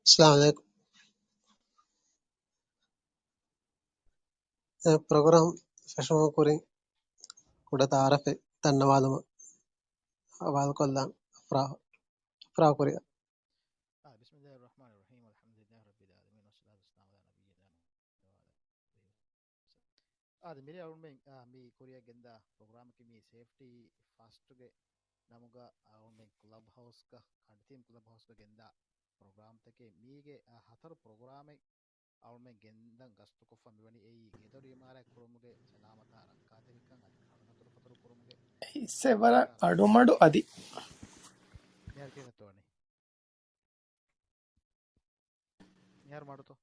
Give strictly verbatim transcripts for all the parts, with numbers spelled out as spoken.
އައްސަލާމު ޢަލައިކުމް. އެ، ޕްރޮގްރާމް ފެށުމުގެ ކުރިން ކުޑަ ތަޢާރަފެއް ދަންނަވާލުމަށް ހަވާލުކޮށްލަން އަފްރާ-، އަފްރާ ކުރިއަށް. آه، بسم الله الرحمن الرحيم، الحمد لله رب العالمين، والصلاة والسلام على نبينا محمد وعلى آله وصحبه وسلم. އާދެ، މިރޭ އަޅުމެން، އާ، މި ކުރިއަށް ގެންދާ ޕްރޮގްރާމަކީ މި ސޭފްޓީ ފާސްޓްގެ ނަމުގަ އަޅުމެން ކްލަބް ހައުސްގަ، ކަނޑިތީމް ކްލަބް ހައުސްގަ ގެންދާ ޕްރޮގްރާމްތަކެއް. މީގެ، އާ، ހަތަރު ޕްރޮގްރާމެއް އަޅުމެން ގެންދަން ގަސްތުކޮށްފަ މިވަނީ އެއީ ގެދޮރު އިމާރާތް ކުރުމުގެ ސަލާމަތާ ރައްކާތެރިކަން އަދި ކަނޑު ދަތުރުފަތުރު ކުރުމުގެ އިސް އެވަރަށް އަޑުމަޑު އަދި. މިހާރު ކިހިނެއްތޯ ވަނީ؟ މިހާރު މަޑުތޯ؟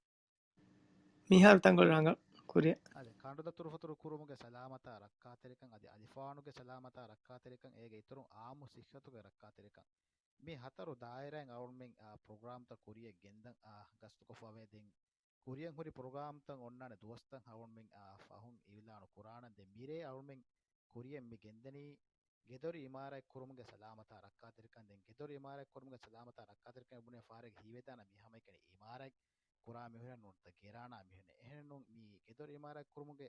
މިހާރު ތަންކޮޅެއް ރަނގަޅު ކުރިއަށް. އަދި ކަނޑު ދަތުރުފަތުރު ކުރުމުގެ ސަލާމަތާ ރައްކާތެރިކަން އަދި އަލިފާނުގެ ސަލާމަތާ ރައްކާތެރިކަން އޭގެ އިތުރުން އާއްމު ސިއްހަތުގެ ރައްކާތެރިކަން. މި ހަތަރު ދާއިރާއިން އަޅުމެން، އާ، ޕްރޮގްރާމްތައް ކުރިއަށް ގެންދަން، އާ، ގަސްތުކޮށްފަވޭ. ދެން ކުރިއަށް ހުރި ޕްރޮގްރާމްތައް އޮންނާނެ ދުވަސްތައް އަޅުމެން، އާ، ފަހުން އިއުލާނު ކުރާނަން. ދެން މިރޭ އަޅުމެން ކުރިއަށް މި ގެންދަނީ ގެދޮރި އިމާރާތް ކުރުމުގެ ސަލާމަތާ ރައްކާތެރިކަން. ދެން ގެދޮރި އިމާރާތް ކުރުމުގެ ސަލާމަތާ ރައްކާތެރިކަން ބުނެ ފާރެގެ ހީވެދާނަ މި ހަމައެކަނި އިމާރާތް ކުރާ މީހުނެއް ނޫންތަ ގެރާނާ މީހުނެއް. އެހެންނޫން މި ގެދޮރި އިމާރާތް ކުރުމުގެ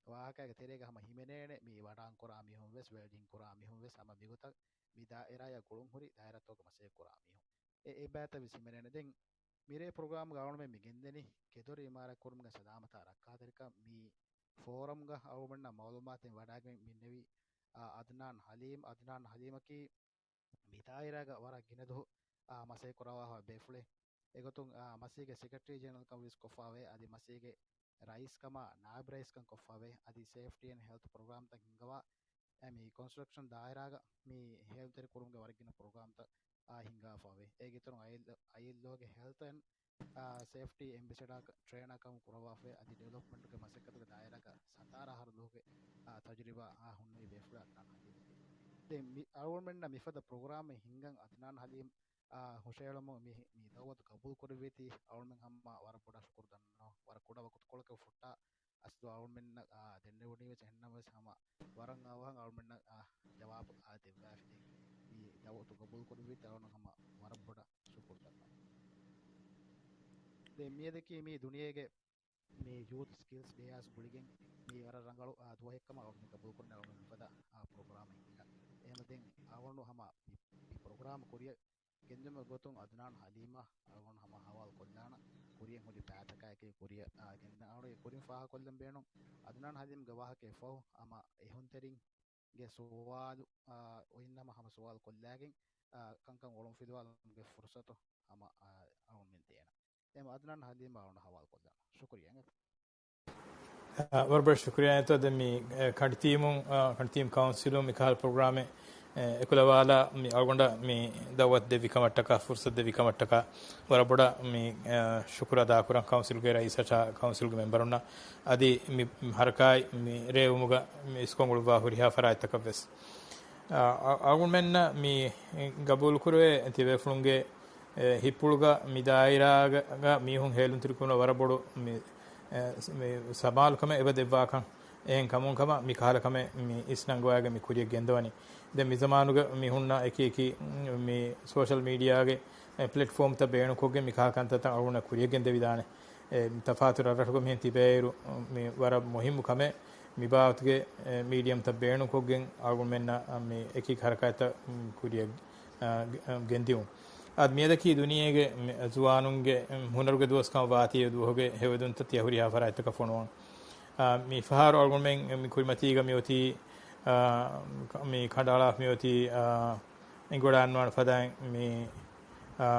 ވާހަކައިގެ ތެރޭގަ ހަމަ ހިމެނޭނެ މި ވަޑާން ކުރާ މީހުން ވެސް، ވެލްޑިން ކުރާ މީހުން ވެސް، ހަމަ މިގޮތަށް މި ދާއިރާއަށް ގުޅުން ހުރި ދާއިރާތަކުގެ މަސައްކަތް ކުރާ މީހުން. އެ، އެ ބައިތައް ވެސް ހިމެނޭނެ. ދެން މިރޭ ޕްރޮގްރާމްގަ އަޅުމެން މި ގެންދެނީ ގެދޮރި އިމާރާތް ކުރުމުގެ ސަލާމަތާ ރައްކާތެރިކަން. މި ފޯރަމްގަ އަޅުމެންނަށް މައުލޫމާތެއް ވަޑާގެން މި ނެވި، އާ، އަދްނާން ހަލީމް. އަދްނާން ހަލީމަކީ މި ދާއިރާގަ ވަރަށް ގިނަ ދުވަހު، އާ، މަސައްކަތް ކުރައްވާފަ ބޭފުޅެއް. އެގޮތުން، އާ، މަސީގެ ސެކްރެޓަރީ ޖެނެރަލްކަން ވެސް ކޮށްފަވޭ. އަދި މަސީގެ ރައީސްކަމާ ނާއިބް ރައީސްކަން ކޮށްފަވޭ. އަދި ސޭފްޓީ އެންޑް ހެލްތު ޕްރޮގްރާމްތައް ހިންގަވާ، އެ، މި ކޮންސްޓްރަކްޝަން ދާއިރާގަ މި ހެޔޮތެރި ކުރުމުގެ ވަރަށް ގިނަ ޕްރޮގްރާމްތައް، އާ، ހިންގާފަވޭ. އޭގެ އިތުރުން އައި-، އައި-އެލް-، އައި-އެލް-އޯގެ ހެލްތު އެންޑް، އާ، ސޭފްޓީ އެމްބެސެޑާ ޓްރޭނަރ ކަމު ކުރައްވާފަ. އަދި ޑިވެލޮޕްމަންޓްގެ މަސައްކަތުގެ ދާއިރާގަ ސަތާރަ އަހަރު ދުވަހުގެ، އާ، ތަޖުރިބާ، އާ، ހުންނެވި ބޭފުޅާ އަދްނާން ހަލީމް. ދެން މި އަޅުގަނޑުމެންނަށް މިފަދަ ޕްރޮގްރާމެއް ހިންގަން އަދްނާން ހަލީމް، އާ، ހުށައެޅުމުން މި، މި ދައުވަތު ގަބޫލު ކުރެއްވީތީ އަޅުމެން ހަމަ ވަރަށް ބޮޑަށް ޝުކުރު ދަންނަވަން. ވަރަށް ކުޑަ ވަގުތުކޮޅަކަށް ފުއްޓާ އަސްލު އަޅުމެންނަށް، އާ، ދެންނެވުނީ ވެސް އެހެންނަމަވެސް ހަމަ ވަރަށް އަވަހަށް އަޅުމެންނަށް، އާ، ޖަވާބު، އާ، ދެއްވާފި. ދެން މި ދައުވަތު ގަބޫލު ކުރެއްވީތީ އަޅުމެން ހަމަ ވަރަށް ބޮޑަށް ޝުކުރު ދަންނަވަން. ދެން މިއަދަކީ މި ދުނިޔޭގެ މި ޔޫތު ސްކިލްސް ޑޭއަށް ގުޅިގެން މި ވަރަށް ރަނގަޅު، އާ، ދުވަހެއްކަމަށް އަޅުގަނޑު ގަބޫލުކުރަން އަޅުގަނޑު މިފަދަ، އާ، ޕްރޮގްރާމެއް ހިންގާ. އެހެން ދެން އަޅުގަނޑު ހަމަ މި، މި ޕްރޮގްރާމް ކުރިއަށް ގެންދިއުމުގެ ގޮތުން އަދްނާން ހަލީމަށް އަޅުގަނޑު ހަމަ ހަވާލު ކޮށްލާނަން. ކުރިއަށް ހުރި ބައިތަކާއެކީ ކުރިއަށް، އާ، ގެންދަން. އަޅުގަނޑު ކުރިން ފާހަގަކޮށްލަން ބޭނުން އަދްނާން ހަލީމްގެ ވާހަކަ އެއްފަހު ހަމަ އެހުންތެރިން ގެ ސުވާލު، އާ، އޮތްނަމަ ހަމަ ސުވާލު ކޮށްލާގެން، އާ، ކަންކަން އޮޅުންފިލުވާލުމުގެ ފުރުސަތު ހަމަ، އާ، އަޅުމެން ދޭނަން. އެހެން އަދްނާން ހަލީމް އަޅުގަނޑު ހަވާލު ކޮށްލާނަން. ޝުކުރިއްޔާ. އާ، ވަރަށް ބޮޑަށް ޝުކުރިއްޔާ އެތޯ. ދެން މި، އެ، ކަނޑިތީމުން، އާ، ކަނޑިތީމް ކައުންސިލުން މިކަހަލަ ޕްރޮގްރާމެއް، އެ، އެކުލަވާލާ މި އަޅުގަނޑަށް މި ދައުވަތު ދެއްވި ކަމަށްޓަކާ، ފުރުސަތު ދެއްވި ކަމަށްޓަކާ ވަރަށް ބޮޑަށް މި، އާ، ޝުކުރު އަދާކުރަން. ކައުންސިލްގެ ރައީސަށާ، ކައުންސިލްގެ މެމްބަރުންނަށް އަދި މި ހަރަކާތް މި ރޭވުމުގަ މި އިސްކޮށް އުޅުއްވާ ހުރިހާ ފަރާތްތަކަށް ވެސް. އާ، އަ-، އަޅުގަނޑުމެންނަށް މި ގަބޫލުކުރެވޭ ތިބޭފުޅުންގެ، އެ، ހިތްޕުޅުގަ މި ދާއިރާގަ މީހުން ހޭލުންތެރިކުރުމަށް ވަރަށް ބޮޑު މި، އެ، މި ސަމާލުކަމެއް އެބަ ދެއްވާކަން. އެހެން ކަމުން ކަމަށް މި ކަހަލަ ކަމެއް މި އިސްނަންގަވާގެން މި ކުރިޔަށް ގެންދަވަނީ. ދެން މި ޒަމާނުގަ މި ހުންނަ އެކި އެކި މި ސޯޝަލް މީޑިއާގެ ޕްލެޓްފޯމްތައް ބޭނުންކޮށްގެން މި ކަހަލަ ކަންތައްތައް އަޅުގަނޑަށް ކުރިޔަށް ގެންދެވިދާނެ. އެ، ތަފާތު ރަށްރަށުގަ މިހެން ތިބޭއިރު، މި ވަރަށް މުހިއްމު ކަމެއް މި ބާވަތުގެ، އެ، މީޑިއަމްތައް ބޭނުންކޮށްގެން އަޅުގަނޑުމެންނަށް މި އެކި ހަރަކާތްތައް، މް، ކުރިޔަށް، އަ، ގެ-، އަ، ގެންދިއުން. އަދި މިއަދަކީ ދުނިޔޭގެ މި ޒުވާނުންގެ، މް، ހުނަރުގެ ދުވަސް ކަމަށް ވާތީ އެ ދުވަހުގެ ހެޔޮއެދުންތައް ތިޔަ ހުރިހާ ފަރާތްތަކަށް ފޮނުވަން. އާ، މި ފަހަރު އަޅުގަނޑުމެން މި ކުރިމަތީގަ މިއޮތީ، އާ، މި ކަނޑައަޅާފަ މިއޮތީ، އާ، އެނގިވަޑައިގަންނަވާނެ ފަދައިން މި، އާ،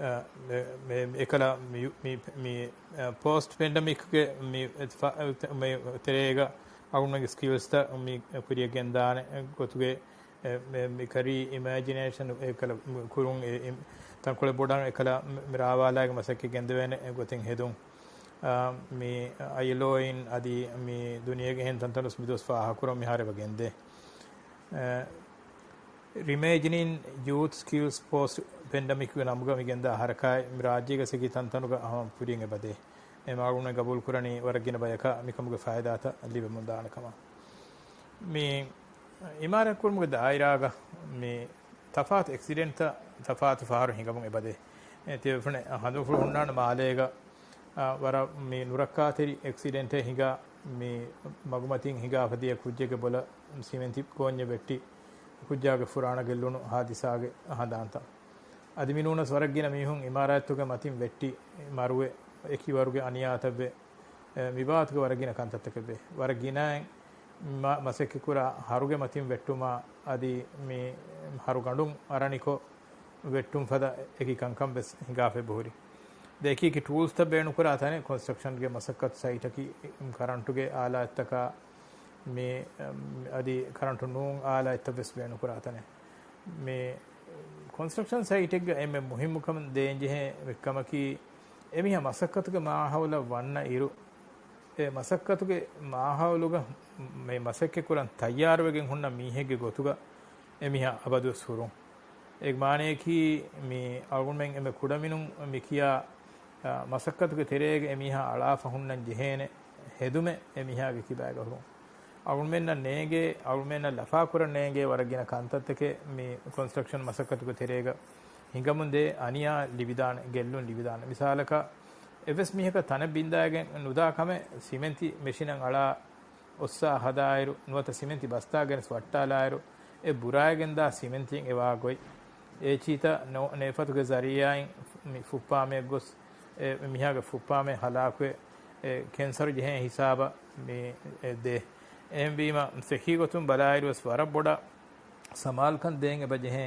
އާ، މެ-، މެ-، އެކަލަ މި، މި، މި، އާ، ޕޯސްޓް ޕެންޑެމިކްގެ މި ފަ-، މި ތެރޭގަ އަޅުގަނޑުމެންގެ ސްކިލްސްތައް މި ކުރިޔަށް ގެންދާނެ ގޮތުގެ އެ، މެ-، މި ކަރީ އިމޭޖިނޭޝަން އެކަލަ ކުރުން އެ، އެ، ތަންކޮޅެއް ބޮޑަށް އެކަލަ މި، މި ރާވާލާގެ މަސައްކަތް ގެންދެވޭނެ ގޮތެއް ހެދުން. އާ، މި އައިލޯއިން އަދި މި ދުނިޔޭގެ އެހެން ތަންތަނުސް މިދުވަސް ފާހަގަކުރަން މިހާރު އެބަ ގެންދޭ. އާ، ރިމޭޖިނިން ޔޫތް ސްކިލްސް ޕޯސްޓް ޕެންޑެމިކްގެ ނަމުގަ މި ގެންދާ ހަރަކާތް މި ރާއްޖޭގަ އެކި ތަންތަނުގަ ހަމަ ކުރިޔަށް އެބަދޭ. އެ މާގުނަ ގަބޫލުކުރަނީ ވަރަށް ގިނަ ބަޔަކަށް މިކަމުގެ ފައިދާތައް ލިބެމުން ދާނެ ކަމަށް. މި އިމާރާތް ކުރުމުގެ ދާއިރާގަ މި ތަފާތު އެކްސިޑެންޓްތައް ތަފާތު ފަހަރު ހިނގަމުން އެބަދޭ. އެ ތިޔަބޭފުޅުން ހަނދުމަފުޅު ހުންނާނެ މާލޭގަ، އާ، ވަރަށް މި ނުރައްކާތެރި އެކްސިޑެންޓެއް ހިނގާ މި މަގުމަތިން ހިނގާފަ ދިޔަ ކުއްޖެއްގެ ބޮލަށް ސިމެންތި ގޯންޏެއް ވެއްޓި ކުއްޖާގެ ފުރާނަ ގެއްލުނު ހާދިސާގެ ހަނދާންތައް. އަދި މިނޫނަސް ވަރަށް ގިނަ މީހުން އިމާރާތްތުގެ މަތިން ވެއްޓި މަރުވެ، އެކި ވަރުގެ އަނިޔާތައްވެ، އެ، މިބާވަތުގެ ވަރަށް ގިނަ ކަންތައްތަކެއްވޭ. ވަރަށް ގިނައިން މަ-، މަސައްކަތްކުރާ ހަރުގެ މަތިން ވެއްޓުމާ އަދި މި ހަރުގަނޑުން އަރަނިކޮށް ވެއްޓުން ފަދަ އެކި ކަންކަން ވެސް ހިނގާފަ އެބަހުރި. ދެ އެކި އެކި ޓޫލްސްތައް ބޭނުންކުރާ ތަނެއް ކޮންސްޓްރަކްޝަންގެ މަސައްކަތު ސައިޓަކީ ކަރަންޓުގެ އާލާތްތަކާ މި، އަ، އަދި ކަރަންޓު ނޫން އާލާތްތައް ވެސް ބޭނުންކުރާ ތަނެއް. މި ކޮންސްޓްރަކްޝަން ސައިޓެއްގަ އެންމެ މުހިއްމު ކަމެއް ދޭންޖެހޭ ކަމަކީ، އެމީހާ މަސައްކަތުގެ މާހައުލަށް ވަންނަ އިރު، އެ މަސައްކަތުގެ މާހައުލުގަ މި މަސައްކަތް ކުރަން ތައްޔާރުވެގެން ހުންނަ މީހެއްގެ ގޮތުގަ އެމީހާ އަބަދުވެސް ހުރުން. އޭގެ މާނަޔަކީ، މި އަޅުގަނޑުމެން އެންމެ ކުޑަމިނުން މި ކިޔާ، އާ، މަސައްކަތުގެ ތެރޭގަ އެމީހާ އަޅާފަ ހުންނަން ޖެހޭނެ ހެދުމެއް އެމީހާގެ ކިބާގަ ހުރުން. އަޅުމެންނަށް ނޭނގޭ، އަޅުމެންނަށް ލަފާކުރަން ނޭނގޭ ވަރަށް ގިނަ ކަންތައްތަކެއް މި ކޮންސްޓްރަކްޝަން މަސައްކަތުގެ ތެރޭގަ ހިނގަމުންދޭ، އަނިޔާ ލިބިދާނެ، ގެއްލުން ލިބިދާނެ. މިސާލަކަށް، އެއްވެސް މީހަކަށް ތަނެއް ބިންދާގެން ނުދާ ކަމެއް ސިމެންތި މެޝިނަށް އަޅާ އޮއްސާ ހަދާއިރު، ނުވަތަ ސިމެންތި ބަސްތާ ގެނެސް ވައްޓާލާއިރު، އެ ބުރާއިގެންދާ ސިމެންތިއިން އެވާ ގޮތް، އޭޗީތައް ނޯ-، ނޭފަތުގެ ޒަރީއާއިން މި ފުއްޕާމެއަށް ގޮސް، އެ މީހާގެ ފުއްޕާމެ ހަލާކުވެ، އެ ކެންސަރު ޖެހޭ ހިސާބަށް މި އެ ދޭ. އެހެންވީމަ، ސެހީ ގޮތުން ބަލާއިރުވެސް ވަރަށް ބޮޑަށް ސަމާލުކަން ދޭން އެބަ ޖެހޭ.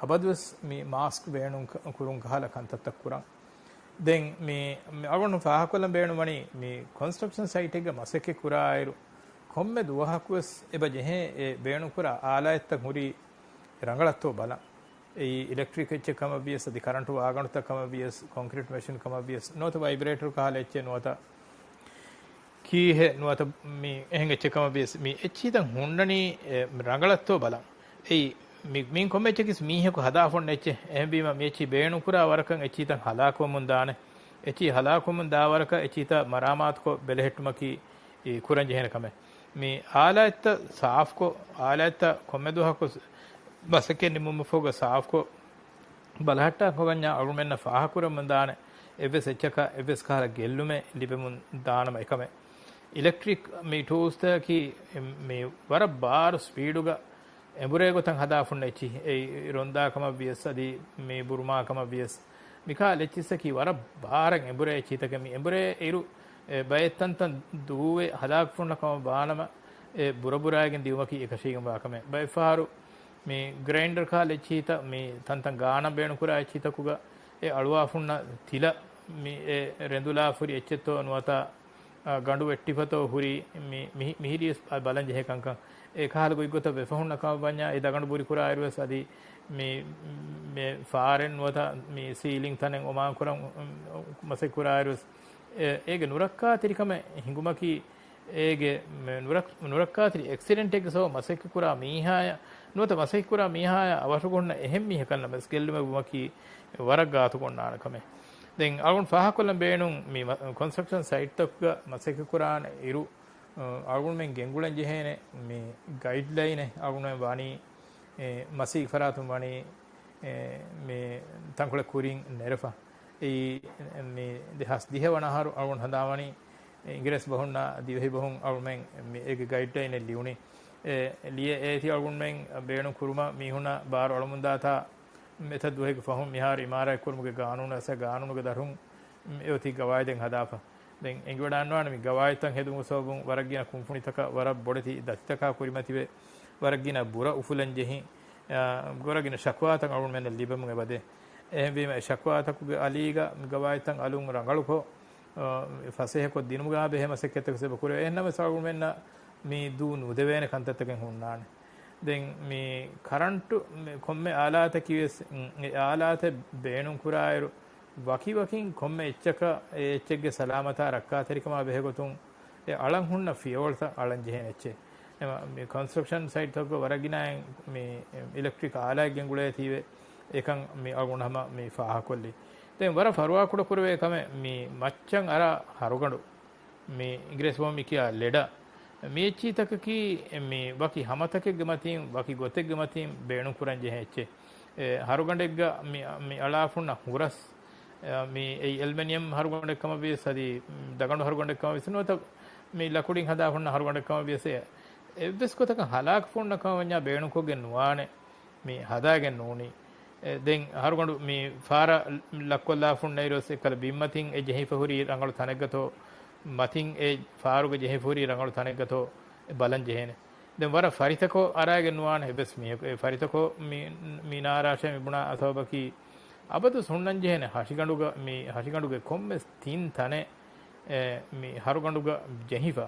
އަބަދުވެސް މި މާސްކް ބޭނުން ކަ-، ކުރުން ކަހަލަ ކަންތައްތައް ކުރަން. ދެން މި، މި އަޅުގަނޑު ފާހަގަކޮށްލަން ބޭނުންވަނީ، މި ކޮންސްޓްރަކްޝަން ސައިޓެއްގަ މަސައްކަތް ކުރާއިރު، ކޮންމެ ދުވަހަކުވެސް އެބަ ޖެހޭ އެ ބޭނުންކުރާ އާލާތްތައް ހުރީ ރަނގަޅަށްތޯ ބަލަން. އެއީ އިލެކްޓްރިކް އެއްޗެއް ކަމަށް ވިޔަސް، އަދި ކަރަންޓު ވާގަނޑުތައް ކަމަށް ވިޔަސް، ކޮންކްރީޓް މެޝިން ކަމަށް ވިޔަސް، ނުވަތަ ވައިބްރޭޓަރު ކަހަލަ އެއްޗެއް ނުވަތަ ކީހެއް ނުވަތަ މި އެހެން އެއްޗެއް ކަމަށް ވިޔަސް، މި އެއްޗިހިތައް ހުންނަނީ، އެ، ރަނގަޅަށްތޯ ބަލަން. އެއީ، މި، މިއިން ކޮންމެ އެއްޗަކީސް މީހަކު ހަދާފަ އޮންނަ އެއްޗެއް. އެހެންވީމަ، މި އެއްޗިހި ބޭނުންކުރާ ވަރަކަށް އެއްޗިހިތައް ހަލާކުވަމުން ދާނެ. އެއްޗިހި ހަލާކުވަމުން ދާ ވަރަކަށް އެއްޗިހިތައް މަރާމާތުކޮށް ބެލެހެއްޓުމަކީ، އެ، ކުރަން ޖެހޭނެ ކަމެއް. މި އާލާތްތައް ސާފުކޮށް، އާލާތްތައް ކޮންމެ ދުވަހަކު މަސައްކަތް ނިމުމަށްފަހުގަ ސާފުކޮށް، ބަލަހައްޓާ ކޮބަންޏާ އަޅުމެންނަށް ފާހަކުރަމުން ދާނެ، އެއްވެސް އެއްޗަކަށް އެއްވެސް ކަހަލަ ގެއްލުމެއް ލިބެމުން ދާނަމަ އެކަމެއް. އިލެކްޓްރިކް މި ޓޫލްސްތަކަކީ މި ވަރަށް ބާރު ސްޕީޑުގަ އެނބުރޭ ގޮތަށް ހަދާފަ އޮންނަ އެއްޗިހި، އެއީ ރޮނދާ ކަމަށް ވިޔަސް އަދި މި ބުރުމާ ކަމަށް ވިޔަސް، މިކަހަލަ އެއްޗިހިތަކީ ވަރަށް ބާރަށް އެނބުރޭ އެއްޗިހިތަކެއް. މި އެނބުރޭ އިރު، އެ، ބައެއް ތަންތަން ދޫވެ ހަލާކުފަ އޮންނަ ކަމަށް ވާނަމަ، އެ ބުރަބުރާއިގެން ދިއުމަކީ އެކަށީގެންވާ ކަމެއް. ބައެއްފަހަރު މި ގްރައިންޑަރ ކަހަލަ އެއްޗިހިތައް، މި ތަންތަން ގާނަން ބޭނުންކުރާ އެއްޗިތަކުގަ އެ އަޅުވާފަ އޮންނަ ތިލަ މި އެ ރެނދުލާފަ ހުރި އެއްޗެއްތޯ ނުވަތަ، އަ، ގަނޑު ވެއްޓިފަތޯ ހުރީ މި، މި، މިހިރީސް ބަލަން ޖެހޭ ކަންކަން. އެ ކަހަލަ ގޮތްގޮތަށް ވެފަ ހުންނަ ކަމަށް ވަންޏާ އެ ދަގަނޑު ބުރިކުރާއިރުވެސް އަދި މި، މި ފާރެއް ނުވަތަ މި ސީލިން ތަނެއް އޮމާން ކުރަން މަސައްކަތް ކުރާއިރުވެސް އެ، އޭގެ ނުރައްކާތެރިކަމެއް ހިނގުމަކީ، އޭގެ މެ-، ނުރައް-، ނުރައްކާތެރި އެކްސިޑެންޓެއްގެ ސަބަބުން މަސައްކަތްކުރާ މީހާޔަށް ނުވަތަ މަސައްކަތްކުރާ މީހާޔާ އަވަށުގަ ހުންނަ އެހެން މީހަކަށް ނަމަވެސް ގެއްލުމެއް ވުމަކީ ވަރަށް ގާތު ގޮންނާނެ ކަމެއް. ދެން އަޅުގަނޑު ފާހަގަކޮށްލަން ބޭނުން މި މަ-، ކޮންސްޓްރަކްޝަން ސައިޓްތަކުގަ މަސައްކަތްކުރާނެ އިރު، އަ، އަޅުގަނޑުމެން ގެންގުޅެން ޖެހޭނެ މި ގައިޑްލައިނެއް އަޅުގަނޑުމެން ވަނީ، އެ، މަސީ ފަރާތުން ވަނީ، އެ، މި ތަންކޮޅެއް ކުރިން ނެރެފަ. އެއީ، މި ދެހާސް ދިހަ ވަނަ އަހަރު އަޅުގަނޑު ހަނދާންވަނީ، އިނގިރޭސި ބަހުންނާ ދިވެހި ބަހުން އަޅުމެން މި އޭގެ ގައިޑްލައިނެއް ލިޔުނީ. އެ، ލިޔެ އޭތި އަޅުގަނޑުމެން ބޭނުން ކުރުމަށް މީހުންނަށް ބާރު އަޅަމުންދާތާ، އެތައް ދުވަހެއްގެ ފަހުން މިހާރު އިމާރާތް ކުރުމުގެ ގާނޫނު އަސް ގާނޫނުގެ ދަށުން އެ އޮތީ ގަވާއިދެއް ހަދާފަ. ދެން އެނގިވަޑާންވާނެ މި ގަވާއިދްތައް ހެދުމުގެ ސަބަބުން ވަރަށް ގިނަ ކުންފުނިތަކަށް ވަރަށް ބޮޑެތި ދަތިތަކާ ކުރިމަތިވެ، ވަރަށް ގިނަ ބުރަ އުފުލަން ޖެހި، އާ، ވަރަށް ގިނަ ޝަކުވާތައް އަޅުގަނޑުމެންނަށް ލިބެމުން އެބަދޭ. އެހެންވީމަ އެ ޝަކުވާތަކުގެ އަލީގަ މި ގަވާއިދްތައް އަލުން ރަނގަޅުކޮށް، އާ، ފަސޭހަކޮށް ދިނުމުގަ ބެހޭ މަސައްކަތްތަކެއް އެބަ ކުރެވޭ. އެހެންނަމަވެސް އަޅުގަނޑުމެންނަށް މި ދޫ ނުދެވޭނެ ކަންތައްތަކެއް ހުންނާނެ. ދެން މި ކަރަންޓު މި ކޮންމެ އާލާތަކީ ވެސް، އެ އާލާތެއް ބޭނުންކުރާއިރު، ވަކިވަކިން ކޮންމެ އެއްޗަކަށް އެ އެއްޗެއްގެ ސަލާމަތާ ރައްކާތެރިކަމާ ބެހޭގޮތުން އެ އަޅަން ހުންނަ ފިޔަވަޅުތައް އަޅަން ޖެހޭނެ އެއްޗެއް. އެމަ މި ކޮންސްޓްރަކްޝަން ސައިޓްތަކުގަ ވަރަށް ގިނައިން މި އިލެކްޓްރިކް އާލާތް ގެންގުޅޭތީވެ، އެކަން މި އަޅުގަނޑު ހަމަ މި ފާހަގަކޮށްލީ. ދެން ވަރަށް ފަރުވާކުޑަކުރެވޭ ކަމެއް މި މައްޗަށް އަރާ ހަރުގަނޑު. މި އިނގިރޭސި ބަހުން މި ކިޔާ ލެޑަ. މި އެއްޗިތަކަކީ މި ވަކި ހަމަތަކެއްގެ މަތީން، ވަކި ގޮތެއްގެ މަތީން ބޭނުންކުރަން ޖެހޭ އެއްޗެއް. އެ، ހަރުގަނޑެއްގަ މި، މި އަޅާފުންނަ ހުރަސް، އެ، މި އެއީ އެލްމެނިއަމް ހަރުގަނޑެއް ކަމަށް ވިޔަސް، އަދި ދަގަނޑު ހަރުގަނޑެއް ކަމަށް ވިޔަސް ނުވަތަ މި ލަކުޑިން ހަދާފުންނަ ހަރުގަނޑެއް ކަމަށް ވިޔަސް، އެ، އެއްވެސް ގޮތަކަށް ހަލާކުފުންނަ ކަމަށް ވަންޏާ ބޭނުންކޮށްގެން ނުވާނެ. މި ހަދާގެން ނޫނީ. އެ، ދެން ހަރުގަނޑު މި ފާރަށް ލައްކޮށްލާފުންނައިރުވެސް އެއްކަލަ ބިންމަތިން އެ ޖެހިފަ ހުރީ ރަނގަޅު ތަނެއްގަތޯ، މަތިން އެ ފާރުގަ ޖެހިފަ ހުރީ ރަނގަޅު ތަނެއްގަތޯ ބަލަން ޖެހޭނެ. ދެން ވަރަށް ފަރިތަކޮށް އަރާގެން ނުވާނެ އެއްވެސް މީހަކު. އެ ފަރިތަކޮށް މި، މި ނާރާށޭ މި ބުނާ ސަބަބަކީ އަބަދުވެސް ހުންނަން ޖެހޭނެ ހަށިގަނޑުގަ، މި ހަށިގަނޑުގެ ކޮންމެސް ތިން ތަނެއް، އެ، މި ހަރުގަނޑުގަ ޖެހިފަ.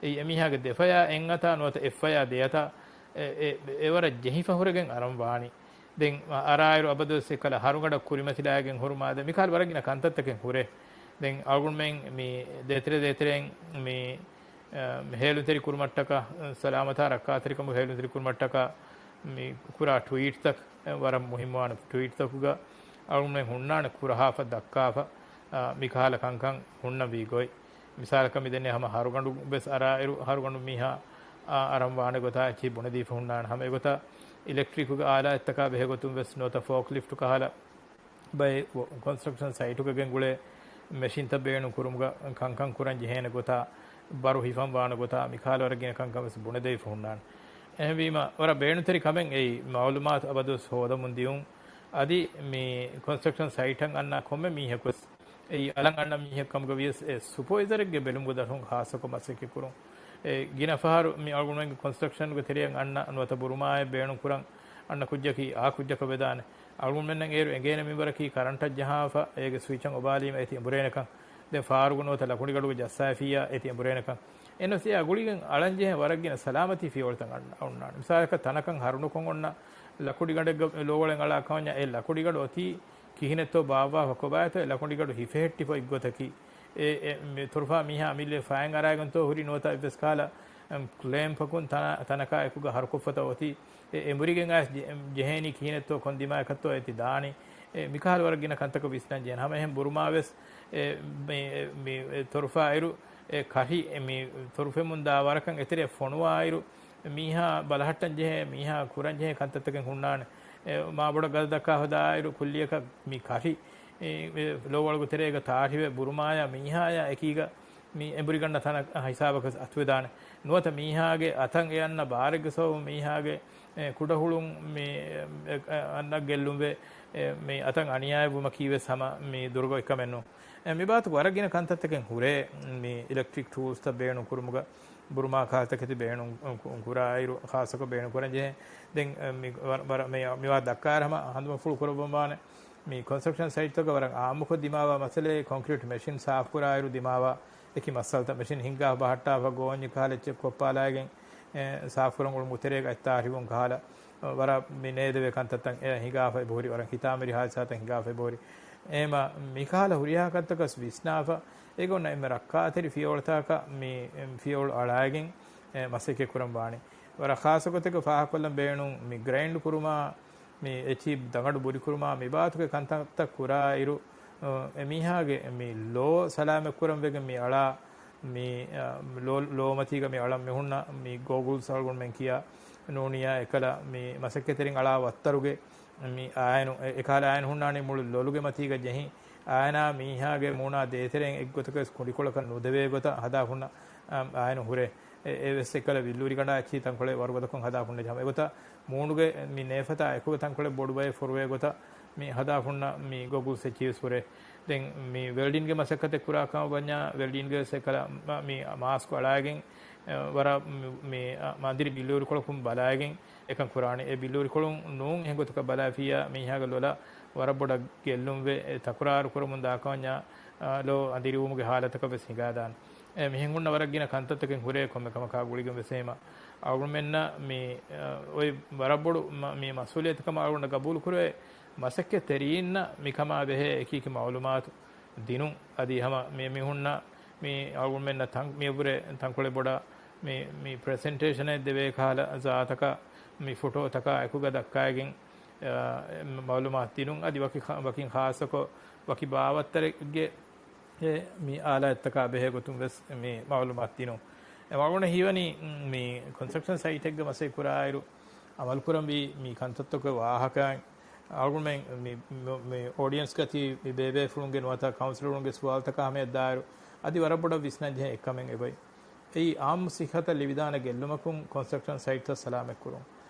އެއީ އެމީހާގެ ދެފަޔާ އެއްއަތާ ނުވަތަ އެއްފަޔާ ދެއަތާ އެ، އެ، އެވަރަށް ޖެހިފަ ހުރެގެން އަރަން ވާނީ. ދެން އަރާއިރު އަބަދުވެސް އެކަލަ ހަރުގަނޑަށް ކުރިމަތިލާގެން ހުރުމާ ދެ މިކަހަލަ ވަރަށް ގިނަ ކަންތައްތަކެއް ހުރޭ. ދެން އަޅުގަނޑުމެން މި ދޭތެރެ ދޭތެރެއިން މި، އަ، ހޭލުންތެރި ކުރުމަށްޓަކާ، ސަލާމަތާ ރައްކާތެރިކަމުގެ ހޭލުންތެރި ކުރުމަށްޓަކާ، މި ކުރާ ޓްވީޓްތައް، އެ، ވަރަށް މުހިއްމުވާނެ ޓްވީޓްތަކުގަ އަޅުގަނޑުމެން ހުންނާނެ ކުރަހާފަ ދައްކާފަ، އަ، މިކަހަލަ ކަންކަން ހުންނަންވީ ގޮތް. މިސާލަކަށް މިދެންނެވި ހަމަ ހަރުގަނޑު ވެސް އަރާއިރު، ހަރުގަނޑު މީހާ، އާ، އަރަން ވާނެ ގޮތާ އެއްޗެހި ބުނެދީފަ ހުންނާނެ. ހަމަ އެގޮތަށް އިލެކްޓްރިކުގެ އާލާތްތަކާ ބެހޭގޮތުން ވެސް ނުވަތަ ފޯކްލިފްޓް ކަހަލަ ބައެއް ކޮންސްޓްރަކްޝަން ސައިޓުގަ ގެންގުޅޭ މެޝިންތައް ބޭނުން ކުރުމުގަ ކަންކަން ކުރަން ޖެހޭނެ ގޮތާ، ބަރު ހިފަން ވާނެ ގޮތާ، މިކަހަލަ ވަރަށް ގިނަ ކަންކަން ވެސް ބުނެދެވިފަ ހުންނާނެ. އެހެންވީމަ، ވަރަށް ބޭނުންތެރި ކަމެއް އެއީ، މައުލޫމާތު އަބަދުވެސް ހޯދަމުން ދިއުން. އަދި މި ކޮންސްޓްރަކްޝަން ސައިޓަށް އަންނަ ކޮންމެ މީހަކުވެސް އެއީ އަޅަން އަންނަ މީހެއް ކަމުގަ ވިޔަސް އެ ސުޕަވައިޒަރެއްގެ ބެލުމުގެ ދަށުން ޚާއްޞަކޮށް މަސައްކަތް ކުރުން. އެ ގިނަ ފަހަރު މި އަޅުގަނޑުމެންގެ ކޮންސްޓްރަކްޝަންގެ ތެރެއަށް އަންނަ ނުވަތަ ބުރުމާއެއް ބޭނުން ކުރަން އަންނަ ކުއްޖަކީ އާ ކުއްޖަކަށް ވެދާނެ. އަޅުގަނޑުމެންނަށް އޭރު އެނގޭނެ މިންވަރަކީ ކަރަންޓަށް ޖަހާފަ އޭގެ ސުއިޗަށް އޮބާލީމަ އޭތި އެނބުރޭނެކަން. ދެން ފާރުގަ ނުވަތަ ލަކުޑިގަޑުގަ ޖައްސާފިއްޔާ އޭތި އެނބުރޭނެކަން. އެހެނަސް އެ އަގުޅިގެން އަޅަންޖެހޭ ވަރަށް ގިނަ ސަލާމަތީ ފިޔަވަޅުތައް އަން-، އޮންނާނެ. މިސާލަކަށް ތަނަކަށް ހަރުނުކޮށް އޮންނަ ލަކުޑިގަނޑެއްގަ ލޯވަޅެއް އަޅާ ކަމަންޏާ އެ ލަކުޑިގަޑު އޮތީ ކިހިނެއްތޯ ބާއްވާފަ ކޮބާތޯ އެ ލަކުޑިގަޑު ހިފެހެއްޓިފަ އޮތްގޮތަކީ. އެ، އެ، މި ތޮރުފާ މީހާ އަމިއްލަ ފަޔަށް އަރާގެންތޯ ހުރި ނުވަތަ އެއްވެސް ކަހަލަ، އެމް، ކްލޭމްޕަކުން ތަނަ-، ތަނަކާ އެކުގަ ހަރުކޮށްފަތަ އޮތީ. އެ އެނބުރިގެން އައިސް ޖެ-، ޖެހޭނީ ކިހިނެއްތޯ ކޮން ދިމާއަކަށްތޯ އޭތި ދާނީ. އެ މިކަހަލަ ވަރަށް ގިނަ ކަންތަކަށް ވިސްނަން ޖެހޭނެ. ހަމަ އެހެން ބުރުމާ ވެސް އެ މި، މި، މި ތޮރުފާ އިރު އެ ކަށި އެ މި ތޮރުފެމުން ދާ ވަރަކަށް އެތެރެއަށް ފޮނުވާ އިރު މީހާ ބަލަހައްޓަން ޖެހޭ، މީހާ ކުރަން ޖެހޭ ކަންތައްތަކެއް ހުންނާނެ. އެ މާބޮޑަށް ގަދަ ދައްކާ ހަދާ އިރު ކުއްލިއަކަށް މި ކަށި އެ، އެ ލޯވަޅުގެ ތެރޭގަ ތާށިވެ ބުރުމާޔާ މީހާޔާ އެކީގަ މި އެނބުރިގަންނަ ތަނަށް ހިސާބަކަށް އަތުވެދާނެ. ނުވަތަ މީހާގެ އަތަށް އެ އަންނަ ބާރެއްގެ ސަބަބުން މީހާގެ، އެ، ކުޑަހުޅުން މި، އެ، އަންނަ ގެއްލުންވެ، އެ، މި އަތަށް އަނިޔާއެއް ވުމަކީ ވެސް ހަމަ މި ދުރުގަ އޮތްކަމެއް ނޫން. އެ، މި ބާތު ވަރަށް ގިނަ ކަންތައްތަކެއް ހުރޭ މި އިލެކްޓްރިކް ޓޫލްސްތައް ބޭނުން ކުރުމުގަ ބުރުމާ ކަހަލަތަކެތި ބޭނުން ކު-، ކުރާއިރު، ޚާއްޞަކޮށް ބޭނުން ކުރަން ޖެހޭ. ދެން، އެ، މި ވަ-، ވަރަށް މި، މިވާ ދައްކާއިރު ހަމަ ހަނދުމަފުޅު ކުރައްވަން ވާނެ. މި ކޮންސްޓްރަކްޝަން ސައިޓްތަކަށް ވަރަށް އާއްމުކޮށް ދިމާވާ މައްސަލައެއް ކޮންކްރީޓް މެޝިން ސާފުކުރާއިރު ދިމާވާ އެކި މައްސަލަތައް. މެޝިން ހިންގާ ބަހައްޓާފަ ގޯންޏެއް ކަހަލަ އެއްޗެއް ކޮށްޕާލާގެން، އެ، ސާފުކުރަން އުޅުމުގެ ތެރޭގަ އަތްތާށިވުން ކަހަލަ، އަ، ވަރަށް މި ނޭދެވޭ ކަންތައްތައް އެ ހިނގާފަ އެބަހުރި، ވަރަށް ހިތާމަވެރި ހާދިސާތައް ހިނގާފަ އެބަހުރި. އެހެމަ މިކަހަލަ ހުރިހާ ކަންތަކަސް ވިސްނާފަ، އޭގަ އޮންނަ އެންމެ ރައްކާތެރި ފިޔަވަޅުތަކަށް މި، އެ، ފިޔަވަޅު އަޅާގެން، އެ، މަސައްކަތް ކުރަން ވާނެ. ވަރަށް ޚާއްޞަ ގޮތެއްގަ ފާހަގަކޮށްލަން ބޭނުން މި ގްރައިންޑް ކުރުމާ، މި އެޗީ ދަގަނޑު ބުރިކުރުމާ، މި ބާވަތުގެ ކަންތައްތައް ކުރާ އިރު، އަ، އެ މީހާގެ މި ލޯ ސަލާމަތްކުރަން ވެގެން މި އަޅާ، މި، އަ، ލޯ، ލޯމަތީގަ މި އަޅަން މި ހުންނަ މި ގޯގުލްސް އަޅުގަނޑުމެން ކިޔާ ނޫނިޔާ އެކަލަ މި މަސައްކަތްތެރިން އަޅާ ވައްތަރުގެ މި އާޔަނު، އެ، އެކަހަލަ އާޔަނު ހުންނާނީ މުޅި ލޮލުގެ މަތީގަ ޖެހި، އާޔަނާ މީހާގެ މޫނާ ދޭތެރެއިން އެއްގޮތަކަށް ވެސް ކުނޑިކޮޅަކަށް ނުދެވޭ ގޮތަށް ހަދާ ހުންނަ، އަ، އާޔަނު ހުރޭ. އެ، އެވެސް އެކަލަ ވިއްލޫރިގަނޑާ އެއްޗިހި ތަންކޮޅެއް ވަރުގަދަކޮށް ހަދާ ހުންނަ ޖަހަމަ. އެގޮތަށް މޫނުގެ މި ނޭފަތާ އެކުގަ ތަންކޮޅެއް ބޮޑުބައެއް ފޮރުވޭ ގޮތަށް މި ހަދާ ހުންނަ މި ގޯގުލްސް އެއްޗިހި ވެސް ހުރޭ. ދެން މި ވެލްޑިންގެ މަސައްކަތެއް ކުރާ ކަމަށް ވަންޏާ، ވެލްޑިންގެ ވެސް އެކަލަ މަ-، މި މާސްކު އަޅާގެން، އެ، ވަރަށް މި، މި، އަ، މަދިރި ބިއްލޫރިކޮޅަކުން ބަލާގެން އެކަން ކުރާނެ. އެ ބިއްލޫރިކޮޅުން ނޫން އެހެން ގޮތަކަށް ބަލާފިއްޔާ މީހާގެ ލޮލަށް ވަރަށް ބޮޑަށް ގެއްލުންވެ، އެ ތަކުރާރު ކުރަމުން ދާކަމަންޏާ، އަ، ލޯ އަނދިރިވުމުގެ ހާލަތަކަށް ވެސް ހިނގާދާނެ. އެ މިހެން ހުންނަ ވަރަށް ގިނަ ކަންތައްތަކެއް ހުރޭ ކޮންމެ ކަމަކާ ގުޅިގެން ވެސް އެހީމަ. އަޅުގަނޑުމެންނަށް މި، އަ، އޮތް ވަރަށް ބޮޑު މަ-، މި މަސްއޫލިއްޔަތު ކަމަށް އަޅުގަނޑަށް ގަބޫލު ކުރެވޭ މަސައްކަތްތެރީންނަށް މިކަމާ ބެހޭ އެކިއެކި މައުލޫމާތު ދިނުން. އަދި ހަމަ މި މީހުންނަށް މި އަޅުގަނޑުމެންނަށް ތަން-، މިއަށްވުރެ ތަންކޮޅެއް ބޮޑަށް މި، މި ޕްރެޒެންޓޭޝަނެއް ދެވޭ ކަހަލަ ޒާތަކަށް މި ފޮޓޯތަކާ އެކުގަ ދައްކާގެން، އަ، މައުލޫމާތު ދިނުން. އަދި ވަކި ޚާ-، ވަކިން ޚާއްޞަކޮށް ވަކި ބާވަތްތަރެއްގެ އެ މި އާލާތްތަކާ ބެހޭ ގޮތުން ވެސް މި މައުލޫމާތު ދިނުން. އެ މައުލޫމާތު ހީވަނީ މި ކޮންސްޓްރަކްޝަން ސައިޓެއްގެ މަސައްކަތް ކުރާއިރު، އަމަލުކުރަންވީ މި ކަންތައްތަކުގެ ވާހަކައިން އަޅުގަނޑުމެން މި، މި، މި އޯޑިއެންސްގަ ތިބި މި ބޭބޭފުޅުންގެ ނުވަތަ ކައުންސިލަރުންގެ ސުވާލުތަކާ ހަމަޔަށް ދާއިރު، އަދި ވަރަށް ބޮޑަށް ވިސްނަންޖެހޭ އެއްކަމެއް އެބައި. އެއީ އާއްމު ސިއްހަތަށް ލިބިދާނެ ގެއްލުމަކުން ކޮންސްޓްރަކްޝަން ސައިޓްތައް ސަލާމަތްކުރުން.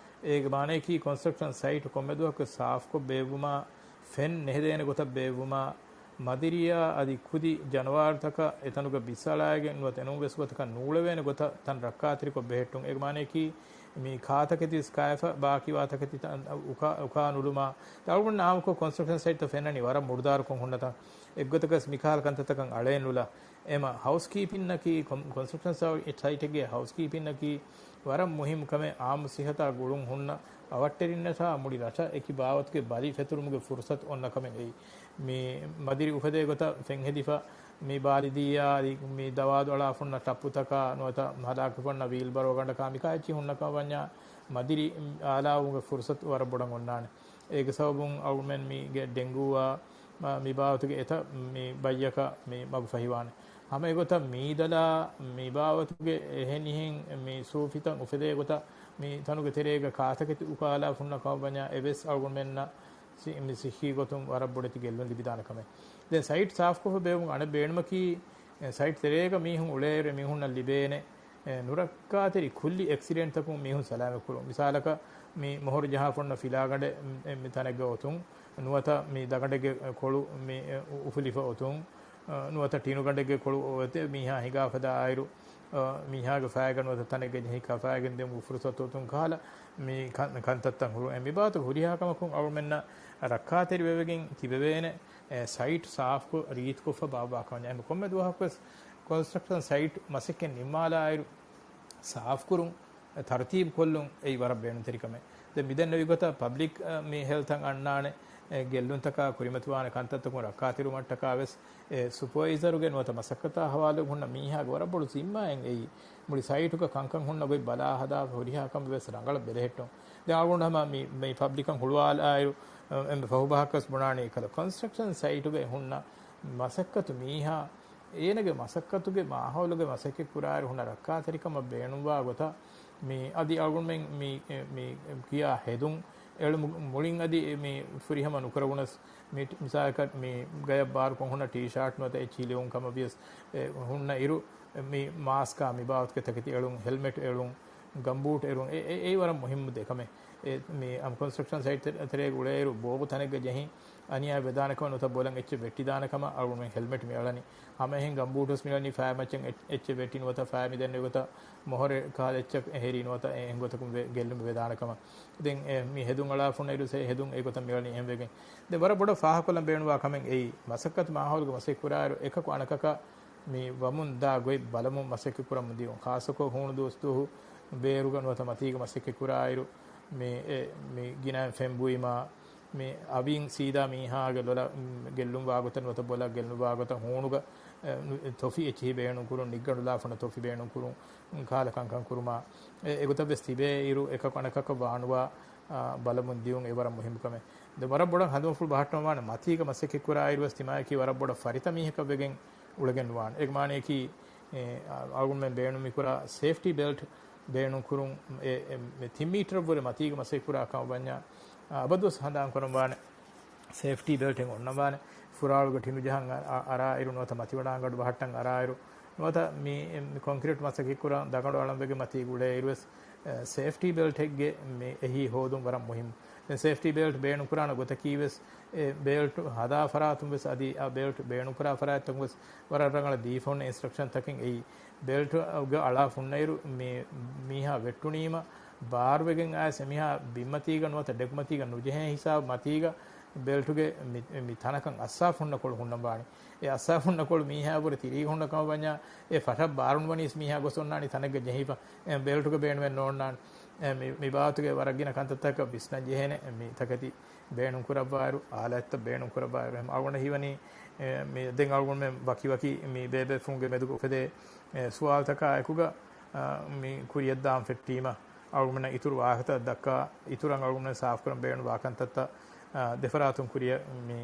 އޭގެ މާނަޔަކީ ކޮންސްޓްރަކްޝަން ސައިޓް ކޮންމެ ދުވަހަކު ސާފްކޮށް ބޭއްވުމާ، ފެން ނެހެދޭނެ ގޮތަށް ބޭއްވުމާ، މަދިރިއާ އަދި ކުދި ޖަނަވާރުތަކަށް އެތަނުގަ ބިސްއަޅާގެން ނުވަތަ އެނޫންވެސް ގޮތަކަށް ނޫޅެވޭނެ ގޮތަށް ތަން ރައްކާތެރިކޮށް ބެހެއްޓުން. އޭގެ މާނަޔަކީ މި ކާތަކެތިވެސް ކާފަ ބާކީވާ ތަކެތި ތަން އުކާ، އުކާ ނުލުމާ. އަޅުގަނޑު އާއްމުކޮށް ކޮންސްޓްރަކްޝަން ސައިޓްތައް ފެންނަނީ ވަރަށް މުޑުދާރުކޮށް ހުންނަތަން. އެއްގޮތަކަސް މިކަހަލަ ކަންތައްތަކަށް އަޅައެއް ނުލާ. އެމަ ހައުސްކީޕިންއަކީ، ކޮން-، ކޮންސްޓްރަކްޝަން ސައި-، ސައިޓެއްގެ ހައުސްކީޕިންއަކީ ވަރަށް މުހިއްމު ކަމެއް. އާއްމު ސިއްހަތާ ގުޅުން ހުންނަ އަވަށްޓެރިންނަށާ މުޅި ރަށަށް އެކި ބާވަތުގެ ބަލި ފެތުރުމުގެ ފުރުސަތު އޮންނަ ކަމެއް އެއީ. މި މަދިރި އުފެދޭ ގޮތަށް ފެންހެދިފަ، މި ބާލިދީއާ އަދި މި ދަވާދު އަޅާފަ ހުންނަ ޓައްޕުތަކާ ނުވަތަ ހަލާކުފަ ހުންނަ ވީލްބަރޯ ގަނޑަކާ މިކާ އެއްޗިހި ހުންނަ ކަމަށް ވަންޏާ މަދިރި އާލާވުމުގެ ފުރުސަތު ވަރަށް ބޮޑަށް އޮންނާނެ. އޭގެ ސަބަބުން އަޅުގަނޑުމެން މީގެ ޑެންގޫއާ، މަ-، މި ބާވަތުގެ އެތައް މި ބައްޔަކަށް މި މަގުފަހިވާނެ. ހަމަ އެގޮތަށް މީދަލާ މި ބާވަތުގެ އެހެނިހެން މި ސޫފިތައް އުފެދޭ ގޮތަށް މި ތަނުގެ ތެރޭގަ ކާތަކެތި އުކާލާފަ ހުންނަ ކަމަށް ވަންޏާ އެވެސް އަޅުގަނޑުމެންނަށް ސި-، މި ސިއްހީ ގޮތުން ވަރަށް ބޮޑެތި ގެއްލުން ލިބިދާނެ ކަމެއް. ދެން ސައިޓް ސާފްކޮށްފަ ބޭއްވުމުގެ އަނެއް ބޭނުމަކީ، އެ، ސައިޓް ތެރޭގަ މީހުން އުޅޭއިރު މީހުންނަށް ލިބޭނެ، އެ، ނުރައްކާތެރި ކުއްލި އެކްސިޑެންޓްތަކުން މީހުން ސަލާމަތްކުރުން. މިސާލަކަށް މި މޮހޮރު ޖަހާފަ ހުންނަ ފިލާގަނޑެއް މި، މި ތަނެއްގަ އޮތުން، ނުވަތަ މި ދަގަނޑެއްގެ ކޮޅު މި، އެ، އު-، އުފުލިފަ އޮތުން، އަ، ނުވަތަ ޓިނުގަނޑެއްގެ ކޮޅު އޮތެ މީހާ ހިނގާފަ ދާއިރު، އަ، މީހާގެ ފައިގަ ނުވަތަ ތަނެއްގަ ޖެހި ކަފާގެން ދެމުގެ ފުރުސަތު އޮތުން ކަހަލަ މި ކަން-، ކަންތައްތައް ހުރު. އެ މި ބާވަތުގެ ހުރިހާ ކަމަކުން އަޅުގަނޑުމެންނަށް ރައްކާތެރިވެވެގެން ތިބެވޭނެ، އެ، ސައިޓް ސާފްކޮށް ރީތިކޮށްފަ ބާއްވާ ކަމަށް. އެހެން ކޮންމެ ދުވަހަކުވެސް ކޮންސްޓްރަކްޝަން ސައިޓް މަސައްކަތް ނިންމާލާއިރު ސާފްކުރުން، ތަރުތީބުކޮށްލުން އެއީ ވަރަށް ބޭނުންތެރި ކަމެއް. ދެން މިދެންނެވި ގޮތަށް ޕަބްލިކް، އަ، މި ހެލްތަށް އަންނާނެ، އެ، ގެއްލުންތަކާ ކުރިމަތިވާނެ ކަންތައްތަކުން ރައްކާތެރިވުމަށްޓަކާ ވެސް، އެ، ސުޕަވައިޒަރުގެ ނުވަތަ މަސައްކަތާ ހަވާލު ހުންނަ މީހާގެ ވަރަށް ބޮޑު ޒިންމާއެއް އެއީ. މުޅި ސައިޓުގަ ކަންކަން ހުންނަ ގޮތް ބަލާ ހަދާފަ ހުރިހާ ކަމެއް ވެސް ރަނގަޅަށް ބެލެހެއްޓުން. ދެން އަޅުގަނޑު ހަމަ މި، މި ޕަބްލިކަށް ހުޅުވާލާއިރު، އެ، އެންމެ ފަހުބަހަކަސް ބުނާނީ ކަލަ ކޮންސްޓްރަކްޝަން ސައިޓުގައި ހުންނަ މަސައްކަތު މީހާ އޭނަގެ މަސައްކަތުގެ މާހައުލުގެ މަސައްކަތް ކުރާއިރު ހުންނަ ރައްކާތެރިކަމަށް ބޭނުންވާ ގޮތަށް މި އަދި އަޅުގަނޑުމެން މި، މި ކިޔާ ހެދުން އެޅުމު މުޅިން އަދި މި ފުރިހަމަ ނުކުރެވުނަސް، މި މިސާލަކަށް މި ގަޔަށް ބާރުކޮށް ހުންނަ ޓީޝާޓް ނުވަތަ އެއްޗިހި ލިޔުން ކަމަށް ވިޔަސް އެ ހުންނަ އިރު، މި މާސްކާ މި ބާވަތުގެ ތަކެތި އެޅުން، ހެލްމެޓް އެޅުން، ގަމްބޫޓް އެޅުން، އެ، އެ، އެއީ ވަރަށް މުހިއްމު ދެ ކަމެއް. އެ، މި އަމް ކޮންސްޓްރަކްޝަން ސައިޓް ތެ-، ތެރޭގަ އުޅޭއިރު ބޯބު ތަނެއްގަ ޖެހި، އަނިޔާ ވެދާނެ ކަމަށް ނުވަތަ ބޮލަށް އެއްޗެއް ވެއްޓިދާނެ ކަމަށް އަޅުގަނޑުމެން ހެލްމެޓް މި އަޅަނީ. ހަމަ އެހެން ގަމްބޫޓުސް މި އަޅަނީ ފައިމައްޗަށް އެއް-، އެއްޗެއް ވެއްޓި ނުވަތަ ފައި މި ދެންނެވި ގޮތަށް މޮހޮރެއް ކަހަލަ އެއްޗަށް އެހެރީ ނުވަތަ އެ-، އެހެން ގޮތަކުން ވެ-، ގެއްލުން ވެދާނެ ކަމަށް. ދެން އެ މި ހެދުން އަޅާފަ ހުންނަ އިރު ސޭ ހެދުން އެ ގޮތަށް މި އަޅަނީ އެހެން ވެގެން. ދެން ވަރަށް ބޮޑަށް ފާހަގަކޮށްލަން ބޭނުންވާ ކަމެއް އެއީ، މަސައްކަތު މާހައުލުގެ މަސައްކަތް ކުރާއިރު އެކަކު އަނެކަކަށް މި ވަމުން ދާ ގޮތް ބަލަމުން މަސައްކަތް ކުރަމުން ދިޔުން. ޚާއްޞަކޮށް ހޫނު ދުވަސްދުވަހު ބޭރުގަ ނުވަތަ މަތީގަ މަސައްކަތް ކުރާއިރު، މި އެ، މި ގިނައިން ފެން ބުއިމާ، މި އަވިން ސީދާ މީހާގެ ލޮލަށް، މް، ގެއްލުން ވާގޮތަށް ނުވަތަ ބޮލަށް ގެއްލުން ވާގޮތަށް ހޫނުގަ، އެ، ނު-، ތޮފި އެއްޗިހި ބޭނުން ކުރުން، ނިއްގަނޑު ލާފަނަ ތޮފި ބޭނުން ކުރުން، މް، ކާލަ ކަންކަން ކުރުމާ، އެ، އެގޮތަށް ވެސް ތިބޭ އިރު، އެކަކު އަނެކަކަށް ވާނުވާ، އާ، ބަލަމުން ދިޔުން އެ ވަރަށް މުހިއްމު ކަމެއް. ދެން ވަރަށް ބޮޑަށް ހަނދުމަފުޅު ބަހައްޓަން ވާނެ، މަތީގަ މަސައްކަތް ކުރާ އިރު ވެސް ތިމާޔަކީ ވަރަށް ބޮޑަށް ފަރިތަ މީހަކަށް ވެގެން އުޅެގެން ނުވާނެ. އޭގެ މާނަޔަކީ، އެ، އަޅުގަނޑުމެން ބޭނުން މިކުރާ ސޭފްޓީ ބެލްޓް ބޭނުން ކުރުން، އެ، އެ، މި ތިން މީޓަރަށްވުރެ މަތީގަ މަސައްކަތް ކުރާ ކަމަށް ވަންޏާ، އަ، އަބަދުވެސް ހަނދާން ކުރަން ވާނެ. ސޭފްޓީ ބެލްޓެއް އޮންނަން ވާނެ. ފުރާޅުގަ ޓިނު ޖަހަން އަ-، އަ-، އަރާ އިރު ނުވަތަ މަތިވަޑާންގަޑު ބަހައްޓަން އަރާ އިރު ނުވަތަ މި، މި ކޮންކްރީޓް މަސައްކަތް ކުރަން ދަގަނޑު އަޅަން ވެގެން މަތީގަ އުޅޭ އިރުވެސް، އެ، ސޭފްޓީ ބެލްޓެއްގެ މި އެހީ ހޯދުން ވަރަށް މުހިއްމު. ދެން ސޭފްޓީ ބެލްޓް ބޭނުން ކުރާނެ ގޮތަކީ ވެސް، އެ، ބެލްޓް ހަދާ ފަރާތުން ވެސް އަދި އާ ބެލްޓް ބޭނުން ކުރާ ފަރާތްތަކުން ވެސް ވަރަށް ރަނގަޅަށް ދީފަ ހުންނަ އިންސްޓްރަކްޝަން ތަކެއް އެއީ. ބެލްޓުގަ އަޅާ ފުންނައިރު މި މީހާ ވެއްޓުނީމަ ބާރުވެގެން އައިސް އެމީހާ ބިންމަތީގަ ނުވަތަ ޑެކުމަތީގަ ނުޖެހޭ ހިސާބު މަތީގަ ބެލްޓުގެ މި، މި ތަނަކަށް އައްސާފަ ހުންނަ ކޮޅު ހުންނަން ވާނެ. އެ އައްސާފަ ހުންނަ ކޮޅު މީހާ ބުރެ ތިރީގަ ހުންނަ ކަމަށް ވަންޏާ އެ ފަށަށް ބާރުން ވަނީސް މީހާ ގޮސް އޮންނާނީ ތަނެއްގަ ޖެހިފަ. އެ ބެލްޓުގެ ބޭނުމެއް ނޯންނާނެ. އެ މި، މި ބާވަތުގެ ވަރަށް ގިނަ ކަންތައްތަކަށް ވިސްނަން ޖެހޭނެ. މި ތަކެތި ބޭނުން ކުރައްވާއިރު، އާލާތްތައް ބޭނުން ކުރައްވާއިރު، އެހެން އަޅުގަނޑަށް ހީވަނީ، އެ، މި ދެން އަޅުގަނޑުމެން ވަކިވަކި މި ބޭބޭފުޅުންގެ މެދުގަ އުފެދޭ، އެ، ސުވާލުތަކާ އެކުގަ، އަ، މި ކުރިޔަށްދާން ފެއްޓީމަ، އަޅުގަނޑަށް އިތުރު ވާހަކަތައް ދައްކާ، އިތުރަށް އަޅުގަނޑުމެން ސާފުކުރަން ބޭނުންވާ ކަންތައްތައް، އަ، ދެފަރާތުން ކުރިޔަށް މި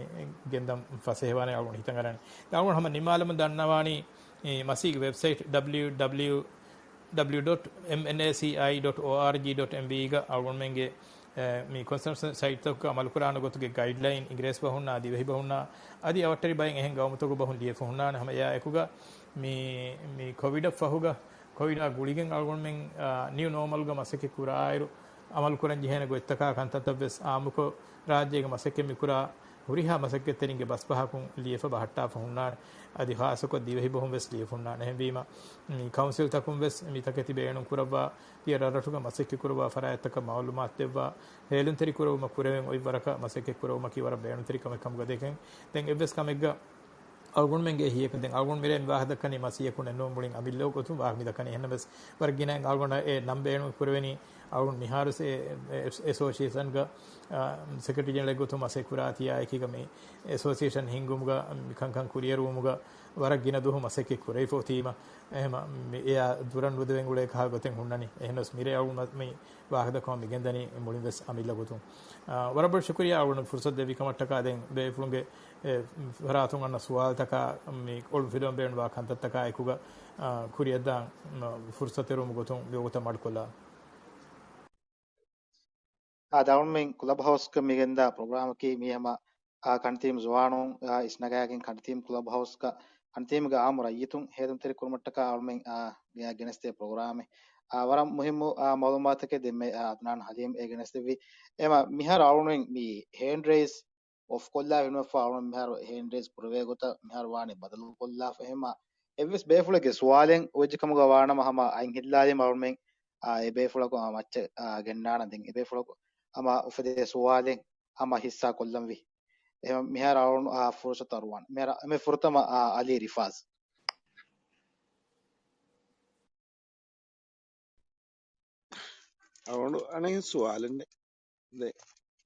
ގެންދަން ފަސޭހަވާނެ އަޅުގަނޑު ހިތަށް އަރާނެ. އަޅުގަނޑު ހަމަ ނިންމާލަމުން ދަންނަވާނީ، އެ، މަސީގެ ވެބްސައިޓް ޑަބްލިއު ޑަބްލިއު ޑަބްލިއު ޑޮޓް އެމްއެންއޭސީއައި ޑޮޓް އޯއާރްޖީ ޑޮޓް އެމްވީ ގަ އަޅުގަނޑުމެންގެ، އެ، މި ކޮންސްޓްރަކްޝަން ސައިޓްތަކުގަ އަމަލުކުރާނެ ގޮތުގެ ގައިޑްލައިން އިނގިރޭސި ބަހުންނާ ދިވެހި ބަހުންނާ އަދި އަވަށްޓެރި ބައެއް އެހެން ގައުމުތަކުގެ ބަހުން ލިޔެފަ ހުންނާނެ. ހަމަ އެއާ އެކުގަ މި، މި ކޮވިޑަށް ފަހުގަ، ކޮވިޑާ ގުޅިގެން އަޅުގަނޑުމެން، އާ، ނިއު ނޯމަލްގަ މަސައްކަތް ކުރާއިރު، އަމަލުކުރަން ޖެހޭނެ ގޮތްތަކާ ކަންތައްތައް ވެސް އާއްމުކޮށް، ރާއްޖޭގެ މަސައްކަތް މިކުރާ ހުރިހާ މަސައްކަތްތެރިންގެ ބަސްބަހަކުން ލިޔެފަ ބަހައްޓާފަ ހުންނާނެ. އަދި ޚާއްޞަކޮށް ދިވެހި ބަހުން ވެސް ލިޔެފަ ހުންނާނެ. އެހެންވީމަ، މި ކައުންސިލްތަކުން ވެސް މި ތަކެތި ބޭނުން ކުރައްވާ، ތިޔަ ރަށްރަށުގަ މަސައްކަތް ކުރައްވާ ފަރާތްތަކަށް މައުލޫމާތު ދެއްވާ، ހޭލުންތެރި ކުރެވުމަށް ކުރެވެން އޮތް ވަރަކަށް މަސައްކަތް ކުރެވުމަކީ ވަރަށް ބޭނުންތެރި ކަމެއް ކަމުގަ ދެކެން. ދެން އެއްވެސް ކަމެއްގަ އަޅުގަނޑުމެންގެ ހިޔަކަށް ދެން އަޅުގަނޑު މިރޭ މި ވާހަކަ ދައްކަނީ މަސީހަކުންނެއް ނޫން މުޅިން އަމިއްލަ ގޮތުން ވާހަކަ މި ދައްކަނީ. އެހެންނަމަވެސް ވަރަށް ގިނައިން އަޅުގަނޑަށް އެ ނަން ބޭނުން ކުރެވެނީ އަޅުގަނޑު މިހާރު އެ، އެ، އެސޯސިއޭޝަންގަ، އާ، ސެކްރެޓަރީ ޖެނެރަލް ގޮތުން މަސައްކަތް ކުރާ ތިޔާއެކީގަ މި އެސޯސިއޭޝަން ހިންގުމުގަ މި ކަންކަން ކުރިއެރުވުމުގަ ވަރަށް ގިނަ ދުވަހު މަސައްކަތް ކުރެވިފަ އޮތީމަ، އެހެމަ މި އެއާ ދުރަށް ނުދެވެން އުޅޭ ކަހަލަ ގޮތެއް ހުންނަނީ. އެހެންނަމަވެސް މިރޭ އަޅުގަނޑު މަ-، މި ވާހަކަ ދައްކަމުން މި ގެންދަނީ މުޅިން ވެސް އަމިއްލަ ގޮތުން. އާ، ވަރަށް ބޮޑަށް ޝުކުރިއްޔާ އަޅުގަނޑު ފުރުސަތު ދެއްވި ކަމަށްޓަކާ. ދެން ބޭފުޅުންގެ، އެ، ފަރާތުން އަންނަ ސުވާލުތަކާ މި އޮޅުން ފިލުވަން ބޭނުންވާ ކަންތައްތަކާ އެކުގަ، އާ، ކުރިއަށްދާން، މަ، ފުރުސަތު އެރުވުމުގެ ގޮތުން މިވަގުތަށް މަޑުކޮށްލާ. އާ، އަޅުގަނޑުމެން ކްލަބް ހައުސްގަ މިގެންދާ ޕްރޮގްރާމަކީ މީ ހަމަ، އާ، ކަނޑިތީމް ޒުވާނުން، އާ، އިސްނަގާގެން ކަނޑިތީމް ކްލަބް ހައުސްގަ ކަނޑިތީމްގެ އާއްމު ރައްޔިތުން ހޭލުންތެރި ކުރުމަށްޓަކާ އަޅުގަނޑުމެން، އާ، ގެ-، ގެނެސްދޭ ޕްރޮގްރާމެއް. އާ، ވަރަށް މުހިއްމު، އާ، މައުލޫމާތަކެއް ދެންމެ، އާ، އަދްނާން ހަލީމް އެ ގެނެސްދެއްވީ. އެމަ މިހާރު އަޅުގަނޑުމެން މި ހޭންޑް ރޭސް އޮފް ކޮށްލާ ފެނުމަށްފަހު އަޅުގަނޑު މިހާރު ހޭންޑް ރޭސް ކުރެވޭ ގޮތަށް މިހާރު ވާނެ ބަދަލު ކޮށްލާފަ. އެހެމަ އެއްވެސް ބޭފުޅެއްގެ ސުވާލެއް އޮވެއްޖެ ކަމުގަ ވާނަމަ ހަމަ އަތް ހިއްލާލީމަ އަޅުމެން، އާ، އެ ބޭފުޅަކު އާ މައްޗަށް، އާ، ގެންނާނަން. ދެން އެ ބޭފުޅަކު ހަމަ އުފެދޭ ސުވާލެއް ހަމަ ހިއްސާ ކޮށްލަންވީ. އެހެން މިހާރު އަޅުން، އާ، ފުރުސަތު އަރުވާން. މިހާރު އެންމެ ފުރަތަމަ، އާ، އަލީ ރިފާޒް. އަޅުގަނޑު އަނެއް ސުވާލެއް ނެތް. ދެ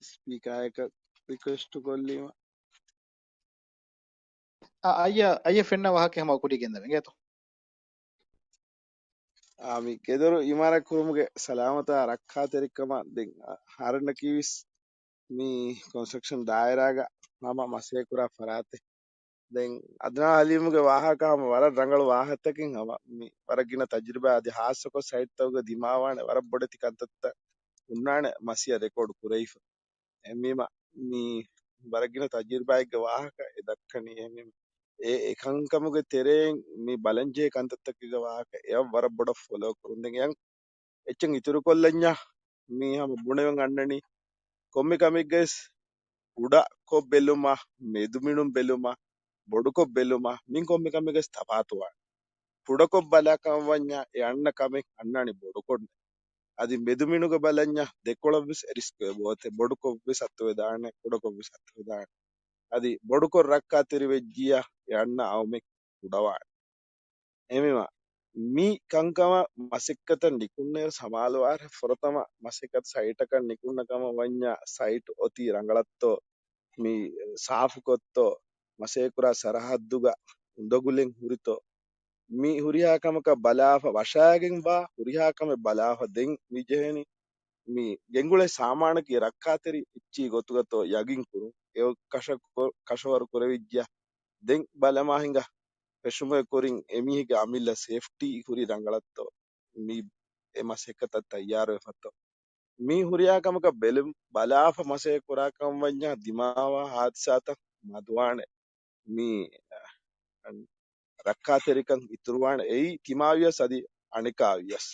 ސްޕީކާއަކަށް ރިކުއެސްޓު ކޮށްލީމަ. އަ-، އައްޔަ، އައްޔަ ފެންނަ ވާހަކަ ހަމަ ކުޑި ގެންދަމެ ގޭތޯ؟ އާ، މި ގެދޮރު އިމާރާތް ކުރުމުގެ ސަލާމަތާ ރައްކާތެރިކަމަށް ދެން އަ-، ހަރަންނަކީވެސް މި ކޮންސްޓްރަކްޝަން ދާއިރާގަ ހަމަ މަސައްކަތް ކުރާ ފަރާތެއް. ދެން އަދްނާ ހަލީމުގެ ވާހަކަ ހަމަ ވަރަށް ރަނގަޅު ވާހަކަތަކެއް ހަމަ މި ވަރަށް ގިނަ ތަޖުރިބާ އަދި ހާއްސަކޮށް ސައިޓްތަކުގަ ދިމާވާނެ ވަރަށް ބޮޑެތި ކަންތައްތައް ހުންނާނެ މަސީހަށް ރެކޯޑް ކުރެވިފަ. އެހެންވީމަ މި ވަރަށް ގިނަ ތަޖުރިބާއެއްގެ ވާހަކަ އެ ދައްކަނީ. އެހެންވީމަ އެ އެކަންކަމުގެ ތެރެއިން މި ބަލަންޖެހޭ ކަންތައްތަކެއްގެ ވާހަކަ އެއަށް ވަރަށް ބޮޑަށް ފޮލޯ ކުރުން. ދެން އެއަށް އެއްޗެއް އިތުރުކޮށްލަންޏާ މީ ހަމަ ބުނެވެން އަންނަނީ ކޮންމެ ކަމެއްގައިސް ކުޑަކޮށް ބެލުމާ، މެދުމިނުން ބެލުމާ، ބޮޑުކޮށް ބެލުމާ މި ކޮންމެ ކަމެއްގައިސް ތަފާތުވާނެ. ކުޑަކޮށް ބަލާ ކަމަށް ވަންޏާ އެ އަންނަ ކަމެއް އަންނާނީ ބޮޑުކޮށް. އަދި މެދުމިނުގަ ބަލަންޏާ ދެކޮޅަށްވެސް އެ ރިސްކު އެބައޮތޭ. ބޮޑުކޮށްވެސް އަތުވެދާނެ، ކުޑަކޮށްވެސް އަތުވެދާނެ. އަދި ބޮޑުކޮށް ރައްކާތެރިވެއްޖިއްޔާ އެ އަންނަ އައުމެއް ކުޑަވާނެ. އެހެންވީމަ މި ކަންކަމަށް މަސައްކަތަށް ނިކުންނައިރު ސަމާލުވާށެ، ފުރަތަމަ މަސައްކަތު ސައިޓަކަށް ނިކުންނަ ކަމަށް ވަންޏާ ސައިޓް އޮތީ ރަނގަޅަށްތޯ، މި ސާފުކޮށްތޯ، މަސައްކަތްކުރާ ސަރަހައްދުގަ އުނދަގުލެއް ހުރިތޯ، މި ހުރިހާ ކަމަކަށް ބަލާފަ ވަށާގެން ވާ ހުރިހާ ކަމެއް ބަލާފަ ދެން މި ޖެހެނީ. މި ގެންގުޅޭ ސާމާނަކީ ރައްކާތެރި އެއްޗިހި ގޮތުގަތޯ ޔަގީން ކުރުން. އެ ކަށަ-، ކަށަވަރު ކުރެވިއްޖެ ދެން ބަލަމާ ހިނގާ. ފެށުމުގެ ކުރިން އެމީހެއްގެ އަމިއްލަ ސޭފްޓީ ހުރީ ރަނގަޅަށްތޯ؟ މި އެ މަސައްކަތަށް ތައްޔާރުވެފަތޯ؟ މި ހުރިހާ ކަމަކަށް ބެލުން ބަލާފަ މަސައްކަތް ކުރާ ކަމަށް ވަންޏާ ދިމާވާ ހާދިސާތައް މަދުވާނެ. މި ރައްކާތެރިކަން އިތުރުވާނެ. އެއީ ތިމާވިޔަސް އަދި އަނެކާވިޔަސް.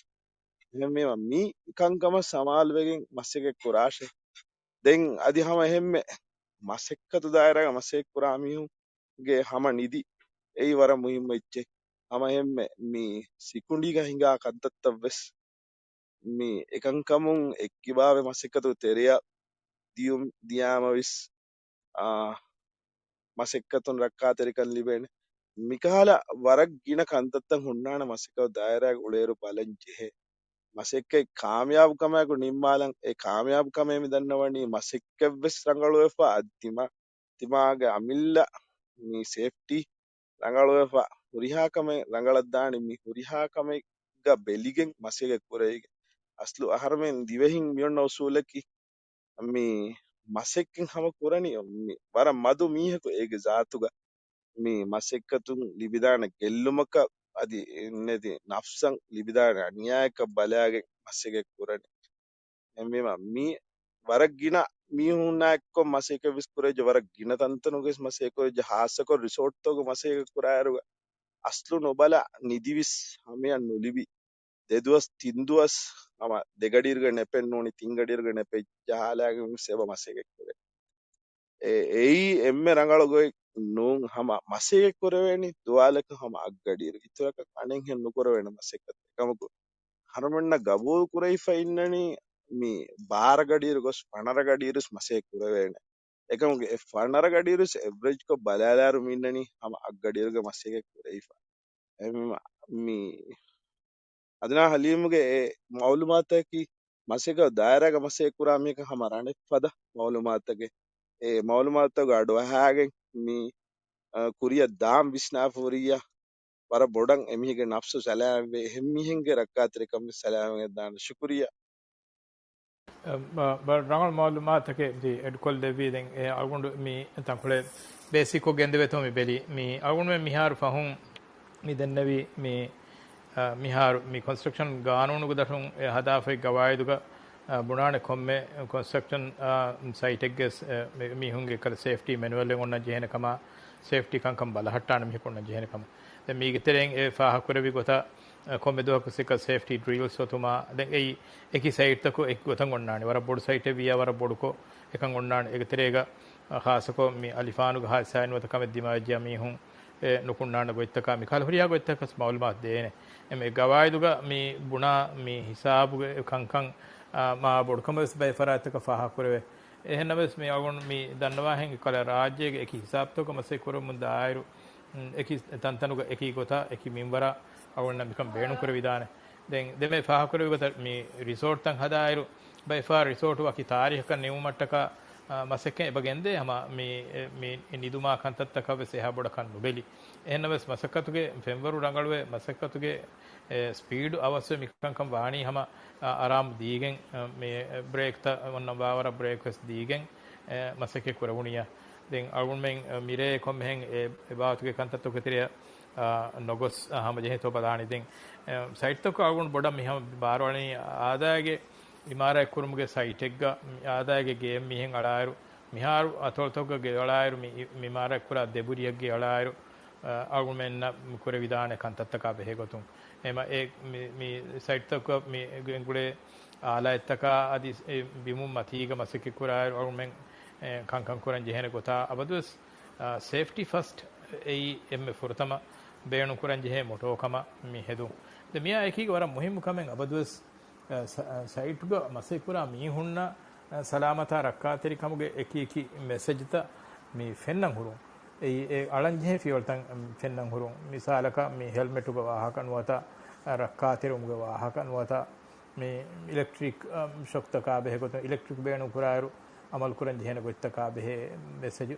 އެހެންވީމަ މި ކަންކަމަށް ސަމާލުވެގެން މަސައްކަތް ކުރާށެ. ދެން އަދި ހަމަ އެހެންމެ މަސައްކަތު ދާއިރާގަ މަސައްކަތް ކުރާ މީހުންގެ ހަމަ ނިދި އެއީ ވަރަށް މުހިއްމު އެއްޗެއް. ހަމަ އެހެންމެ މި ސިކުނޑީގަ ހިނގާ ކަންތައްތައް ވެސް މި އެކަންކަމުން އެއްކިބާވެ މަސައްކަތު ތެރެއަށް ދިޔުން ދިޔާމަވެސް، އާ، މަސައްކަތުން ރައްކާތެރިކަން ލިބޭނެ. މިކަހަލަ ވަރަށް ގިނަ ކަންތައްތައް ހުންނާނެ މަސައްކަތު ދާއިރާގެ އުޅޭއިރު ބަލަން ޖެހޭ. މަސައްކަތް ކާމިޔާބު ކަމާއެކު ނިންމާލަން. އެ ކާމިޔާބު ކަމޭ މި ދަންނަވަނީ މަސައްކަތް ވެސް ރަނގަޅުވެފަ އަދި ތިމާ-، ތިމާގެ އަމިއްލަ މި ސޭފްޓީ ރަނގަޅުވެފަ ހުރިހާ ކަމެއް ރަނގަޅަށްދާނީ މި ހުރިހާ ކަމެއްގަ ބެލިގެން މަސައްކަތް ކުރެވިގެން. އަސްލު އަހަރުމެން ދިވެހިން މިއޮންނަ އުސޫލަކީ މި މަސައްކަތް ހަމަ ކުރަނީ މި ވަރަށް މަދު މީހަކު އޭގެ ޒާތުގަ މި މަސައްކަތުން ލިބިދާނެ ގެއްލުމަކަށް އަދި އެންމެ ނަފްސަށް ލިބިދާނެ އަނިޔާއަކަށް ބަލާގެން މަސައްކަތް ކުރަނީ. އެހެންވީމަ މި ވަރަށް ގިނަ މީހުންނާ އެއްކޮށް މަސައްކަތް ވެސް ކުރެވިއްޖެ، ވަރަށް ގިނަ ތަންތަނުގައި ވެސް މަސައްކަތް ކުރެވިއްޖެ، ހާއްސަކޮށް ރިސޯޓްތަކުގަ މަސައްކަތް ކުރާއިރުގަ އަސްލު ނުބަލާ ނިދިވެސް ހަމަޔަށް ނުލިބި، ދެދުވަސް ތިންދުވަސް ހަމަ ދެގަޑިއިރުގަ ނެޕެއް ނޫނީ ތިންގަޑިއިރުގަ ނެޕެއް ޖަހާލާގެން ވެސް އެބަ މަސައްކަތް ކުރޭ. އެ-، އެއީ އެންމެ ރަނގަޅު ގޮތް ނޫން. ހަމަ މަސައްކަތް ކުރެވޭނީ ދުވާލަކަށް ހަމަ އަށްގަޑިއިރު. އިތުރަކަށް އަނެއްހެން ނުކުރެވޭނެ މަސައްކަތެއް. އެކަމަކު އަހަރުމެންނަށް ގަބޫލު ކުރެވިފަ އިންނަނީ މި ބާރަ ގަޑިއިރު ގޮސް ފަނަރަ ގަޑިއިރު ވެސް މަސައްކަތް ކުރެވޭނެ. އެކަމަކު އެ ފަނަރަ ގަޑިއިރު ވެސް އެވްރެޖްކޮށް ބަލާލާއިރު މި އިންނަނީ ހަމަ އަށްގަޑިއިރުގަ މަސައްކަތް ކުރެވިފަ. އެހެންވީމަ މި އަދުނާ ހަލީމުގެ އެ މައުލޫމާތަކީ މަސައްކަތް ދާއިރާގަ މަސައްކަތް ކުރާ މީހަކަށް ހަމަ ރަނެއް ފަދަ މައުލޫމާތަކެއް. އެ މައުލޫމާތުގެ އަޑު އަހާގެން މި، އަ، ކުރިއަށް ދާން ވިސްނާފަ ހުރިއްޔާ، ވަރަށް ބޮޑަށް އެމީހެއްގެ ނަފްސު ސަލާމަތްވެ، އެހެން މީހެއްގެ ރައްކާތެރިކަން ވެސް ސަލާމަތްވެދާނެ. ޝުކުރިއްޔާ. އަ، ބަ-، ބަ-، ރަނގަޅު މައުލޫމާތަކެއް ތި އެޑްކޮށްލެއްވީ. ދެން އެ އަޅުގަނޑު މި ތަންކޮޅެއް ބޭސިކްކޮށް ގެންދެވޭތޯ މި ބެލީ. މި އަޅުގަނޑުމެން މިހާރު ފަހުން މި ދެންނެވީ މި، އަ، މިހާރު މި ކޮންސްޓްރަކްޝަން ގާނޫނުގެ ދަށުން އެ ހަދާފައި ގަވާއިދުގަ، އަ، ބުނާނެ ކޮންމެ ކޮންސްޓްރަކްޝަން، އަ، ސައިޓެއްގެ ސް-، އެ، މި-، މީހުންގެ ކަލަ ސޭފްޓީ މެނުއަލެއް އޮންނަން ޖެހޭނެ ކަމަށް، ސޭފްޓީ ކަންކަން ބަލަހައްޓާނެ މީހަކު އޮންނަން ޖެހޭނެ ކަމަށް. ދެން މީގެ ތެރެއިން އެ ފާހަގަކުރެއްވި ގޮތަށް، އަ، ކޮންމެ ދުވަހަކު ސިކަ ސޭފްޓީ ޑްރިލްސް އޮތުމާ، ދެން އެއީ އެކި ސައިޓްތަކު އެކި ގޮތަށް އޮންނާނެ. ވަރަށް ބޮޑު ސައިޓެއް ވިއްޔާ ވަރަށް ބޮޑުކޮށް އެކަން އޮންނާނެ. އޭގެ ތެރޭގަ، އަ، ޚާއްޞަކޮށް މި އަލިފާނުގެ ހާދިސާއިން ނުވަތަ ކަމެއް ދިމާވެއްޖެ މީހުން އެ ނުކުންނާނެ ގޮތްތަކާ، މިކަހަލަ ހުރިހާ ގޮތްތަކަސް މައުލޫމާތު ދޭނެ. އެމެ ގަވާއިދުގަ މި ބުނާ މި ހިސާބުގެ ކަންކަން، އާ، މާ ބޮޑުކަމަށް ވެސް ބައެއް ފަރާތްތަކަށް ފާހަގަކުރެވޭ. އެހެންނަމަވެސް މި އަޅުގަނޑު މި ދަންނަވާހެން އެކަލަ ރާއްޖޭގެ އެކި ހިސާބުތަކުގަ މަސައްކަތް ކުރަމުން ދާއިރު، އެކި ތަންތަނުގަ އެކި ގޮތާ އެކި މިންވަރާ އަޅުގަނޑަށް މިކަން ބޭނުންކުރެވިދާނެ. ދެން ދެންމެ ފާހަގަކުރެއްވި ގޮތަށް މި ރިސޯޓްތައް ހަދާއިރު، ބައެއްފަހަރު ރިސޯޓު ވަކި ތާރީހަކަށް ނިމުމަށްޓަކާ، އާ، މަސައްކަތް އެބަ ގެންދޭ ހަމަ މި، މި ނިދުމާ ކަންތައްތަކަށް ވެސް އެހާ ބޮޑަކަށް ނުބެލި. އެހެންނަމަވެސް މަސައްކަތުގެ ފެންވަރު ރަނގަޅުވެ، މަސައްކަތުގެ، އެ، ސްޕީޑު އަވަސްވެ މިކަންކަން ވާނީ ހަމަ، އާ، އަރާމު ދީގެން، އާ، މި ބްރޭކްތައް އޮންނަ ވާވަރަށް ބްރޭކް ވެސް ދީގެން، އެ، މަސައްކަތް ކުރެވުނިއްޔާ. ދެން އަޅުގަނޑުމެން، އަ، މިރޭ ކޮންމެހެން އެ، އެ ބާވަތުގެ ކަންތައްތަކުގެ ތެރެއަށް، އާ، ނޮގޮސް، އާ، ހަމަޖެހޭތޯ ބަލާނީ. ދެން، އެ، ސައިޓްތަކު އަޅުގަނޑު ބޮޑަށް މިހަމަ ބާރުއަޅަނީ އާދައިގެ އިމާރާތް ކުރުމުގެ ސައިޓެއްގަ، މި އާދައިގެ ގެއެއް މީހެއް އަޅާއިރު، މިހާރު އަތޮޅުތަކުގަ ގެ އަޅާއިރު، މި، މި އިމާރާތް ކުރާ ދެބުރިއެއްގެ އަޅާއިރު، އަ، އަޅުގަނޑުމެންނަށް ކުރެވިދާނެ ކަންތައްތަކާ ބެހޭ ގޮތުން. އެމަ އެ މި، މި ސައިޓްތަކަށް މި ގެންގުޅޭ އާލާތްތަކާ އަދި އެ ބިމުން މަތީގަ މަސައްކަތް ކުރާއިރު އަޅުގަނޑުމެން، އެ، ކަންކަން ކުރަން ޖެހޭނެ ގޮތާ އަބަދުވެސް، އަ، ސޭފްޓީ ފަސްޓް އެއީ އެންމެ ފުރަތަމަ ބޭނުން ކުރަން ޖެހޭ މޮޓޯ ކަމަށް މި ހެދުން. ދެ މިއާ އެކީގެ ވަރަށް މުހިއްމު ކަމެއް އަބަދުވެސް، އަ، ސަ-، އަ، ސައިޓްގަ މަސައްކަތް ކުރާ މީހުންނަށް، އަ، ސަލާމަތާ ރައްކާތެރިކަމުގެ އެކި އެކި މެސެޖްތައް މި ފެންނަން ހުރުން. އެއީ އެ އަޅަން ޖެހޭ ފިޔަވަޅުތައް ފެންނަން ހުރުން. މިސާލަކަށް މި ހެލްމެޓުގެ ވާހަކަ ނުވަތަ ރައްކާތެރިވުމުގެ ވާހަކަ ނުވަތަ މި އިލެކްޓްރިކް، އަ، ޝޮކްތަކާ ބެހޭ ގޮތުން އިލެކްޓްރިކް ބޭނުން ކުރާއިރު އަމަލު ކުރަން ޖެހޭނެ ގޮތްތަކާ ބެހޭ މެސެޖު.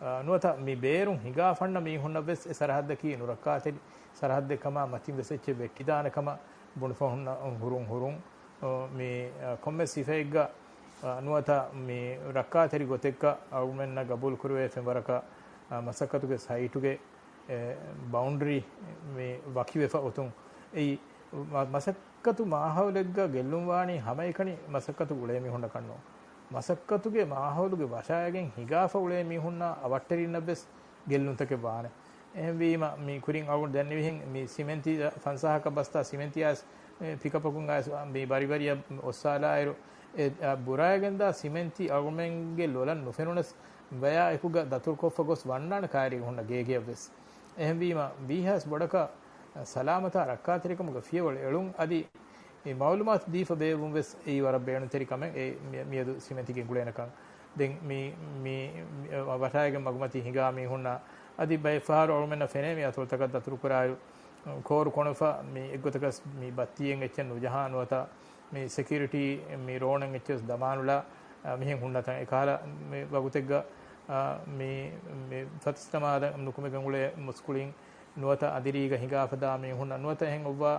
އަ، ނުވަތަ މި ބޭރުން ހިނގާ ފަންނަ މީހުންނަށް ވެސް އެ ސަރަހައްދަކީ ނުރައްކާތެރި ސަރަހައްދެއް ކަމާ މަތިން ވެސް އެއްޗެއް ވެއްޓިދާނެ ކަމަށް ބުނެފަ ހުންނަ ހުރުން ހުރުން، އަ، މި، އަ، ކޮންމެ ސިފައެއްގަ، އަ، ނުވަތަ މި ރައްކާތެރި ގޮތެއްގަ އަޅުގަނޑުމެންނަށް ގަބޫލު ކުރެވޭ ފެންވަރަކަށް، އަ، މަސައްކަތުގެ ސައިޓުގެ އެ، ބައުންޑަރީ މި ވަކިވެފަ އޮތުން. އެއީ، މަ-، މަސައްކަތު މާހައުލެއްގަ ގެއްލުން ވާނީ ހަމައެކަނި މަސައްކަތު އުޅޭ މީހުންނަކަށް ނޫން. މަސައްކަތުގެ މާހައުލުގެ ވަށާގެން ހިނގާފަ އުޅޭ މީހުންނާ އަވަށްޓެރިންނަށް ވެސް ގެއްލުންތަކެއް ވާނެ. އެހެންވީމަ، މި ކުރިން އަޅުގަނޑު ދެންނެވިހެން މި ސިމެންތި ފަންސާހަކަށް ބަސްތާ ސިމެންތި އައިސް، އެ، ޕިކަޕަކުން އައިސް، މި ބަރިބަރިއަށް އޮއްސާލާއިރު، އެ، އަ، ބުރާއިގެންދާ ސިމެންތި އަޅުގަނޑުމެންގެ ލޮލަށް ނުފެނުނަސް، ބަޔާ އެކުގަ ދަތުރުކޮށްފަ ގޮސް ވަންނާނެ ކައިރީގަ ހުންނަ ގޭގެއަށް ވެސް. އެހެންވީމަ، ވީހާވެސް ބޮޑަކަށް ސަލާމަތާ ރައްކާތެރިކަމުގެ ފިޔަވަޅު އެޅުން އަދި މި މައުލޫމާތު ދީފަ ބޭއްވުން ވެސް އެއީ ވަރަށް ބޭނުންތެރި ކަމެއް. އެ މި-، މިއަދު ސިމެންތި ގެންގުޅޭނެކަން. ދެން މި، މި، މި ވަށާގެން މަގުމަތީ ހިނގާ މީހުންނަށް އަދި ބައެއް ފަހަރު އަޅުމެންނަށް ފެނޭ މި އަތޮޅުތަކަށް ދަތުރުކުރާއިރު، ކޯރު ކޮނުފަ މި އެއްގޮތަކަސް މި ބައްތީއެއް އެއްޗެއް ނުޖަހާ ނުވަތަ މި ސެކިއުރިޓީ މި ޑްރޯނެއް އެއްޗެއް ދަމާނުލާ، އަ، މިހެން ހުންނަތަން. އެކަހަލަ މި ވަގުތެއްގަ، އަ، މި، މި ފަތިސްތަމާދަ ނުކުމެގެން އުޅޭ މުސްކުޅިން ނުވަތަ އަނދިރީގަ ހިނގާފަދާ މީހުންނަށް ނުވަތަ އެހެން އޮއްވާ،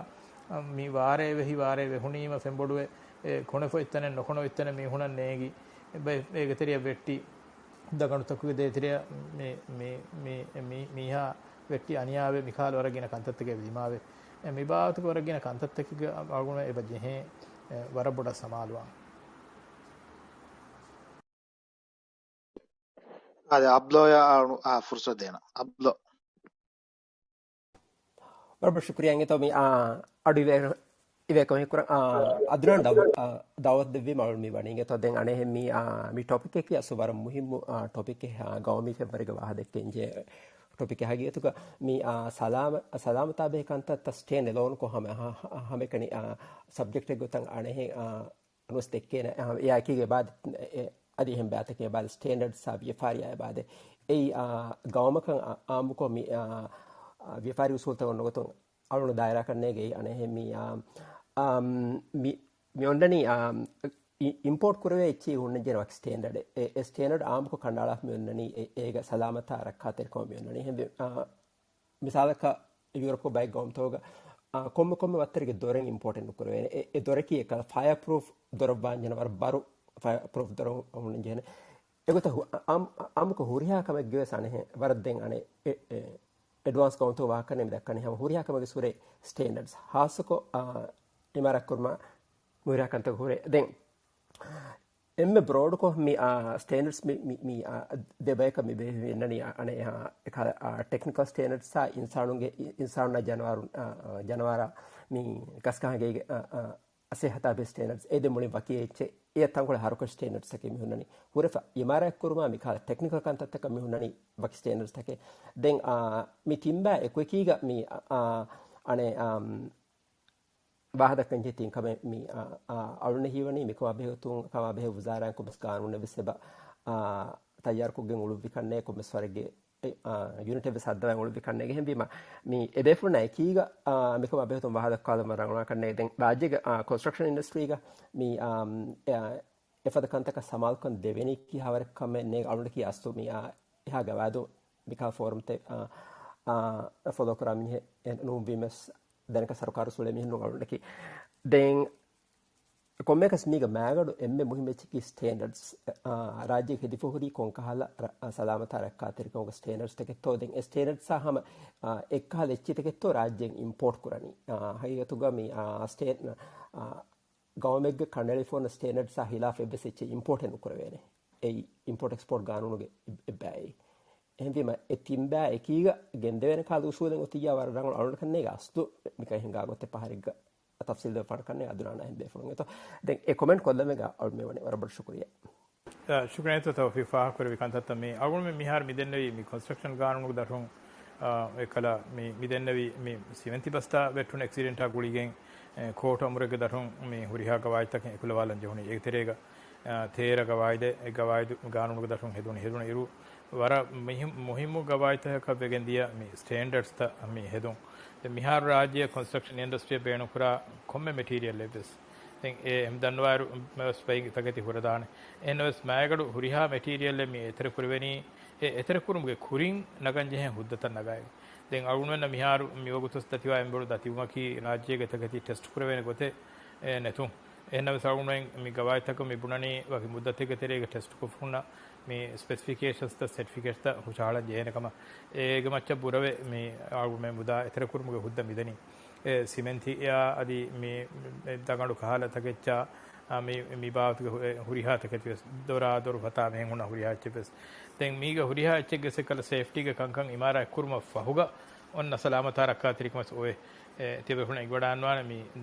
އަ، މި ވާރޭ ވެހި ވާރޭ ވެހުނީމަ ފެންބޮޑުވެ، އެ ކޮނެފަ އޮތްތަނެއް ނޮކޮނެ އޮތްތަނެއް މީހުނަށް ނޭނގި، އެ ބައެ-، އޭގެ ތެރެއަށް ވެއްޓި، ދަގަނޑުތަކުގެ ދޭތެރެއަށް މި، މި، މި، މި، މީހާ ވެއްޓި އަނިޔާވެ މިކަހަލަ ވަރަށް ގިނަ ކަންތައްތަކެއް ދިމާވެ. އެ މި ބާވަތުގެ ވަރަށް ގިނަ ކަންތައްތަކެއްގެ އަޅުގަނޑު އެބަ ޖެހޭ، އެ، ވަރަށް ބޮޑަށް ސަމާލުވާން. އާދެ، އަބްލޯޔާ އަޅު-، އާ، ފުރުސަތު ދޭނަ. އަބްލޯ. ވަރަށް ބޮޑަށް ޝުކުރިއްޔާ އިނގޭތޯ މި، އާ، އަޑު އިވޭ-، އިވޭ ކޮމެންޓް ކުރަން، އާ، އަދުނާން ދައު-، އާ، ދައުވަތު ދެއްވީމަ އަޅު މި ވަނީ އިނގޭތޯ. ދެން އަނެއް މި، އާ، މި ޓޮޕިކެކީ އަސްލު ވަރަށް މުހިއްމު، އާ، ޓޮޕިކެއް، އާ، ގައުމީ ފެންވަރުގެ ވާހަކަ ދެއްކެން ޖެހޭ ޓޮޕިކެއް. ހަގީގަތުގަ މި، އާ، ސަލާމަ-، ސަލާމަތާ ބެހޭ ކަންތައްތައް ސްޓޭންޑް އެލޯންކޮށް ހަމަ-، ހަ-، ހަ-، ހަމައެކަނި، އާ، ސަބްޖެކްޓެއް ގޮތަށް އަނެއް، އާ، ނުވެސް ދެއްކޭނެ. އެ، އެއާއެކީގަ އެބާދެ-، އެ، އަދި އެހެން ބައިތަކެއް އެބާދެ ސްޓޭންޑަޑްސްއާ ވިޔަފާރިއާ އެބާދެ. އެއީ، އާ، ގައުމަކަށް އާ-، އާއްމުކޮށް މި، އާ، އާ، ވިޔަފާރި އުސޫލުތައް އޮންނަ ގޮތުން އަޅުގަނޑު ދާއިރާ ކަންނޭގެ އަނެއް މި، އާ، އާ، މި، މި އޮންނަނީ، އާ، އި-، އިމްޕޯޓް ކުރެވޭ އެއްޗެއް ހުންނަންޖެހޭ ވަކި ސްޓޭންޑަޑެއް. އެ، އެ ސްޓޭންޑަޑް އާއްމުކޮށް ކަނޑައަޅާފަ މި އޮންނަނީ އެ-، އޭގަ ސަލާމަތާ ރައްކާތެރިކަމަށް މި އޮންނަނީ. އެހެންވެ، އާ، މިސާލަކަށް ޔޫރަޕް ބައެއް ގައުމުތަކުގަ، އާ، ކޮންމެ ކޮންމެ ވައްތަރެއްގެ ދޮރެއް އިމްޕޯޓެއް ނުކުރެވޭނެ. އެ، އެ ދޮރަކީ އެކަހަލަ ފަޔަރ ޕްރޫފް ދޮރަށް ވާންޖެހޭ ވަރަށް ބަރު ފަޔަރ ޕްރޫފް ދޮރެއް ހުންނަންޖެހޭނެ. އެގޮތަށް ހު-، އާ، އާ، އާއްމުކޮށް ހުރިހާ ކަމެއްގެ ވެސް އަނެއް ވަރަށް ދެން އަނެއް އެ، އެ، އެޑްވާންސް ގައުމުތަކުގެ ވާހަކަ މި ދައްކަނީ ހަމަ ހުރިހާ ކަމެއްގެ ހުރޭ ސްޓޭންޑަޑްސް. ހާއްސަކޮށް، އާ، އިމާރާތް ކުރުމަށް ހުރިހާ ކަންތަކުގެ ހުރޭ. ދެން އެންމެ ބްރޯޑްކޮށް މި، އާ، ސްޓޭންޑަޑްސް މި، މި، މި، އާ، ދެ ބަޔަކަށް މި ބެހެއްޓި އިންނަނީ، އާ، އަނެއް، އާ، އެކަހަލަ، އާ، ޓެކްނިކަލް ސްޓޭންޑަޑްސްއާ އިންސާނުންގެ، އި-، އިންސާނުންނާ ޖަނަވާރު-، އާ، އާ، ޖަނަވާރާ މި ގަސްގަހާގެ، އާ، އާ، އަސޭހަތާ ބެހޭ ސްޓޭންޑަޑްސް. އެ ދެ މުޅިން ވަކި އެއްޗެއް. އެ ތަންކޮޅެއް ހަރުކޮށް ސްޓޭންޑަޑްސްތަކެއް މި ހުންނަނީ. ހުރެފަ އިމާރާތް ކުރުމާ މި ކަހަލަ ޓެކްނިކަލް ކަންތައްތަކަށް މި ހުންނަނީ ވަކި ސްޓޭންޑަޑްސްތަކެއް. ދެން، އާ، މި ތިން ބައި އެކުއެކީގަ މި، އާ، އާ، އަނެއް، އާ، ވާހަކަ ދައްކަން ޖެހޭ ތިން ކަމެއް މި، އާ، އާ، އަޅުން ހީވަނީ މިކަމާ ބެހޭގޮތުން، ކަމާ ބެހޭ ވުޒާރާއިން ކޮންމެސް ގާނޫނެއް ވެސް އެބަ، އާ، ތައްޔާރުކޮށްގެން އުޅުއްވި ކަންނޭ ކޮންމެސް ވަރެއްގެ، އެ، އާ، ޔުނިޓެއް ވެސް ހައްދަވާ އުޅުއްވި ކަންނޭގެ. އެހެންވީމަ، މި އެބޭފުޅުންނާ އެކީގަ، އާ، މިކަމާ ބެހޭގޮތުން ވާހަކަ ދައްކާލަން ވަރަށް ރަނގަޅު ކަންނޭ. ދެން ރާއްޖޭގެ، އާ، ކޮންސްޓްރަކްޝަން އިންޑަސްޓްރީގަ މި، އާ، އެ، އެފަދަ ކަންތަކަށް ސަމާލުކަން ދެވެނީ ކިހާވަރެއް ކަމެއް ނޭނގެ އަޅުގަނޑަކީ އަސްލު މި، އާ، އެހާ ގަވާއިދު މިކަހަލަ ފޯރަމްތައް، އާ، އާ، ފޮލޯ ކުރާ މީހެއް ނޫންވީމަސް ދެން ސަރުކާރު ސުޅޭ މީހުން ނޫން އަޅުގަނޑަކީ. ދެން ކޮންމެއަކަސް މީގަ މާގަޑު އެންމެ މުހިއްމު އެއްޗަކީ ސްޓޭންޑަޑްސް. އާ، ރާއްޖޭގަ ހެދިފަ ހުރީ ކޮންކަހަލަ ރަ-، އާ، ސަލާމަތާ ރައްކާތެރިކަމުގެ ސްޓޭންޑަޑްސްތަކެއްތޯ؟ ދެން އެ ސްޓޭންޑަޑްސްއާ ހަމަ، އާ، އެއްކަހަލަ އެއްޗިތަކެއްތޯ ރާއްޖޭން އިމްޕޯޓް ކުރަނީ؟ އާ، ހަގީގަތުގަ މި، އާ، ސްޓޭ-، އާ، ގައުމެއްގެ ކަނޑައެޅިފަ ހުންނަ ސްޓޭންޑަޑްސްއާ ހިލާފް އެއްވެސް އެއްޗެއް އިމްޕޯޓެއް ނުކުރެވޭނެ. އެއީ އިމްޕޯޓް އެކްސްޕޯޓް ގާނޫނުގެ އެއް-، އެއްބައި. އެހެންވީމަ، އެ ތިންބައި އެކީގަ ގެންދެވޭނެ ކަހަލަ އުސޫލެއް އޮތިއްޔާ ވަރަށް ރަނގަޅު އަޅުގަނޑަކަށް ނޭނގެ އަސްލު މިކަން ހިނގާ ގޮތެއް ފަހަރެއްގަ ތަފްސީލް ދެއްވާނެ ކަންނޭ އަދުނާނާ އެހެން ބޭފުޅުން އެތޯ. ދެން އެ ކޮމެންޓް ކޮށްލަމެގަ އަޅުމެ ވަނީ ވަރަށް ބޮޑު ޝުކުރިއްޔާ. އަ، ޝުކުރިއްޔާ ތައުފީޤް ފާހަގަކުރެއްވި ކަންތައްތައް މި އަޅުގަނޑުމެން މިހާރު މި ދެންނެވީ މި ކޮންސްޓްރަކްޝަން ގާނޫނުގެ ދަށުން، އަ، އެކަލަ މި، މި ދެންނެވީ މި ސިމެންތި ބަސްތާ ވެއްޓުނު އެކްސިޑެންޓާ ގުޅިގެން، އެ، ކޯޓު އަމުރެއްގެ ދަށުން މި ހުރިހާ ގަވާއިދުތަކެއް އެކުލަވާލަން ޖެހުނީ. އޭގެ ތެރޭގަ، އަ، ތޭރަ ގަވާއިދެއް، އެ ގަވާއިދު ގާނޫނުގެ ދަށުން ހެދުނު، ހެދުނު އިރު، ވަރަށް މުހި-، މުހިއްމު ގަވާއިދުތަކަކަށް ވެގެން ދިޔަ މި ސްޓޭންޑަޑްސްތައް މި ހެދުން. ދެން މިހާރު ރާއްޖޭ ކޮންސްޓްރަކްޝަން އިންޑަސްޓްރީއަށް ބޭނުންކުރާ ކޮންމެ މެޓީރިއަލެއްވެސް، ދެން އެ އެހެން ދަންނަވާއިރު ވެސް ބައި ތަކެތި ހުރެދާނެ. އެހެންނަމަވެސް މާތް ގަޑު ހުރިހާ މެޓީރިއަލެއް މި އެތެރެކުރެވެނީ، އެ އެތެރެކުރުމުގެ ކުރިން ނަގަން ޖެހޭ ހުއްދަތައް ނަގައި. ދެން އަޅުގަނޑުމެންނަށް މިހާރު މިވަގުތު ދަތިވާ އެންބުރު ދަތިވުމަކީ ރާއްޖޭގެ ތަކެތި ޓެސްޓް ކުރެވޭނެ ގޮތެއް، އެ، ނެތުން. އެހެންނަމަވެސް އަޅުގަނޑުމެން މި ގަވާއިދުތަކަށް މި ބުނަނީ ވަކި މުއްދަތެއްގެ ތެރޭގަ ޓެސްޓް ކޮށްފަ ހުންނަ މި ސްޕެސިފިކޭޝަންސްތައް، ސެޓްފިކެޓްތައް ހުށަހަޅަން ޖެހޭނެ ކަމަށް. އޭގެ މައްޗަށް ބުރަވެ މި އަޅުގަނޑުމެން މުދާ އެތެރެކުރުމުގެ ހުއްދަ މިދަނީ. އެ ސިމެންތިއާ އަދި މި، މި ދަގަނޑު ކަހަލަ ތަކެއްޗާ، އާ، މި، މި ބާވަތުގެ ހު-، އެ ހުރިހާ ތަކެތިވެސް، ދޮރާ ދޮރުފަތާ މިހެން ހުންނަ ހުރިހާ އެއްޗެއްވެސް. ދެން މީގަ ހުރިހާ އެއްޗެއްގެ ސެކަލަ ސޭފްޓީގެ ކަންކަން އިމާރާތް ކުރުމަށް ފަހުގަ އޮންނަ ސަލާމަތާ ރައްކާތެރިކަމަސް އޮވެ. އެ، ތިޔަބޭފުޅުން އެނގިވަޑާންވާނެ މި،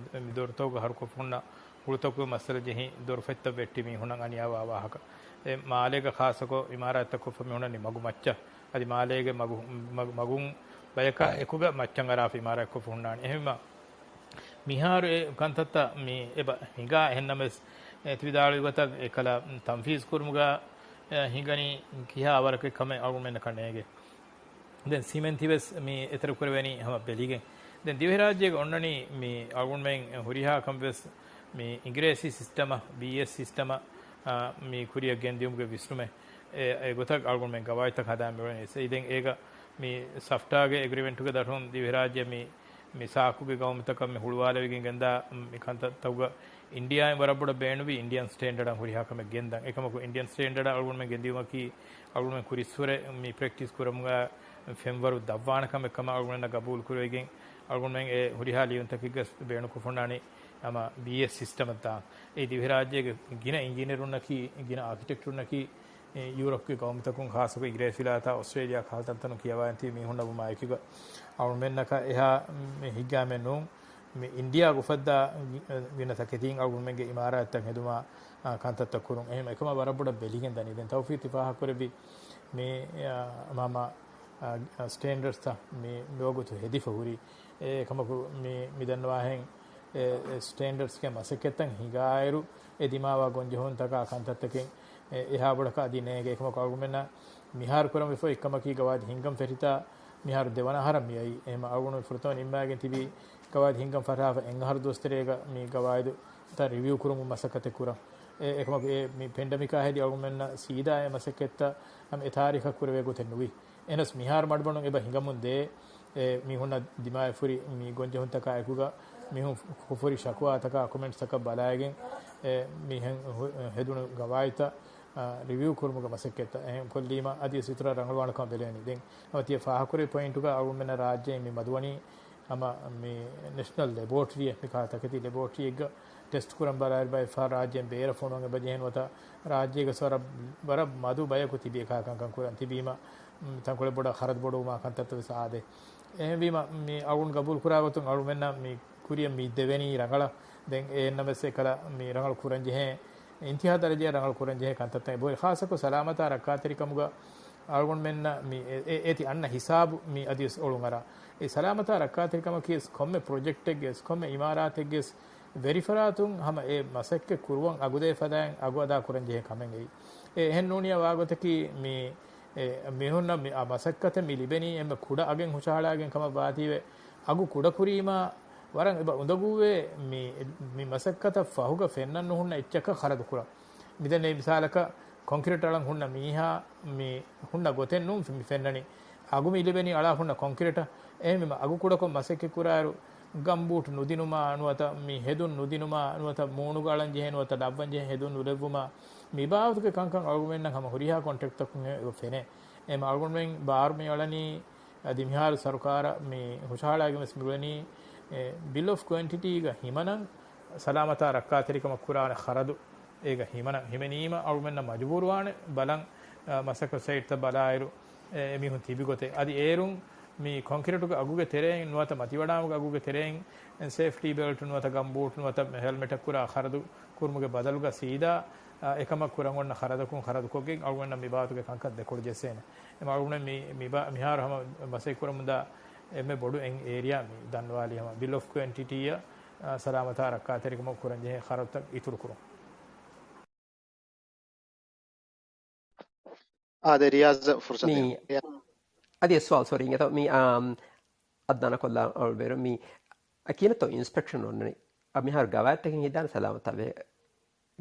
މި ދޮރުތަކުގަ ހަރުކޮށްފަ ހުންނަ ހުޅުތަކުގެ މައްސަލަ ޖެހި ދޮރުފަތްތައް ވެއްޓި މީހުންނަށް އަނިޔާވާ ވާހަކަ. އެ މާލޭގަ ޚާއްޞަކޮށް އިމާރާތްތައް ކޮށްފަ މި ހުންނަނީ މަގު މައްޗަށް. އަދި މާލޭގެ މަގު، މަގު، މަގުން ބަޔަކާ އެކުގަ މައްޗަށް އަރާފަ އިމާރާތްކޮށްފަ ހުންނާނެ. އެހެންވީމަ މިހާރު އެ ކަންތައްތައް މި އެބަ ހިނގާ. އެހެންނަމަވެސް އެ ތި ވިދާޅުވި ގޮތަށް އެކަލަ ތަންފީޒް ކުރުމުގަ، އެ، ހިނގަނީ ކިހާ ވަރަކަށް ކަމެއް އަޅުގަނޑުމެންނަކަށް ނޭނގެ. ދެން ސިމެންތިވެސް މި އެތެރެކުރެވެނީ ހަމަ ބެލިގެން. ދެން ދިވެހިރާއްޖޭގަ އޮންނަނީ މި އަޅުގަނޑުމެން ހުރިހާ ކަންވެސް މި އިނގިރޭސި ސިސްޓަމަށް، ބީއެސް ސިސްޓަމަށް، އާ، މި ކުރިއަށް ގެންދިއުމުގެ ވިސްނުމެއް. އެ، އެ ގޮތަށް އަޅުގަނޑުމެން ގަވާއިދުތައް ހަދާ މިއުޅެނީ. ދެން އޭގަ މި ސަފްޓާގެ އެގްރިމެންޓުގެ ދަށުން ދިވެހިރާއްޖެ މި މި ސާކުގެ ގައުމުތަކަށް މި ހުޅުވާލެވިގެން ގެންދާ މި ކަންތައްތަކުގަ އިންޑިއާއިން ވަރަށް ބޮޑަށް ބޭނުންވީ އިންޑިއަން ސްޓޭންޑަޑަށް ހުރިހާ ކަމެއް ގެންދަން. އެކަމަކު އިންޑިއަން ސްޓޭންޑަޑަށް އަޅުގަނޑުމެން ގެންދިއުމަކީ އަޅުގަނޑުމެން ކުރިއްސުރެ މި ޕްރެކްޓިސް ކުރަމުގަ ފެންވަރު ދަށްވާނެ ކަމެއް ކަމަށް އަޅުގަނޑުމެންނަށް ގަބޫލު ކުރެވިގެން، އަޅުގަނޑުމެން އެ ހުރިހާ ލިޔުންތަކެއްގަ ބޭނުންކޮށްފަ ހުންނާނީ ހަމަ ބީއެސް ސިސްޓަމަށް ދާން. އެ ދިވެހިރާއްޖޭގެ ގިނަ އިންޖިނިއަރުންނަކީ، ގިނަ އާކިޓެކްޓުންނަކީ، އެ، ޔޫރަޕްގެ ގައުމުތަކުން ޚާއްޞަކޮށް އިނގިރޭސިވިލާތާ އޮސްޓްރޭލިޔާ ކަހަލަ ތަންތަނުން ކިޔަވާގެން ތިބި މީހުންނަށް ވުމާ އެކީގަ އަޅުގަނޑުމެންނަކަށް އެހާ މި ހިތްގައިމެއް ނޫން. މި އިންޑިޔާގަ އުފައްދާ ގިނަ ތަކެތީން އަޅުގަނޑުމެންގެ އިމާރާތްތައް ހެދުމާ، އާ، ކަންތައްތައް ކުރުން. އެހެން އެކަމަށް ވަރަށް ބޮޑަށް ބެލިގެން ދަނީ. ދެން ތައުފީޤް ތި ފާހަގަކުރެއްވި މި، އާ، ހަމަ، އާ، ސްޓޭންޑަޑްސްތައް މި، މިވަގުތު ހެދިފަ ހުރީ. އެ އެކަމަކު މި، މި ދަންނަވާހެން އެ، އެ ސްޓޭންޑަޑްސްގެ މަސައްކަތްތައް ހިނގާއިރު، އެ ދިމާވާ ގޮންޖެހުންތަކާ ކަންތައްތަކެއް އެ، އެހާ ބޮޑަކަށް އަދި ނޭނގެ. އެކަމަކު އަޅުގަނޑުމެންނަށް މިހާރު ކުރަން ވެފަ އޮތް ކަމަކީ ގަވާއިދު ހިންގަން ފެށިތާ މިހާރު ދެވަނަ އަހަރަށް މިއައީ. އެހެން އަޅުގަނޑު ފުރަތަމަ ނިންމާގެން ތިބީ ގަވާއިދު ހިންގަން ފަށާފަ އެއް އަހަރު ދުވަސް ތެރޭގަ މި ގަވާއިދުތައް ރިވިއު ކުރުމުގެ މަސައްކަތެއް ކުރަން. އެ، އެކަމަކު އެ މި ޕެންޑަމިކާ ހެދި އަޅުގަނޑުމެންނަށް ސީދާ އެ މަސައްކަތްތައް ހަމަ އެ ތާރީޚަށް ކުރެވޭ ގޮތެއް ނުވި. އެހެނަސް މިހާރު މަޑުމަޑުން އެބަ ހިނގަމުން ދޭ، އެ، މީހުންނަށް ދިމާވެ ފުރި މި ގޮންޖެހުންތަކާ އެކުގަ މީހުން ކު-، ކުފުރި ޝަކުވާތަކާ ކޮމެންޓްސްތަކަށް ބަލާއިގެން، އެ، މިހެން ހު-، ހެދުނު ގަވާއިދުތައް، އާ، ރިވިއު ކުރުމުގެ މަސައްކަތްތައް އެހެން ކޮށްލީމަ، އަދިވެސް އިތުރަށް ރަނގަޅުވާނެ ކަމަށް ބެލެވެނީ. ދެން ހަމަ ތިޔަ ފާހަގަކުރެއްވި ޕޮއިންޓުގަ އަޅުގަނޑުމެންނަށް ރާއްޖޭ މި މަދުވަނީ ހަމަ މި ނެޝަނަލް ލެބޯޓްރީއެއް، މި ކާ ތަކެތި ލެބޯޓްރީއެއްގަ ޓެސްޓް ކުރަން ބަލާއިރު ބައެއް ފަހަރު ރާއްޖޭން ބޭރަށް ފޮނުވަން އެބަ ޖެހެން ނުވަތަ ރާއްޖޭގަ ވަރަށް، ވަރަށް މަދު ބަޔަކު ތިބި އެކާ ކަންކަން ކުރަން ތިބީމަ، ތަންކޮޅެއް ބޮޑަށް ޚަރަދު ބޮޑުވުމާ ކަންތައްތައް ވެސް އާދޭ. އެހެންވީމަ، މި އަޅުގަނޑު ގަބޫލު ކުރާ ގޮތުން އަޅުމެންނަށް މި ކުރިއަށް މި ދެވެނީ ރަނގަޅަށް. ދެން އެ އެންނަމެސް އެކަލަ މި ރަނގަޅު ކުރަން ޖެހޭ، އިންތިހާ ދަރަޖައަށް ރަނގަޅު ކުރަން ޖެހޭ ކަންތައްތައް އެބަހުރި. ޚާއްޞަކޮށް ސަލާމަތާ ރައްކާތެރިކަމުގަ އަޅުގަނޑުމެންނަށް މި އެ-، އެ-، އޭތި އަންނަ ހިސާބު މި އަދިވެސް އޮޅުން އަރާ. އެ ސަލާމަތާ ރައްކާތެރިކަމަކީ ވެސް ކޮންމެ ޕްރޮޖެކްޓެއްގެ ވެސް ކޮންމެ އިމާރާތެއްގެ ވެސް ވެރިފަރާތުން ހަމަ އެ މަސައްކަތް ކުރުވަން އަގުދޭ ފަދައިން އަގު އަދާ ކުރަން ޖެހޭ ކަމެއް އެއީ. އެ އެހެން ނޫނިޔާ ވާގޮތަކީ މި، އެ، މީހުންނަށް މި އާ މަސައްކަތަށް މި ލިބެނީ އެންމެ ކުޑަ އަގެއް ހުށަހަޅާގެން ކަމަށް ވާތީވެ، އަގު ކުޑަކުރީމާ ވަރަށް އެބަ އުނދަގޫވޭ މި، މި މަސައްކަތަށް ފަހުގަ ފެންނަން ނުހުންނަ އެއްޗަކަށް ޚަރަދު ކުރަން. މިދެންނެވި މިސާލަކަށް ކޮންކްރީޓް އަޅަން ހުންނަ މީހާ މި ހުންނަ ގޮތެއް ނޫން މި ފެންނަނީ. އަގު މި ލިބެނީ އަޅާ ހުންނަ ކޮންކްރީޓަށް. އެހެންވީމަ އަގު ކުޑަކޮށް މަސައްކަތް ކުރާއިރު، ގަންބޫޓް ނުދިނުމާ ނުވަތަ މި ހެދުން ނުދިނުމާ ނުވަތަ މޫނުގަ އަޅަން ޖެހޭ ނުވަތަ ލައްވަން ޖެހޭ ހެދުން ނުލެއްވުމާ މި ބާވަތުގެ ކަންކަން އަޅުގަނޑުމެންނަށް ހަމަ ހުރިހާ ކޮންޓްރެކްޓަކުން އެބަ ފެނޭ. އެމަ އަޅުގަނޑުމެން ބާރު މި އަޅަނީ އަދި މިހާރު ސަރުކާރަށް މި ހުށަހަޅާގެން ވެސް މިއުޅެނީ، އެ، ބިލް އޮފް ކުއެންޓިޓީގަ ހިމަނަން ސަލާމަތާ ރައްކާތެރިކަމަށް ކުރާނެ ޚަރަދު އޭގަ ހިމަނަ-، ހިމެނީމަ އަޅުމެންނަށް މަޖުބޫރުވާނެ ބަލަން، އަ، މަސައްކަތް ސައިޓްތައް ބަލާއިރު، އެ، އެމީހުން ތިބި ގޮތެއް. އަދި އޭރުން މި ކޮންކްރީޓުގެ އަގުގެ ތެރެއިން ނުވަތަ މަތިވަޑާމުގެ އަގުގެ ތެރެއިން ސޭފްޓީ ބެލްޓް ނުވަތަ ގަމްބޫޓް ނުވަތަ ހެލްމެޓަށް ކުރާ ޚަރަދު ކުރުމުގެ ބަދަލުގަ ސީދާ، އަ، އެކަމަށް ކުރަން އޮންނަ ޚަރަދަކުން ޚަރަދުކޮށްގެން އަޅުގަނޑަށް މި ބާވަތުގެ ކަންކަން ދެކޮޅު ޖެއްސޭނެ. އެމަ އަޅުގަނޑަށް މި، މި ބާ-، މިހާރު ހަމަ މަސައްކަތް ކުރަމުންދާ އެންމެ ބޮޑު އެއް އޭރިއާ މި ދަންވާލީ ހަމަ ބިލް އޮފް ކުއެންޓިޓީއަށް، އަ، ސަލާމަތާ ރައްކާތެރިކަމަށް ކުރަންޖެހޭ ޚަރަދުތައް އިތުރުކުރުން. އާދެ، ރިޔާޒަށް ފުރުސަތު މި ދޭން. ރިޔާ- އަދި އެއް ސުވާލު، ސޮރީ، އިނގޭތޯ މި އާ، އަދްނާނަށް ކޮށްލާ އަޅުވެރި މި އަ، ކިހިނެއްތޯ އިންސްޕެކްޝަން އޮންނަނީ؟ އަ، މިހާރު ގަވާއިދުތަކެއް ހިދާނެ ސަލާމަތާ ބެހޭ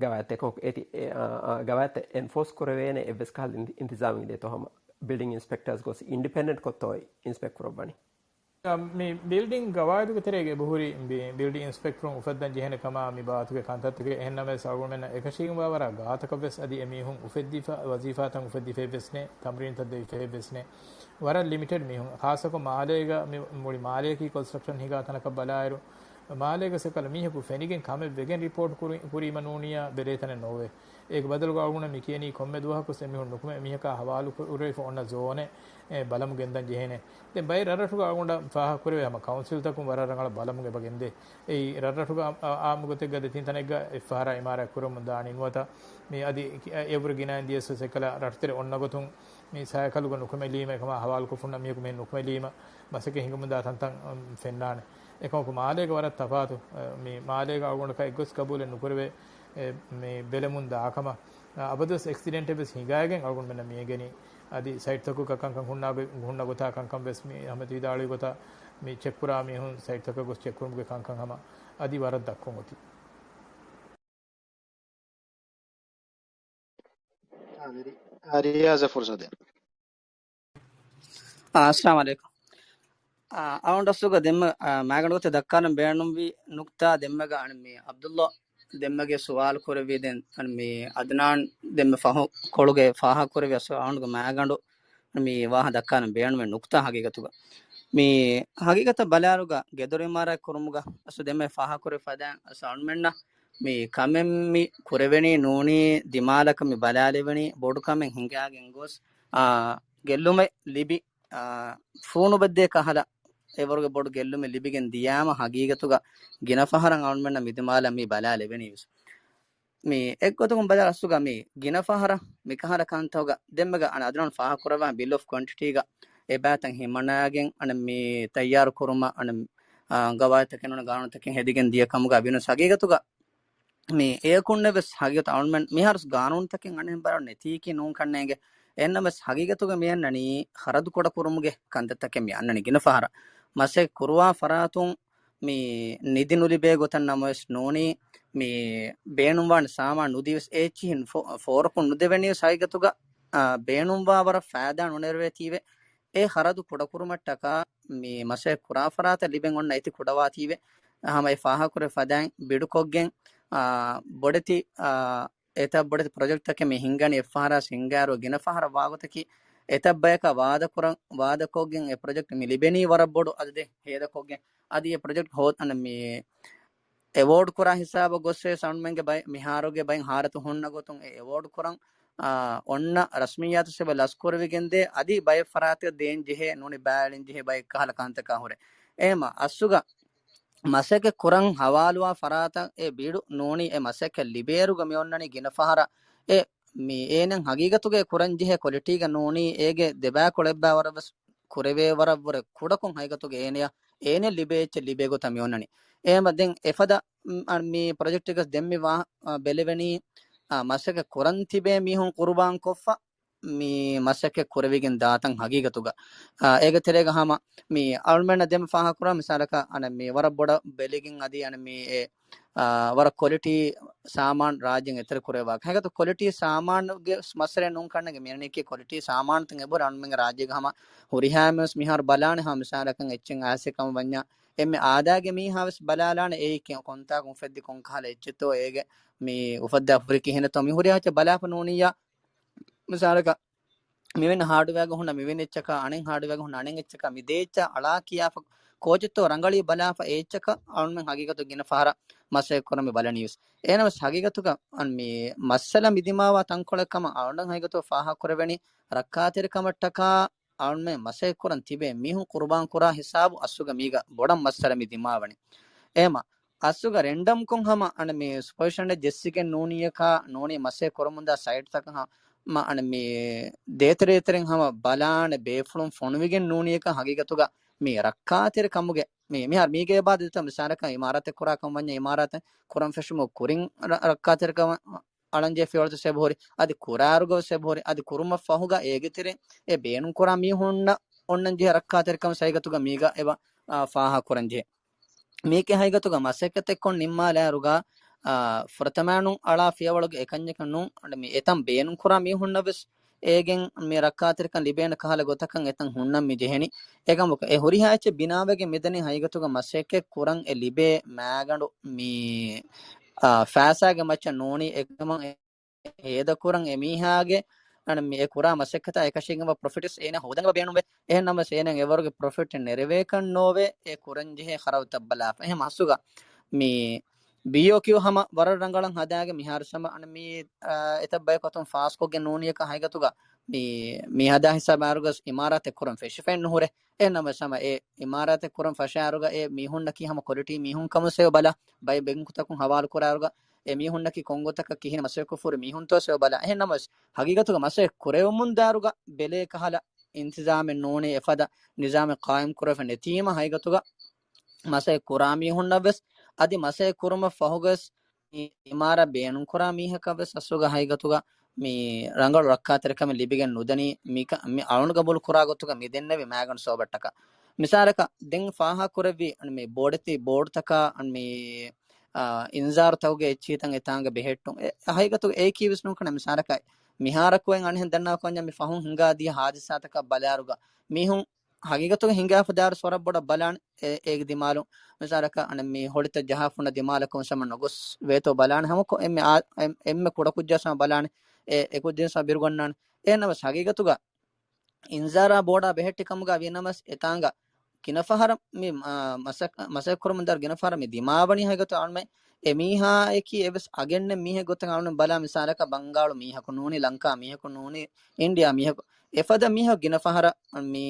ގަވާއިދުތަކެއް އެތި، އެ، އާ، އާ، ގަވާއިދުތައް އެންފޯސް ކުރެވޭނެ އެއްވެސް ކަހަލަ އިންތި-، އިންތިޒާމެއް އިނގޭތޯ ހަމަ ބިލްޑިން އިންސްޕެކްޓާސް ގޮސް އިންޑިޕެންޑެންޓް ކޮށްތޯ އިންސްޕެކްޓް ކުރައްވަނީ؟ މި ބިލްޑިން ގަވާއިދުގެ ތެރޭގަ އެބަހުރި ބި-، ބިލްޑިން އިންސްޕެކްޓަރުން އުފައްދަން ޖެހޭނެ ކަމާ މި ބާތުގެ ކަންތައްތަކެއް. އެހެންނަމަވެސް އަޅުގަނޑުމެންނަށް އެކަށީގެންވާ ވަރަށް ގާތަކަށްވެސް އަދި އެމީހުން އުފެއްދިފަ، ވަޒީފާތައް އުފެއްދިފައެއްވެސް ނެތް، ތަމްރީންތައް ދެވިފައެއްވެސް ނެތް. ވަރަށް ލިމިޓެޑް މީހުން، ޚާއްޞަކޮށް މާލޭގަ މި-، މުޅި މާލެއަކީ ކޮންސްޓްރަކްޝަން ހިނގާ ތަނަކަށް ބަލާއިރު، މާލޭގަ ސެކަލަ މީހަކު ފެނިގެން ކަމެއް ވެގެން ރިޕޯޓް ކުރި-، ކުރީމަ ނޫނިޔާ ބެލޭ ތަނެއް ނޯވޭ. އޭގެ ބަދަލުގަ އަޅުގަނޑަށް މި ކިޔަނީ ކޮންމެ ދުވަހަކުވެސް އެމީހުން ނުކުމެ މީހަކާ ހަވާލު ކުރެވިފަ އޮންނަ ޒޯނެއް، އެ، ބަލަމު ގެންދަން ޖެހޭނެ. ދެން ބައެއް ރަށްރަށުގަ އަޅުގަނޑަށް ފާހަގަ ކުރެވޭ ހަމަ ކައުންސިލްތަކުން ވަރަށް ރަނގަޅަށް ބަލަމުން އެބަ ގެންދޭ. އެއީ ރަށްރަށުގަ އާ-، އާ-، އާއްމު ގޮތެއްގަ ދެތިން ތަނެއްގަ އެއްފަހަރާ އިމާރާތް ކުރަމުން ދާނީ ނުވަތަ މި އަދި ކި-، އެ-، އެއަށްވުރެ ގިނައިން ދިޔަސް ސެކަލަ ރަށުތެރެ އޮންނަ ގޮތުން މި ސައިކަލުގަ ނުކުމެލީމަ، އެކަމާ ހަވާލުކޮށްފަ އޮންނަ މީހަކު މިހެން ނުކުމެލީމަ، މަސައްކަތް ހިނގަމުންދާ ތަންތަން، އަން، ފެންނާނެ. އެކަމަކު މާލޭގަ ވަރަށް ތަފާތު، އަ، މި މާލޭގަ އަޅުގަނޑަކަށް އެއްގޮސް ގަބޫލެއް ނުކުރެވޭ، އެ، މި ބެލެމުން ދާ ކަމަށް، އަ، އަބަދުވެސް އެކްސިޑެންޓެއް ވެސް ހިނގައިގެން އަޅުގަނޑުމެންނަށް މިއެނގެނީ. އަދި ސައިޓްތަކުގަ ކަންކަން ހުންނާ ގޮ-، ހުންނަ ގޮތާ ކަންކަން ވެސް މި ހަމަ ވިދާޅުވި ގޮތަށް މި ޗެކްކުރާ މީހުން ސައިޓްތަކަށް ގޮސް ޗެކްކުރުމުގެ ކަންކަން ހަމަ އަދި ވަރަށް ދަށްކޮށް އޮތީ. އާ، ރި-، އާ، ރިޔާޒަށް ފުރުސަތު ދޭން. އާ، އައްސަލާމު ޢަލައިކުމް. އާ، އަޅުގަނޑު އަސްލުގަ ދެންމެ، އާ، މާގަނޑު ގޮތެއް ދައްކާނަން ބޭނުންވި ނުކްތާ ދެންމެގަ އަން މި ޢަބްދުﷲ ދެންމެގެ ސުވާލު ކުރެއްވި ދެން އަން މި ޢަދްނާން ދެންމެ ފަހު ކޮޅުގެ ފާހަގަ ކުރެއްވި އަސްލު އަޅުގަނޑުގެ މާގަނޑު މި ވާހަ ދައްކާނަން ބޭނުންވި ނުކްތާ ހަގީގަތުގަ. މި ހަގީގަތަށް ބަލާއިރުގަ ގެދޮރު އިމާރާތް ކުރުމުގަ އަސްލު ދެންމެ ފާހަގަ ކުރެއްވި ފަދައިން އަސްލު އަޅުމެންނަށް މި ކަމެއް މި ކުރެވެނީ ނޫނީ ދިމާލަކަށް މި ބަލާލެވެނީ ބޮޑު ކަމެއް ހިނގާގެން ގޮސް، އާ، ގެއްލުމެއް ލިބި، އާ، ފޫނުބެއްދޭ ކަހަލަ އެވަރުގެ ބޮޑު ގެއްލުމެއް ލިބިގެން ދިޔާމަ ހަގީގަތުގަ ގިނަ ފަހަރަށް އަޅުމެންނަށް މި ދިމާލަށް މި ބަލާލެވެނީ ވެސް. މި އެއްގޮތަކުން ބަލާ އަސްލުގަ މި ގިނަ ފަހަރަށް މިކަހަލަ ކަންތަކުގަ ދެންމެގަ އަން އަދްނާން ފާހަގަކުރައްވާ ބިލް އޮފް ކޮންޓިޓީގަ އެބައިތައް ހިމަނާގެން އަން މި ތައްޔާރު ކުރުމަށް އަން، އާ، ގަވާއިދުތަކެއް ނޫން ގާނޫނުތަކެއް ހެދިގެން ދިޔަ ކަމުގަ ވިނުސް ހަގީގަތުގަ މި އެއަކުންނެއް ވެސް ހަގީގަތު އަޅުމެން މިހާރުސް ގާނޫނުތަކެއް އަނެއް ބަރަށް ނެތީކީ ނޫން ކަންނޭނގެ. އެހެންނަމަވެސް ހަގީގަތުގަ މި އަންނަނީ ޚަރަދު ކުޑަކުރުމުގެ ކަންތައްތަކެއް މި އަންނަނީ. ގިނަ ފަހަރަށް މަސައްކަތް ކުރުވާ ފަރާތުން މި ނިދި ނުލިބޭ ގޮތަށް ނަމަވެސް ނޫނީ، މި ބޭނުންވާނެ ސާމާނު ނުދީވެސް އެއްޗިހިން ފޯ-، ފޯރަކުން ނުދެވެނީވެސް ހަގީގަތުގަ، އާ، ބޭނުންވާ ވަރަށް ފައިދާ ނުނެރެވޭތީވެ. އެ ޚަރަދު ކުޑަކުރުމަށްޓަކާ މި މަސައްކަތް ކުރާ ފަރާތަށް ލިބެން އޮންނަ އެތި ކުޑަވާތީވެ. ހަމަ އެ ފާހަގަކުރެއްވި ފަދައިން ބިޑުކޮށްގެން، އާ، ބޮޑެތި، އާ، އެތައް ބޮޑެތި ޕްރޮޖެކްޓްތަކެއް މި ހިންގަނީ އެއްފަހަރާ ހިންގާއިރު ގިނަ ފަހަރަށް ވާގޮތަކީ އެތައް ބަޔަކަށް ވާދަކުރަން، ވާދަކޮށްގެން އެ ޕްރޮޖެކްޓް މި ލިބެނީ ވަރަށް ބޮޑު އަދަދެއް ހޭދަކޮށްގެން. އަދި އެ ޕްރޮޖެކްޓް ހޯ-، އަން މި އެވޯޑް ކުރާ ހިސާބަށް ގޮސްވެސް އަޅުމެންގެ ބައި-، މިހާރުގެ ބައިން ހާރަތު ހުންނަ ގޮތުން އެ އެވޯޑް ކުރަން، އާ، އޮންނަ ރަސްމިއްޔާތު ސެބަ ލަސްކުރެވިގެންދޭ އަދި ބައެއް ފަރާތެއް ދޭން ޖެހޭ ނޫނީ ބާއެޅިން ޖެހޭ ބައެއް ކަހަލަ ކަންތަކާ ހުރެ. އެހެމަ އަސްލުގަ މަސައްކަތް ކުރަން ހަވާލުވާ ފަރާތަށް އެ ބިޑު ނޫނީ އެ މަސައްކަތް ލިބޭއިރުގަ މި އޮންނަނީ ގިނަ ފަހަރަށް އެ މި އޭނަ ހަގީގަތުގައި ކުރަން ޖެހޭ ކޮލިޓީގަ ނޫނީ އޭގެ ދެބައިކުޅައެއްބާ ވަރަށް ވެސް ކުރެވޭ ވަރަށް ވުރެ ކުޑަކޮށް ހަގީގަތުގަ އޭނަޔަށް އޭނަ ލިބޭ އެއްޗެއް ލިބޭ ގޮތަށް މި އޮންނަނީ. އެހެމަ ދެން އެފަދަ މި ޕްރޮޖެކްޓެއްގަ ދެންމެ ވާ-، ބެލެވެނީ، އާ، މަސައްކަތް ކުރަން ތިބޭ މީހުން ޤުރުބާން ކޮށްފަ މި މަސައްކަތް ކުރެވިގެން ދާތަން ހަގީގަތުގަ. އާ، އޭގެ ތެރޭގަ ހަމަ މި އަޅުމެންނަށް ދެންމެ ފާހަގަކުރާ މިސާލަކަށް އަނެއް މި ވަރަށް ބޮޑަށް ބެލިގެން އަދި އަނެއް މި އެ، އާ، ވަރަށް ކޮލިޓީ ސާމާން ރާއްޖޭން އެތެރެ ކުރެވާ. ހަގީގަތު ކޮލިޓީ ސާމާނުގެ މައްސަލައެއް ނޫން ކަންނޭނގެ މިއަންނަނީކީ ކޮލިޓީ ސާމާނުތައް އެބަހުރި އަންމެންގެ ރާއްޖޭގަ ހަމަ ހުރިހާ މީހުން ވެސް މިހާރު ބަލާނެ ހަމަ މިސާލަކަށް އެއްޗެއް އައިސް ކަމަށް ވަންޏާ އެންމެ އާދައިގެ މީހާ ވެސް ބަލާލާނެ އެއީ ކޮންތާކު އުފެއްދި ކޮންކަހަލަ އެއްޗެއްތޯ އޭގެ މި އުފައްދާ ހުރި ކިހިނެއްތޯ މި ހުރިހާ އެއްޗެއް ބަލާފަ ނޫނިއްޔާ މިސާލަކަށް މިވެން ހާޑްވެއާގަ ހުންނަ މިވެން އެއްޗަކާ، އަނެއް ހާޑްވެއާގަ ހުންނަ އަނެއް އެއްޗަކާ، މި ދޭއްޗާ އަޅާ ކިޔާފަ ކޯޗެއްތޯ ރަނގަޅީ ބަލާފަ އެ އެއްޗަކަށް އަޅުމެން ހަގީގަތު ގިނަ ފަހަރަށް މަސައްކަތް ކުރަން މި ބަލަނީވެސް. އޭނަވެސް ހަގީގަތުގަ އަން މި މައްސަލަ މި ދިމާވާ ތަންކޮޅެއް ކަމަށް އަޅުގަނޑަށް ހަގީގަތު ފާހަގަކުރެވެނީ ރައްކާތެރިކަމަށްޓަކާ އަޅުމެން މަސައްކަތް ކުރަން ތިބޭ މީހުން ޤުރުބާން ކުރާ ހިސާބު އަސްލުގަ މީގަ ބޮޑަށް މައްސަލަ މި ދިމާވަނީ. އެހެމަ އަސްލުގަ ރެންޑަމްކޮށް ހަމަ އަނެއް މި ސުޕަވިޝަނެއް ޖެއްސިގެން ނޫނީއަކާ ނޫނީ މަސައްކަތް ކުރަމުންދާ ސައިޓްތަކަށް ހަ-، މަ އަނެއް މި ދޭތެރޭތެރެން ހަމަ ބަލާނެ ބޭފުޅުން ފޮނުވިގެން ނޫނީއަކާ ހަގީގަތުގަ މި ރައްކާތެރި ކަމުގެ މި މިހާރު މީގެ އެބާ ދެތަ މިސާލަކަށް އިމާރާތެއް ކުރާ ކަމަށް ވަންޏާ އިމާރާތެއް ކުރަން ފެށުމުގެ ކުރިން ރަ-، ރައްކާތެރިކަމަށް އަޅަންޖެހޭ ފިޔަވަޅުތައް ސޭބު ހުރި، އަދި ކުރާއިރުގަ ސޭބު ހުރި، އަދި ކުރުމަށް ފަހުގަ އޭގެ ތެރެއިން އެ ބޭނުން ކުރާ މީހުންނަށް އޮންނަން ޖެހޭ ރައްކާތެރިކަމެއް ހަގީގަތުގަ މީގަ އެބަ، އާ، ފާހަގަ ކުރަން ޖެހޭ. މީގެ ހަގީގަތުގަ މަސައްކަތެއްކޮށް ނިންމާލާއިރުގަ، އާ، ފުރަތަމައިނުން އަޅާ ފިޔަވަޅުގެ އެކަންޏަކަށް ނޫން، އަން މި އެތަން ބޭނުން ކުރާ މީހުންނަށް ވެސް އޭގެން މި ރައްކާތެރިކަން ލިބޭނެ ކަހަލަ ގޮތަކަށް އެތަން ހުންނަން މި ޖެހެނީ. އެކަމަކު އެ ހުރިހާ އެއްޗެއް ބިނާވެގެން މިދަނީ ހަގީގަތުގަ މަސައްކަތް ކުރަން އެ ލިބޭ މައިގަނޑު މި، އާ، ފައިސާގެ މައްޗަށް ނޫނީ. އެކަމަށް ހޭދަކުރަން އެމީހާގެ އަން މި އެ ކުރާ މަސައްކަތާ އެކަށީގެންވާ ޕްރޮފިޓްސް އޭނަ ހޯދަން ބޭނުންވޭ. އެހެން ނަމަވެސް އޭނަ އެވަރުގެ ޕްރޮފިޓް ނެރެވޭކަށް ނޯވޭ އެ ކުރަން ޖެހޭ ޚަރަދުތައް ބަލާފަ. އެހެން މަސްގަ މި ބީއޯކިއު ހަމަ ވަރަށް ރަނގަޅަށް ހަދާގެ މިހާރު ހަމަ އަން މި، އާ، އެތައް ބަޔަކު އަތުން ފާސްކޮށްގެން ނޫނިއްޔާ ހަގީގަތުގަ މި، މި ހަދާ ހިސާބާރުގަސް އިމާރާތެއް ކުރަން ފެށިފައެއް ނުހުރޭ. އެހެން ނަމަވެސް ހަމަ އެ އިމާރާތެއް ކުރަން ފަށާއިރުގަ އެ މީހުންނަކީ ހަމަ ކޮލިޓީ މީހުން ކަމަށް ސެވެ ބަލާ، ބައެއް ބެންކުތަކުން ހަވާލު ކުރާއިރުގަ އެ މީހުންނަކީ ކޮން ގޮތަކަށް ކިހިނެއް މަސައްކަތް ކުރި މީހުންތޯ ސެވެ ބަލާ. އެހެން ނަމަވެސް ހަގީގަތުގަ މަސައްކަތް ކުރެވެމުން ދާއިރުގަ ބެލޭ ކަހަލަ އިންތިޒާމެއް ނޫނީ، އެފަދަ ނިޒާމެއް ޤާއިމް ކުރެވިފަ ނެތީމަ ހަގީގަތުގަ މަސައްކަތް ކުރާ މީހުންނަށް ވެސް އަދި މަސައްކަތް ކުރުމަށް ފަހުގަސް މި އިމާރާތް ބޭނުން ކުރާ މީހަކަށް ވެސް އަސްލުގަ ހަގީގަތުގަ މި ރަނގަޅު ރައްކާތެރިކަމެއް ލިބިގެން ނުދަނީ. މިކަ-، މި އަޅުގަނޑު ގަބޫލު ކުރާ ގޮތުގަ މި ދެންނެވި މައިގަނޑު ސަބަބަށްޓަކާ. މިސާލަކަށް ދެން ފާހަގަ ކުރެއްވި މި ބޯޑެތި ބޯޑުތަކާ އަން މި، އާ، އިންޒާރުތަކުގެ އެއްޗިހިތައް އެތާނގަ ބެހެއްޓުން. އެ، ހަގީގަތުގަ އެއީކީ ވެސް ނޫން ކަން މިސާލަކަށް މިހާރަކު އެން އަނެއްހެން ދަންނަވާ ކޮންޏާ މި ފަހުން ހިނގާ ދިޔަ ހާދިސާތަކަށް ބަލާއިރުގަ މީހުން ހަގީގަތުގަ ހިނގާފަ ދާއިރު ވަރަށް ބޮޑަށް ބަލާނެ. އެ، އޭގެ ދިމާލުން މިސާލަކަށް އަނެއް މި ހޮޅިތައް ޖަހާފަ ހުންނަ ދިމާލަކުން ސަމަ ނުގޮސް ވޭތޯ ބަލާނެ. ހަމަކޮށް އެންމެ އާ-، އެން-، އެންމެ ކުޑަކުއްޖާ ސަމަ ބަލާނެ. އެ، އެ ކުއްޖިން ސަމަ ބިރުގަންނާނެ. އެހެން ނަމަވެސް ހަގީގަތުގަ އިންޒާރާ ބޯޑާ ބެހެއްޓި ކަމުގަ ވީ ނަމަވެސް އެތާނގަ ގިނަ ފަހަރަށް މި، އާ، މަސައް-، މަސައްކަތް ކުރަމުން ދާއިރު ގިނަ ފަހަރަށް މި ދިމާވަނީ ހަގީގަތު އަޅުމެ އެ މީހާއަކީ އެވެސް އަގެއް ނެތް މީހެއް ގޮތަށް އަޅުމެ ބަލާ. މިސާލަކަށް ބަންގާޅު މީހަކު ނޫނީ، ލަންކާ މީހަކު ނޫނީ، އިންޑިޔާ މީހަކު، އެފަދަ މީހަކު ގިނަ ފަހަރަށް މި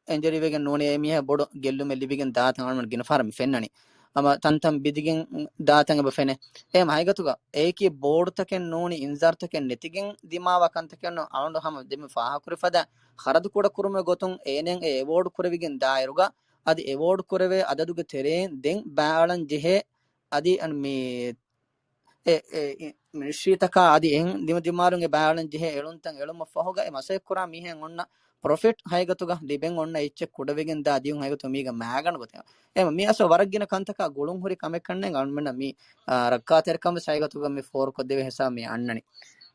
އެންޖަރީ ވެގެން ނޫނީ، އެ މީހާ ބޮޑު ގެއްލުމެއް ލިބިގެން ދާތަން އަޅުމެން ގިނަ ފަހަރަށް މި ފެންނަނީ. ހަމަ ތަންތަން ބިދިގެން ދާތަން އެބަ ފެނޭ. އެހެން ހަގީގަތުގަ އެއީކީ ބޯޑުތަކެއް ނޫނީ، އިންޒާރުތަކެއް ނެތިގެން ދިމާވާ ކަންތަކެއް ނޫން. އަޅުގަނޑު ހަމަ ދެންމެ ފާހަގަކުރި ފަދަ ޚަރަދު ކުޑަކުރުމުގެ ގޮތުން އޭނައަށް އެ އެވޯޑް ކުރެވިގެން ދާއިރުގަ، އަދި އެވޯޑް ކުރެވޭ އަދަދުގެ ތެރެއިން ދެން ބައި އަޅަން ޖެހޭ، އަދި އަން މި އެ، އެ، އެ، މިނިސްޓްރީތަކާ އަދި އެހެން ދިމަދިމާލުން އެ ބައި އަޅަން ޖެހޭ އެޅުންތައް އެޅުމަށް ފަހުގަ އެ މަސައްކަތް ކުރާ މީހެއް އޮންނަ ޕްރޮފިޓް ހަގީގަތުގަ ލިބެން އޮންނަ އެއްޗެއް ކުޑަވެގެން ދާ ދިޔުން ހަގީގަތު މީގަ މައިގަނޑު ގޮތެއް. އެ މީ އަސް ވަރަށް ގިނަ ކަންތަކާ ގުޅުން ހުރި ކަމެއް ކަންނޭނގެ އަޅުމެންނަށް މި، އާ، ރައްކާތެރިކަން ވެސް ހަގީގަތުގަ މި ފޯރުކޮށްދެވޭ ހިސާބު މި އަންނަނީ.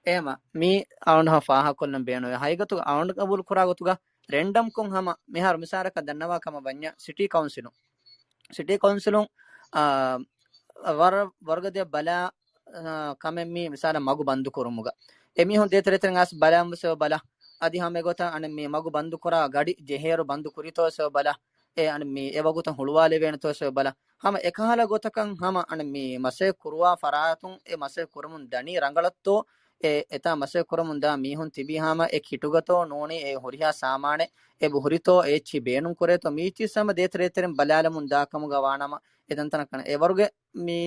އެހެމަ މީ އަޅުގަނޑު ފާހަގަކޮށްލަން ބޭނުންވޭ. ހަގީގަތުގަ އަޅުގަނޑު ގަބޫލު ކުރާ ގޮތުގަ ރެންޑަމްކޮށް ހަމަ މިހާރު މިސާލަކަށް ދަންނަވާ ކަމަށް ވަންޏާ ސިޓީ ކައުންސިލުން، ސިޓީ ކައުންސިލުން، އާ، ވަރަށް ވަރުގަދަ ބަލާ، އާ، ކަމެއް މީ މިސާލަށް މަގު ބަންދު ކުރުމުގަ. އެމީހުން ދޭތެރޭތެރެން އައިސް ބަލާން ވެސް އެބަ ބަލާ. އަދި ހަމަ އެގޮތަށް އަނެއް މި މަގު ބަންދު ކުރާ ގަޑި ޖެހޭއިރު ބަންދު ކުރީތޯ ވެސް އެބަ ބަލާ. އެ އަނެއް މި އެވަގުތަށް ހުޅުވާލެވޭނެތޯ ވެސް އެބަ ބަލާ. ހަމަ އެކަހަލަ ގޮތަކަށް ހަމަ އަނެއް މި މަސައްކަތް ކުރުވާ ފަރާތުން އެ މަސައްކަތް ކުރަމުން ދަނީ ރަނގަޅަށްތޯ، އެ އެތާ މަސައްކަތް ކުރަމުން ދާ މީހުން ތިބީ ހަމަ އެ ކިޓުގަތޯ ނޫނީ އެ ހުރިހާ ސާމާނެއް އެބަ ހުރިތޯ އެ އެއްޗިހި ބޭނުން ކުރޭތޯ މީ އެއްޗިހި ހަމަ ދޭތެރޭތެރެން ބަލާލަމުން ދާ ކަމުގަ ވާނަމަ އެ ތަންތަނަށް ކަން އެވަރުގެ މި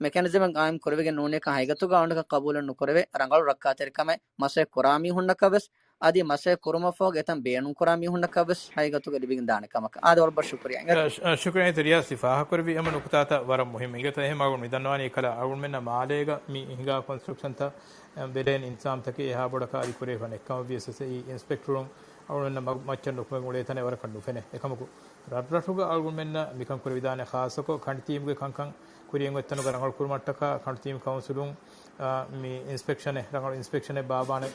މެކެނިޒަމެއް ގާއިމް ކުރެވިގެން ނޫނޭކަން ހަގީގަތުގަ އަޅުގަނޑަކަށް ޤަބޫލެއް ނުކުރެވޭ. ރަނގަޅު ރައްކާތެރިކަމެއް މަސައްކަތް ކުރާ މީހުންނަކަށް ވެސް އަދި މަސައްކަތް ކުރުމަށްފަހު އެތަން ބޭނުން ކުރާ މީހުންނަކަށް ވެސް ހަގީގަތުގަ ލިބިގެން ދާނެ ކަމަކަށް. އާދެ، ވަރަށް ބޮޑަށް ޝުކުރިއްޔާ. އަ، ޝު-، އަ، ޝުކުރިއްޔާ ތި ފާހަގަކުރެއްވި ހަމަ ނުކުތާތައް ވަރަށް މުހިއްމު. އިނގޭތޯ އެހެން އަޅުގަނޑު މި ދަންނަވާނީ ކަލާ އަޅުގަނޑުމެންނަށް މާލޭގަ މި ހިނގާ ކޮންސްޓްރަކްޝަންތައް، އަ، ބެލޭން އިންތިޒާމްތަކެއް އެހާ ބޮޑަކަށް އަދި ކުރެވިފަ ނެތްކަމަށްވިޔަސް އެއީ އިންސްޕެކްޓަރުން އަޅުގަނޑުމެންނަށް މަގު މައްޗަށް ނުކުމެ އުޅޭ ތަނެއް ވަރަކަށް ނުފެނޭ. އެކަމަކު ރަށްރަށުގަ އަޅުގަނޑުމެންނަށް މިކަން ކުރެވިދާނެ، ޚާއްޞަކޮށް ކަނޑިތީމުގެ ކަންކަން ކުރިއަށް އޮތް ތަނުގަ ރަނގަޅު ކުރުމަށްޓަކާ ކަނޑިތީމު ކައުންސިލުން، އާ، މި އިންސްޕެކްޝަނެއް، ރަނގަޅު އިންސްޕެކްޝަނެއް ބާއްވާނެ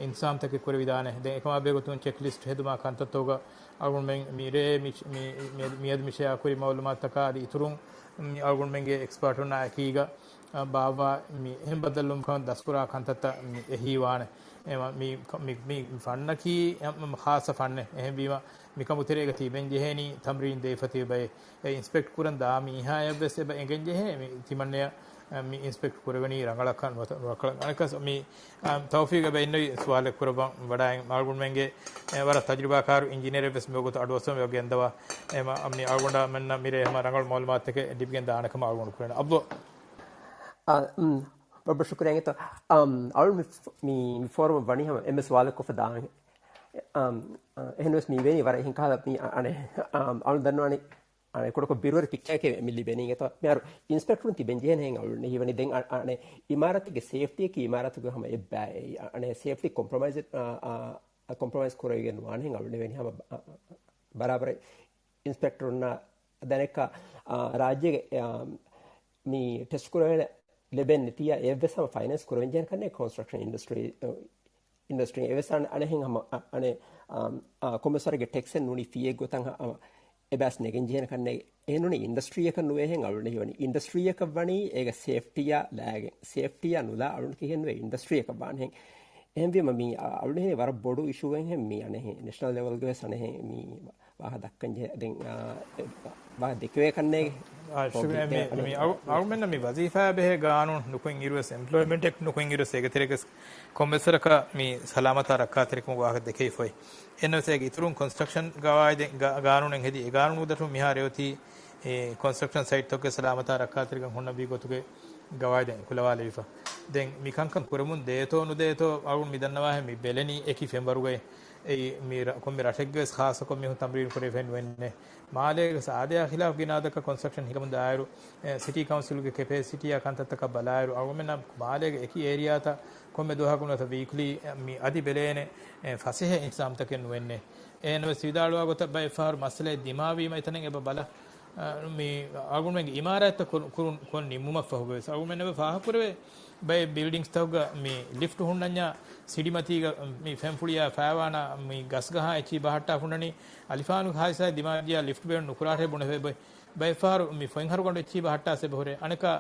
އިންތިޒާމްތަކެއް ކުރެވިދާނެ. ދެން އެކަމާ ބެހޭގޮތުން ޗެކްލިސްޓް ހެދުމާ ކަންތައްތަކުގަ އަޅުގަނޑުމެން މިރޭ މި-، މި-، މި-، މިއަދު މިށެއާ ކުރި މައުލޫމާތުތަކާ އަދި އިތުރުން މި އަޅުގަނޑުމެންގެ އެކްސްޕާޓުންނާ އެކީގަ، އާ، ބާއްވާ މި އެހެން ބައްދަލުވުމަކަށް ދަސްކުރާ ކަންތައްތައް މި އެހީވާނެ. އެ މަ-، މި، މި، މި ފަންނަކީ، އެ، މަ-، ޚާއްޞަ ފަންނެއް. އެހެންވީމަ، މިކަމު ތެރޭގަ ތިބެން ޖެހޭނީ ތަމްރީން ދެވިފަ ތިބި ބައެއް. އެ އިންސްޕެކްޓް ކުރަން ދާ މީހާޔަށް ވެސް އެބަ އެނގެން ޖެހޭ، މި ތިމަންނަޔަށް، އެ، މި އިންސްޕެކްޓް ކުރެވެނީ ރަނގަޅަކަށް ނުވަތަ ނުރަނގަޅަކަށް. އަނެއްކާސް މި، އެ، ތައުފީގް އެބަ އިންނަވި ސުވާލެއް ކުރައްވަން ވަޑައިގެން އަޅުގަނޑުމެންގެ، އެ، ވަރަށް ތަޖުރިބާކާރު އިންޖިނިއަރެއް ވެސް މިވަގުތު އަޑުއައްސަވަން ވެ ގެންދަވާ. އެ މަ-، މި އަޅުގަނޑާމެންނަށް މިރޭ ހަމަ ރަނގަޅު މައުލޫމާތުތަކެއް ލިބިގެން ދާނެ ކަމަށް އަޅުގަނޑު ކުރެން. އަބްދު. އާ، އުން، ވަރަށް ޝުކުރިއްޔާ އިނގޭތޯ. އަމް، އަޅު މި ފ-، މި، މި ފޯރަމަށް ވަނީ ހަމަ އެންމެ ސުވާލެއް ކޮށްފަ ދާން. އަމް، އާ، އެހެންވެސް މި ވޭނީ ވަރަށް އެހެން ކަހަލަ މި، އަ-، އަނެއް، އަމް، އަޅު ދަންނަވާނީ އަނެއް ކުޑަކޮށް ބިރުވެރި ޕިކްޗާއެކޭ މި ލިބެނީ. އެތަ މިހާރު އިންސްޕެކްޓަރުން ތިބެން ޖެހޭނެ ހެން އަޅުން ހީވަނީ. ދެން އަ-، އަނެއް އިމާރާތެއްގެ ސޭފްޓީއަކީ އިމާރާތުގެ ހަމަ އެއްބައި އަނެއް ސޭފްޓީ ކޮމްޕްރޮމައިޒް، އާ، އާ، ކޮމްޕްރޮމައިޒް ކުރެވިގެން ނުވާނެ ހެން އަޅުން ހީވަނީ. ހަމަ ބަ-، އާ، ބަރާބަރަށް އިންސްޕެކްޓަރުންނާ ދަނެއްކާ، އާ، ރާއްޖޭގެ، އާ، މި ޓެސްޓް ކުރެވޭނެ ލެބެން ނެތިއްޔާ އެއްވެސް ހަމަ ފައިނޭންސް ކުރެވެން ޖެހޭނެ ކަންނޭ ކޮންސްޓްރަކްޝަން އިންޑަސްޓްރީ، އިންޑަސްޓްރީ އެވެސް އަނެއް އަނެއްހެން ހަމަ އަ-، އަނެއް، އާ، އާ، ކޮންމެސް ވަރެއްގެ ޓެކްސެއް ނޫނީ ފީއެއް ގޮތަށް ހަ-، އަ-، އެބަސް ނެގެން ޖެހޭނެ ކަންނޭ. އެހެން ނޫނީ އިންޑަސްޓްރީއަކަށް ނުވޭ ހެން އަޅުން ހީވަނީ. އިންޑަސްޓްރީއަކަށް ވަނީ އޭގެ ސޭފްޓީއާ ލާގެން. ސޭފްޓީއާ ނުލާ އަޅުން ކިހެން ނުވޭ އިންޑަސްޓްރީއަކަށް ވާނެ ހެން. އެހެންވީމަ މީ އަ-، އަޅުން ހީވަނީ ވަރަށް ބޮޑު އިޝޫއެއް ހެން މީ އަނެއްހެން ނޭޝަނަލް ލެވެލްގެ ވެސް އަނެއްހެން މީ ވާހަ ދައްކަން ޖެހޭ. ދެން، އާ، އެ، ވާހަ ދެކެވޭ ކަންނޭގެ. އާ، ޝު-، ކޮންކްރީޓް މި، އަނެއް މި އަޅު-، އަޅުމެންނަށް މި ވަޒީފާ ބެހޭ ގާނޫނު ނުކުތް އިރުވެސް، އެމްޕްލޯއިމެންޓް އެކްޓް ނުކުތް އިރުވެސް އޭގެ ތެރޭގަސް ކޮންމެސް ވަރަކަށް މި ސަލާމަތާ ރައްކާތެރިކަމުގެ ވާހަކަ ދެކެވިފައި. އެން އެސް އޭގެ އިތުރުން ކޮންސްޓްރަކްޝަން ގަވާއިދެއް ގަ-، ގާނޫނެއް ހެދި އެ ގާނޫނު ދަށުން މިހާރު އެއޮތީ، އެ، ކޮންސްޓްރަކްޝަން ސައިޓްތަކުގެ ސަލާމަތާ ރައްކާތެރިކަން ހުންނަ ބީ ގޮތުގެ ގަވާއިދެއް ކުލަވާލެވިފަ. ދެން މި ކަންކަން ކުރަމުން ދޭތޯ ނުދޭތޯ އަޅުން މި ދަންނަވާހެން މި ބެލެނީ އެކި ފެންވަރުގައި. އެއީ މި ރަ-، ކޮންމެ ރަށެއްގެވެސް ޚާއްޞަކޮށް މީހުން ތަމްރީނު ކުރެވިފައެއް ނުވެންނެ. މާލޭގެ ސާދަޔާ ޚިލާފް ގިނަ އަދަދަކަށް ކޮންސްޓްރަކްޝަން ހިނގަމުން ދާއިރު، އެ، ސިޓީ ކައުންސިލްގެ ކެޕޭސިޓީއާ ކަންތައްތަކަށް ބަލާއިރު، އަޅުގަނޑުމެންނަށް މާލޭގެ އެކި އޭރިއާތައް ކޮންމެ ދުވަހަކު ނުވަތަ ވީކްލީ، އެ، މި އަދި ބެލޭނެ، އެ، ފަސޭހަ އިންތިޒާމްތަކެއް ނުވެންނެ. އެހެންވެސް ވިދާޅުވާ ގޮތަށް ބައެއް ފަހަރު މައްސަލައެއް ދިމާވީމަ އެތަނެއް އެބަ ބަލަ. އަ، މި އަޅުގަނޑުމެންގެ އިމާރާތްތައް ކުރު-، ކުރުން، ކޮން ނިންމުމަށްފަހުގަވެސް އަޅުގަނޑުމެން އެބަ ފާހަގަކުރެވޭ. ބައެއް ބިލްޑިންގްސްތަކުގަ މި ލިފްޓް ހުންނަންޏާ ސިޑިމަތީގަ މި ފެންފުޅިއާ ފައިވާނާ މި ގަސްގަހާ އެއްޗިހި ބަހައްޓާ ފުންނަނީ އަލިފާނުގެ ހާދިސާއެއް ދިމާވެއްޖިޔާ ލިފްޓް ބޭނުން ނުކުރާށޭ ބުނެފައި ބޮއި. ބައެއްފަހަރު މި ފޮތްހަރުގަނޑު އެއްޗިހި ބަހައްޓާސް އެބަހުރޭ. އަނެކާ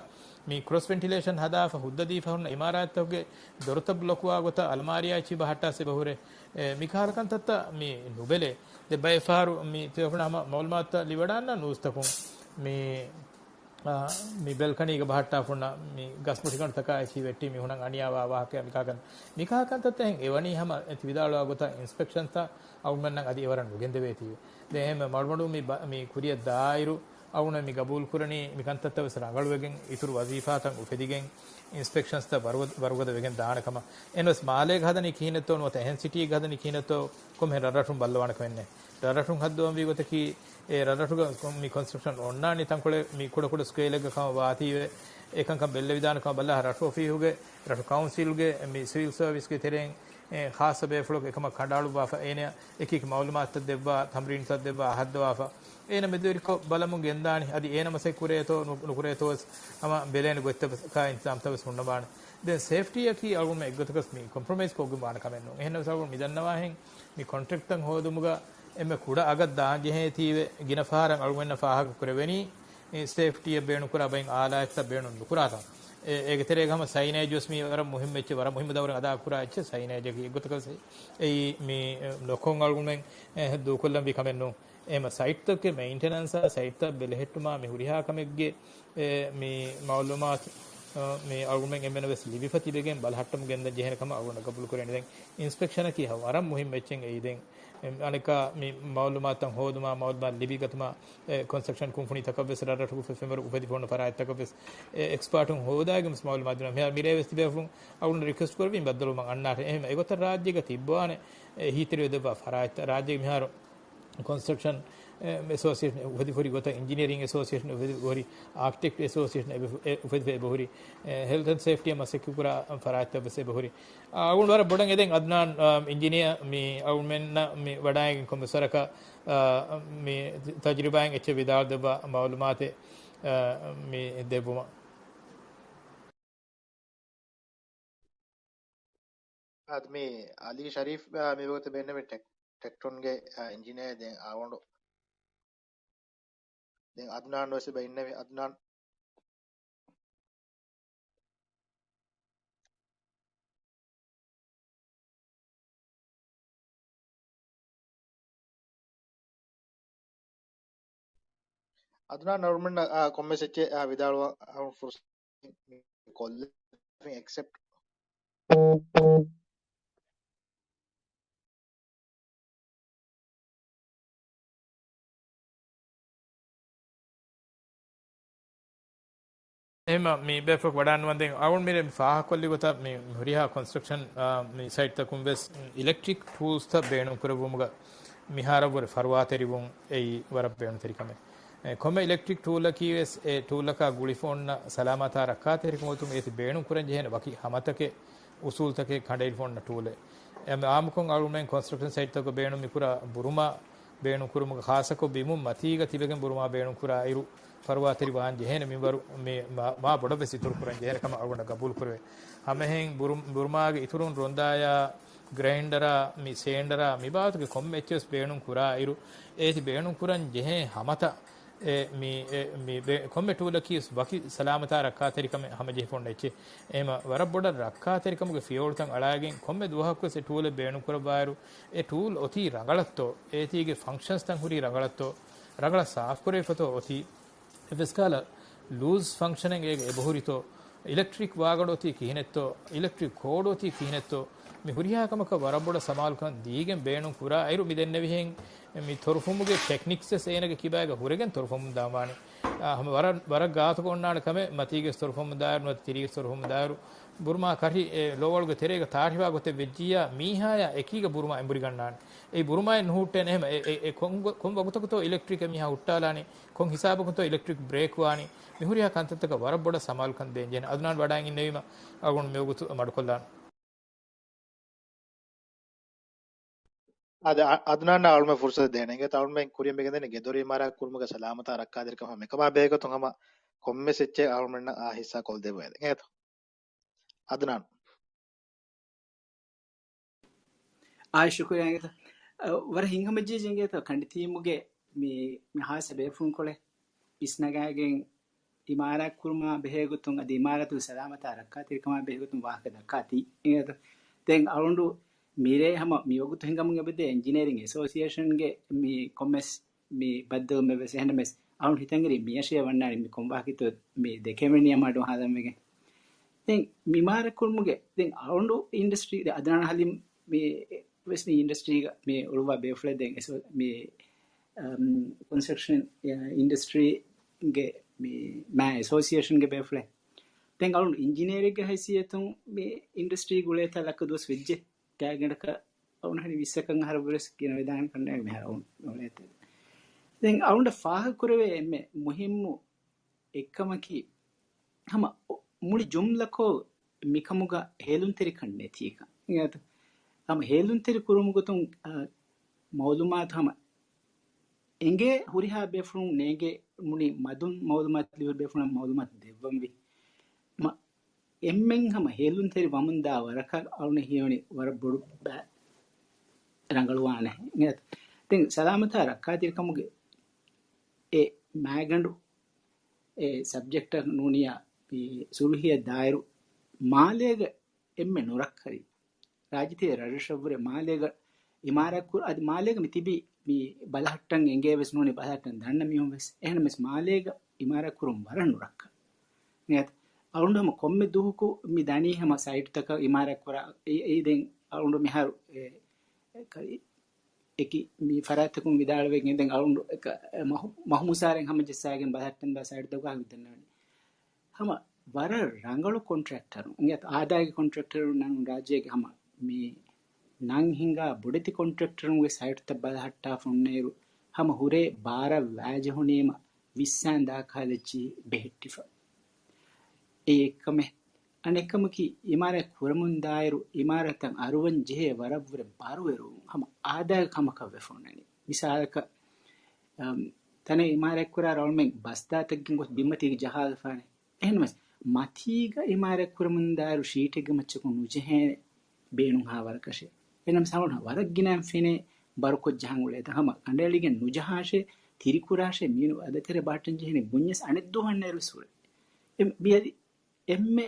މި ކްރޮސް ވެންޓިލޭޝަން ހަދާފަ ހުއްދަ ދީފަ ހުންނަ އިމާރާތްތަކުގެ ދޮރުތައް ބްލޮކުވާ ގޮތަށް އަލްމާރިއާ އެއްޗިހި ބަހައްޓާސް އެބަހުރޭ. އެ، މިކަހަލަ ކަންތައްތައް މި ނުބެލޭ. ދެ ބައެއް ފަހަރު މި ތިޔަފުނަ ހަމަ މައުލޫމާތުތައް ލިބިވަޑާންނަ ނޫސްތަކުން މި، އާ، މި ބެލްކަނީގަ ބަހައްޓާފުންނަ މި ގަސްމުށިގަނޑުތަކާ އެއްޗިހި ވެއްޓީ މީހުނަށް އަނިޔާވާ ވާހަކަ މިކަހަލަ ކަން-، މިކަހަލަ ކަންތައްތައް އެ ވަނީ ހަމަ ތި ވިދާޅުވާ ގޮތަށް އިންސްޕެކްޝަންތައް އަޅުގަނޑުމެންނަށް އަދި އެވަރަށް ނުގެންދެވޭތީވެ. ދެން އެހެން މަޑުމަޑުން މި ބަ-، މި ކުރިއަށް ދާއިރު އަޅުގަނޑު މި ގަބޫލުކުރަނީ މި ކަންތައްތައް ވެސް ރަނގަޅުވެގެން އިތުރު ވަޒީފާތައް އުފެދިގެން އިންސްޕެކްޝަންސްތައް ވަރުގަ-، ވަރުގަދަ ވެގެން ދާނެ ކަމަށް. އެންވެސް މާލޭގަ ހަދަނީ ކިހިނެއްތޯ ނުވަތަ އެހެން ސިޓީގަ ހަދަނީ ކިހިނެއްތޯ ކޮންމެހެން ރަށްރަށުން ބައްލަވާނެ ކަމެއް ނެތް. ރަށްރަށުން ހައްދަވަން ވީ ގޮތަކީ އެ ރަށްރަށުގަ ކޮން-، މި ކޮންސްޓްރަކްޝަން އޮންނާނީ ތަންކޮޅެއް މި ކުޑަކުޑަ ސްކޭލެއްގަ ކަމަށް ވާތީވެ، އެކަންކަން ބެއްލެވިދާނެ ކަމަށް ބަލާ ރަށު އޮފީހުގެ، ރަށު ކައުންސިލްގެ މި ސިވިލް ސަރވިސްގެ ތެރެއިން އެ، ޚާއްޞަ ބޭފުޅަކު އެކަމަށް ކަނޑައަޅުއްވާފަ، އޭނަޔަށް އެކިއެކި މައުލޫމާތުތައް ދެއްވާ، ތަމްރީނުތައް ދެއްވާ، އަހައްދަވާފަ، އޭނަ މެދުވެރިކޮށް ބަލަމުން ގެންދާނީ. އަދި އޭނަ މަސައްކަތް ކުރޭތޯ ނު-، ނުކުރޭތޯ ވެސް ހަމަ ބެލޭނެ ގޮތްތައް ވެސް ކާ އިންތިޒާމްތައް ވެސް ހުންނަވާނެ. ދެން ސޭފްޓީއަކީ އަޅުގަނޑުމެން އެއްގޮތަކަސް މި ކޮމްޕްރޮމައިޒް ކޮށްގެން ވާނެ ކަމެއް ނޫން. އެހެންނަމަވެސް އަޅުގަނޑު މި ދަންނަވާހެން މި ކޮންޓްރެކްޓްތައް ހޯދުމުގަ އެންމެ ކުޑަ އަގަށް ދާން ޖެހޭތީވެ، ގިނަ ފަހަރަށް އަޅުގަނޑުމެންނަށް ފާހަގަ ކުރެވެނީ، އެ، ސޭފްޓީއަށް ބޭނުންކުރާ ބައިން އާލާތްތައް ބޭނުން ނުކުރާތާ. އެ، އޭގެ ތެރޭގަ ހަމަ ސައިނޭޖް ވެސް މީ ވަރަށް މުހިއްމު އެއްޗެއް، ވަރަށް މުހިއްމު ދައުރެއް އަދާކުރާ އެއްޗެއް ސައިނޭޖަކީ. އެއްގޮތަކަސް އެއީ މި، އެ، ނުކޮށް އަޅުގަނޑުމެން، އެ، ދޫކޮށްލަންވީ ކަމެއް ނޫން. އެހެމަ ސައިޓްތަކުގެ މެއިންޓެނަންސާ، ސައިޓްތައް ބެލެހެއްޓުމާ މި ހުރިހާ ކަމެއްގެ، އެ، މި މައުލޫމާތު، އަ، މި އަޅުގަނޑުމެން އެންމެނަށް ވެސް ލިބިފަ ތިބެގެން ބަލަހައްޓަމުން ގެންދަން ޖެހޭނެ ކަމަށް އަޅުގަނޑަށް ގަބޫލު ކުރެވެނީ. ދެން އިންސްޕެކްޝަނަކީ ވަރަށް މުހިއްމު އެއްޗެއް އެއީ. ދެން އެ، އަނެކާ މި މައުލޫމާތުތައް ހޯދުމާ، މައުލޫމާތު ލިބިގަތުމާ، އެ، ކޮންސްޓްރަކްޝަން ކުންފުނިތަކަށް ވެސް ރަށްރަށުގެ ފެ-، ފެންވަރު އުފެދިފަ ހުންނަ ފަރާތްތަކަށް ވެސް، އެ، އެކްސްޕާޓުން ހޯދާގެން ވެސް މައުލޫމާތު ދިނުމަށް މިރޭ ވެސް ތިބޭފުޅުން އަޅުގަނޑު ރިކްވެސްޓް ކުރެވިން ބައްދަލުވުމަށް އަންނާށޭ. އެހެން އެގޮތަށް ރާއްޖޭގަ ތިއްބާނެ، އެ، އެހީތެރިވެ ދެއްވާ ފަރާތްތައް. ރާއްޖޭގެ މިހާރު ކޮންސްޓްރަކްޝަން، އެ، އެސޯސިއޭޝަން އުފެދިފަ ހުރި ގޮތަށް، އިންޖިނިއަރިން އެސޯސިއޭޝަން އުފެދިފަ ހުރި، އާކިޓެކްޓް އެސޯސިއޭޝަން އެބަ-، އެ، އުފެދިފަ އެބަހުރި، އެ، ހެލްތް އެންޑް ސޭފްޓީއަށް މަސައްކަތް ކުރާ ފަރާތްތައް ވެސް އެބަހުރި. އަޅުގަނޑު ވަރަށް ބޮޑަށް އެދެން އަދްނާން، އާ، އިންޖިނިއަރ މި އަޅުގަނޑުމެންނަށް މި ވަޑައިގެން ކޮންމެސް ވަރަކަށް، އާ، މި ތަޖުރިބާއިން އެއްޗެއް ވިދާޅު ދެއްވާ މައުލޫމާތެއް، އާ، މި ދެއްވުމަށް. އަދި މި އަލީ ޝަރީފް، އާ، މި ވަގުތު ބޭންނެވި ޓެކް-، ޓެކްޓޮންގެ، އާ، އިންޖިނިއަރ ދެން އާވަނޑު. ދެން އަދްނާން ވެސް އެބަ އިންނެވި. އަދްނާން. އަދްނާން އަޅުމެންނަށް، އާ، ކޮންމެސް އެއްޗެއް، އާ، ވިދާޅުވާ، އާ، ފުރުސަތު ކޮށްލެވި އެކްސެޕްޓް. އެހެންމަ މި ބޭފުޅަކު ވަޑާންވަންދެން އަޅުން މިރޭ މި ފާހަގަކޮށްލި ގޮތަށް މި ހުރިހާ ކޮންސްޓްރަކްޝަން، އާ، މި ސައިޓްތަކުން ވެސް އިލެކްޓްރިކް ޓޫލްސްތައް ބޭނުންކުރެއްވުމުގަ މިހާރަށްވުރެ ފަރުވާތެރިވުން އެއީ ވަރަށް ބޭނުންތެރި ކަމެއް. އެ، ކޮންމެ އިލެކްޓްރިކް ޓޫލަކީ ވެސް އެ ޓޫލަކާ ގުޅިފަ އޮންނަ ސަލާމަތާ ރައްކާތެރިކަމުގެ އޮތުން އޭތި ބޭނުން ކުރަން ޖެހޭނެ ވަކި ހަމަތަކެއް، އުސޫލްތަކެއް ކަނޑައެޅިފަ އޮންނަ ޓޫލެއް. އެ، އާއްމުކޮށް އަޅުގަނޑުމެން ކޮންސްޓްރަކްޝަން ސައިޓްތަކުގަ ބޭނުން މިކުރާ ބުރުމާ ބޭނުން ކުރުމުގެ ޚާއްޞަކޮށް ބިމުން މަތީގަ ތިބެގެން ބުރުމާ ބޭނުން ކުރާ އިރު، ފަރުވާތެރި ވާން ޖެހޭނެ މިންވަރު މި މާ، މާ ބޮޑަށް ވެސް އިތުރު ކުރަން ޖެހޭނެ ކަމަށް އަޅުގަނޑަށް ގަބޫލު ކުރެވޭ. ހަމައެހެން ބުރު-، ބުރުމާގެ އިތުރުން ރޮނދާޔާ، ގްރައިންޑަރާ، މި ސޭންޑަރާ، މި ބާވަތުގެ ކޮންމެ އެއްޗެއް ވެސް ބޭނުން ކުރާ އިރު، އޭތި ބޭނުން ކުރަން ޖެހޭ ހަމަތައް، އެ، މި، އެ، މި ބޭ-، ކޮންމެ ޓޫލަކީ ވެސް ވަކި ސަލާމަތާ ރައްކާތެރިކަމެއް ހަމަޖެހިފަ އޮންނަ އެއްޗެއް. އެހެމަ ވަރަށް ބޮޑަށް ރައްކާތެރިކަމުގެ ފިޔަވަޅުތައް އަޅާގެން ކޮންމެ ދުވަހަކު ވެސް އެ ޓޫލެއް ބޭނުން ކުރައްވާއިރު، އެ ޓޫލް އޮތީ ރަނގަޅަށްތޯ، އޭތީގެ ފަންކްޝަންސްތައް ހުރީ ރަނގަޅަށްތޯ، ރަނގަޅަށް ސާފް ކުރެވިފަތޯ އޮތީ، އެއްވެސް ކަހަލަ ލޫޒް ފަންކްޝަނެއް އޭގަ އެބަހުރިތޯ، އިލެކްޓްރިކް ވާގަނޑު އޮތީ ކިހިނެއްތޯ، އިލެކްޓްރިކް ކޯޑް އޮތީ ކިހިނެއްތޯ، މި ހުރިހާ ކަމަކަށް ވަރަށް ބޮޑަށް ސަމާލުކަން ދީގެން ބޭނުން ކުރާ އިރު، މި ދެންނެވިހެން މި ތޮރުފުމުގެ ޓެކްނިކްސް ވެސް އޭނަގެ ކިބާގަ ހުރެގެން ތޮރުފަމުން ދާންވާނެ. އާ، ހަމަ ވަރަށް، ވަރަށް ގާތުގަ އޮންނާނެ ކަމެއް، މަތީގެ ވެސް ތޮރުފަމުން ދާއިރު، ނުވަތަ ތިރީގެ ވެސް ތޮރުފަމުން ދާއިރު، ބުރުމާ ކަށި އެ ލޯވަޅުގެ ތެރޭގަ ތާށިވާ ގޮތެއް ވެއްޖިއްޔާ، މީހާޔާ އެކީގަ ބުރުމާ އެނބުރިގަންނާނެ. އެއީ ބުރުމާއެއް ނުހުއްޓޭނެ. އެހެމަ އެ، އެ، އެ ކޮން ގޮ-، ކޮން ވަގުތަކުތޯ އިލެކްޓްރިކް އެ މީހާ ހުއްޓާލާނީ، ކޮން ހިސާބަކުންތޯ އިލެކްޓްރިކް ބްރޭކް ވާނީ، މި ހުރިހާ ކަންތައްތަކަށް ވަރަށް ބޮޑަށް ސަމާލުކަން ދޭން ޖެހޭނެ. އަދުނާން ވަޑައިގެންނެވީމަ އަޅުގަނޑު މިވަގުތު މަޑުކޮށްލާނަން. އާދެ، އަ-، އަދުނާން އަޅުމެން ފުރުސަތު ދޭނެ. އިނގޭތަ އަޅުމެން ކުރިއަށް މިގެންދަނީ ގެދޮރު އިމާރާތް ކުރުމުގެ ސަލާމަތާ ރައްކާތެރިކަމާ މިކަމާ ބެހޭގޮތުން ހަމަ ކޮންމެސް އެއްޗެއް އަޅުމެންނަށް އާ ހިއްސާ ކޮށްދެއްވައިދެން. އިނގޭތަ؟ އަދުނާން. އާއި ޝުކުރިއްޔާ އިނގޭތަ. އަ، ވަރަށް ހިތްހަމަޖެހި އިނގޭތަ ކަނޑިތީމުގެ މި، މި ހާއްސަ ބޭފުޅުންކޮޅެއް އިސްނަގާގެން އިމާރާތް ކުރުމާ ބެހޭގޮތުން އަދި އިމާރާތުގެ ސަލާމަތާ ރައްކާތެރިކަމާ ބެހޭގޮތުން ވާހަކަ ދައްކާތީ އިނގޭތަ. ދެން އަޅުގަނޑު މިރޭ ހަމަ މިވަގުތު ހިނގަމުން އެބަދޭ އެންޖިނިއަރިން އެސޯސިއޭޝަންގެ މި ކޮންމެސް މި ބައްދަލުވުމެއް ވެސް އެހެންނަމަވެސް، އަޅުން ހިތަށް އެރި މިއަށޭ ވަންނާނީ މި ކޮން ވާހަކަތޯ މި ދެކެވެނީ އަމާ އަޑު ހާލަންވެގެން. ދެން މި މާރަ ކުރުމުގެ ދެން އަޅުނޑު އިންޑަސްޓްރީ އަދްނާން ހަލީމް މި ވެސް މި އިންޑަސްޓްރީގަ މި އުޅުއްވާ ބޭފުޅެއް ދެން އެސޯ-، މި، އަމް، ކޮންސްޓްރަކްޝަން އިންޑަސްޓްރީގެ މި މާ އެސޯސިއޭޝަންގެ ބޭފުޅެއް. ދެން އަޅުނޑު އިންޖިނިއަރެއްގެ ހައިސިއްޔަތުން މި އިންޑަސްޓްރީގަ އުޅޭތާ ލައްކަ ދުވަސް ވެއްޖެ. ގާތްގަނޑަކަށް އަޅުން ހަނި ވިއްސަކަށް އަހަރަށްވުރެސް ގިނަވެދާނެ ކަންނޭނގެ މިހާރު އަޅުން އުޅޭތެ. ދެން އަޅުން ފާހަގަކުރެވޭ އެންމެ މުހިއްމު އެއްކަމަކީ، ހަމަ މުޅި ޖުމްލަކޮށް މިކަމުގަ ހޭލުންތެރިކަން ނެތީކަން. އިނގޭތަ؟ ހަމަ ހޭލުންތެރި ކުރުމުގެ ގޮތުން، އަ، މައުލޫމާތު ހަމަ އެނގޭ ހުރިހާ ބޭފުޅުން ނޭނގޭ މުނި މަދުން މައުލޫމާތު ލިބޭ ބޭފުޅުން މައުލޫމާތު ދެއްވަންވީ. މަ-، އެންމެން ހަމަ ހޭލުންތެރި ވަމުންދާ ވަރަކަށް އަޅުނެ ހީވަނީ ވަރަށް ބޮޑު ބައި ރަނގަޅުވާނެ. ދެން ސަލާމަތާ ރައްކާތެރިކަމުގެ އެ މާގަނޑު އެ ސަބްޖެކްޓަށް ނޫނިޔާ މި ސުލުހިއަށް ދާއިރު މާލޭގަ އެންމެ ނުރައްކަލި ރާއްޖެތެރޭ ރަށްރަށަށްވުރެ މާލޭގަ އިމާރާތް ކުރ-، އަދި މާލޭގަ މި ތިބީ މި ބަލަހައްޓަން އެނގޭ ވެސް ނޫނީ ބަލަހައްޓަން ދަންނަ މީހުން ވެސް. އެހެންނަމަވެސް މާލޭގަ އިމާރާތް ކުރުން ވަރަށް ނުރައްކަ. އެ އަޅުގަނޑު ހަމަ ކޮންމެ ދުވަހަކު މި ދަނީ ހަމަ ސައިޓްތަކަށް އިމާރާތް ކުރާ. އެ، އެ ދެން އަޅުގަނޑު މިހާރު އެ، އެ، ކަ-، އެކި މި ފަރާތްތަކުން ވިދާޅުވެގެން ދެން އަޅުގަނޑު އެ ކަ-، އެ މަހު-، މަހު މުސާރެން ހަމަޖައްސާގެން ބަލަހައްޓަން ދާ ސައިޓްތަކުގަ ވިދަންނަވަނީ. ހަމަ ވަރަށް ރަނގަޅު ކޮންޓްރެކްޓަރު، އިނގޭތަ އާދައިގެ ކޮންޓްރެކްޓަރު ނަން ރާއްޖޭގެ ހަމަ މި ނަން ހިނގާ ބޮޑެތި ކޮންޓްރެކްޓަރުންގެ ސައިޓްތައް ބަލަހައްޓާފަ އޮންނައިރު ހަމަ ހުރޭ ބާރަށް ވާޖެހުނީމަ ވިއްސާން ދާ ކަހަލަ އެއްޗިހި ބެހެއްޓިފަ. އެއީ އެއްކަމެއް. އަނެއްކަމަކީ، އިމާރާތް ކުރަމުން ދާއިރު، އިމާރާތަށް އަރުވަން ޖެހޭ ވަރަށްވުރެ ބާރުވެރިވުން ހަމަ އާދައިގެ ކަމަކަށް ވެފަ އޮންނަނީ. މިސާލަކަށް، އަމް، ތަނެއް އިމާރާތް ކުރާ ރައުޅުމެން ބަސްދާތަކެއްގެ ގޮތް ބިންމަތީގަ ޖަހާލަފާނެ. އެހެންނަމަވެސް، މަތީގަ އިމާރާތް ކުރަމުން ދާއިރު ޝީޓެއްގެ މައްޗަކުން ނުޖެހޭނެ ބޭނުންހާ ވަރަކަށެއް. އެހެންނަމަވެސް، ހަމަ ވަރަށް ގިނައިން ފެނޭ ބާރުކޮށް ޖަހަން އުޅޭތަ؟ ހަމަ ކަނޑައެޅިގެން ނުޖަހާށޭ، ތިރިކުރާށޭ، މީނު އަދަކަރެ ބަހައްޓަން ޖެހޭނެ ބުންޏަސް އަނެއް ދުވަހަށް ނޭރުވެސް ހުރޭ. އެ، މިއަދި އެންމެ،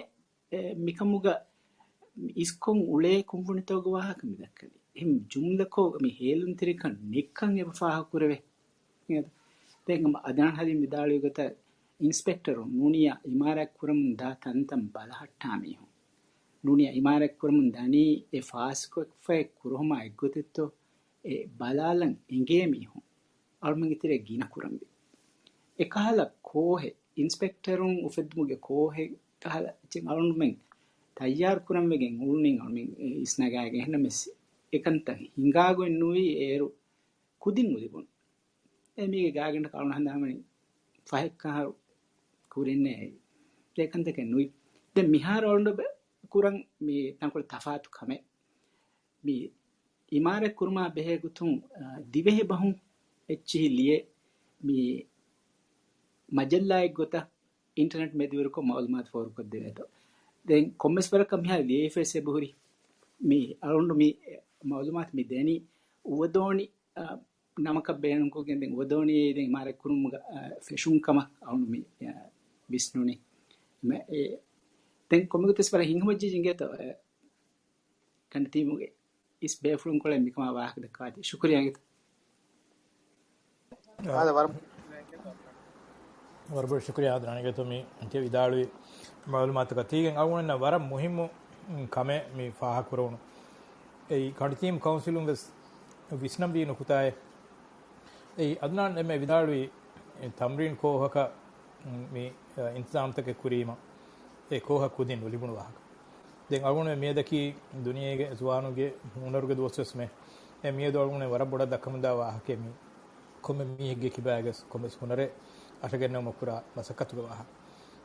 އެ، މިކަމުގަ އިސްކޮށް އުޅޭ ކުންފުނިތަކުގެ ވާހަކަ މި ދައްކަނީ. އެހެން ޖުމްލަކޮށް މި ހޭލުންތެރިކަން ނެތްކަން އެބަ ފާހަގަކުރެވޭ. ދެން އަދްނާން ހަލީމް ވިދާޅުވި ގޮތަށް، އިންސްޕެކްޓަރު ނޫނިޔާ އިމާރާތް ކުރަމުން ދާ ތަންތަން ބަލަހައްޓާ މީހުން. ނޫނިޔާ އިމާރާތް ކުރަމުން ދަނީ އެ ފާސްކޮށްފައި ކުރުހުމާ އެއްގޮތެއްތޯ އެ ބަލާލަން އެނގޭ މީހުން. އަޅުމެންގެ ތެރޭ ގިނަ ކުރަންވީ. އެކަހަލަ ކޯހެއް، އިންސްޕެކްޓަރުން އުފެއްދުމުގެ ކޯހެއް ކަހަލަ އެއްޗެއް އަޅުމެން ތައްޔާރު ކުރަން ވެގެން އުޅުނީ އަޅުމެން އިސްނަގާގެން. އެހެންނަމަވެސް އެކަންތައް ހިނގާގޮތް ނުވީ އޭރު ކުދިން ނުލިބުނު. އެ މީގެ ގާގަނޑަކަށް އަޅުން ހަނދާންވަނީ ފަހެއްކަހަރު ކުރިންނޭ އެކަންތަކެއް ނުވި. ދެން މިހާރު އަޅުގަނޑު ކުރަން މި ތަންކޮޅެއް ތަފާތު ކަމެއް. މި އިމާރަތް ކުރުމާ ބެހޭ ގޮތުން، އާ، ދިވެހި ބަހުން އެއްޗިހި ލިޔެ މި މަޖައްލާއެއް ގޮތަށް އިންޓަރނެޓް މެދުވެރިކޮށް މައުލޫމާތު ފޯރުކޮށްދެވޭތޯ. ދެން ކޮންމެސް ވަރަކަށް މިހާރު ލިޔެފަސް އެބަހުރި. މި އަޅުނޑު މި މައުލޫމާތު މި ދެނީ އުވަދޯނި، އާ، ނަމަކަށް ބޭނުންކޮށްގެން ދެން އުވަދޯނި ދެން އިމާރަތް ކުރުމުގަ، އާ، ފެށުން ކަމަށް އަޅުނޑު މި، އާ، ވިސްނުނީ. މެ-، އެ، ދެން ކޮންމެ ގޮތެއް ވަރަށް ހިތްހަމަޖެހި އިނގޭތޯ، އެ، ކަނޑިތީމުގެ އިސް ބޭފުޅުން ކޮޅެއް މިކަމާ ވާހަކަ ދައްކާތީ. ޝުކުރިއްޔާ އިނގޭތޯ. އާދެ، ވަރަށް ވަރަށް ބޮޑަށް ޝުކުރިއްޔާ އަދްނާން އިނގޭތޯ މި ތި ވިދާޅުވި މައުލޫމާތުގަ ތީގެން އަޅުގަނޑަށް ވަރަށް މުހިއްމު ކަމެއް މި ފާހަގަކުރެވުނު. އެއީ ކަނޑިތީމް ކައުންސިލުން ވެސް ވިސްނަންވީ ނުކުތާއެއް. އެއީ އަދްނާން އެންމެ ވިދާޅުވީ ތަމްރީން ކޯހަކަށް މި އިންތިޒާމްތަކެއް ކުރީމަ އެ ކޯހަށް ކުދިން ނުލިބުނު ވާހަކަ. ދެން އަޅުގަނޑު މިއަދަކީ ދުނިޔޭގެ ޒުވާނުންގެ ހުނަރުގެ ދުވަސްވެސް މެ. އެ މިއަދު އަޅުގަނޑު ވަރަށް ބޮޑަށް ދައްކަމުންދާ ވާހަކައެއް މި ކޮންމެ މީހެއްގެ ކިބާގެސް ކޮންމެސް ހުނަރެއް އަށަގެންނެވުމަށް ކުރާ މަސައްކަތުގެ ވާހަކަ.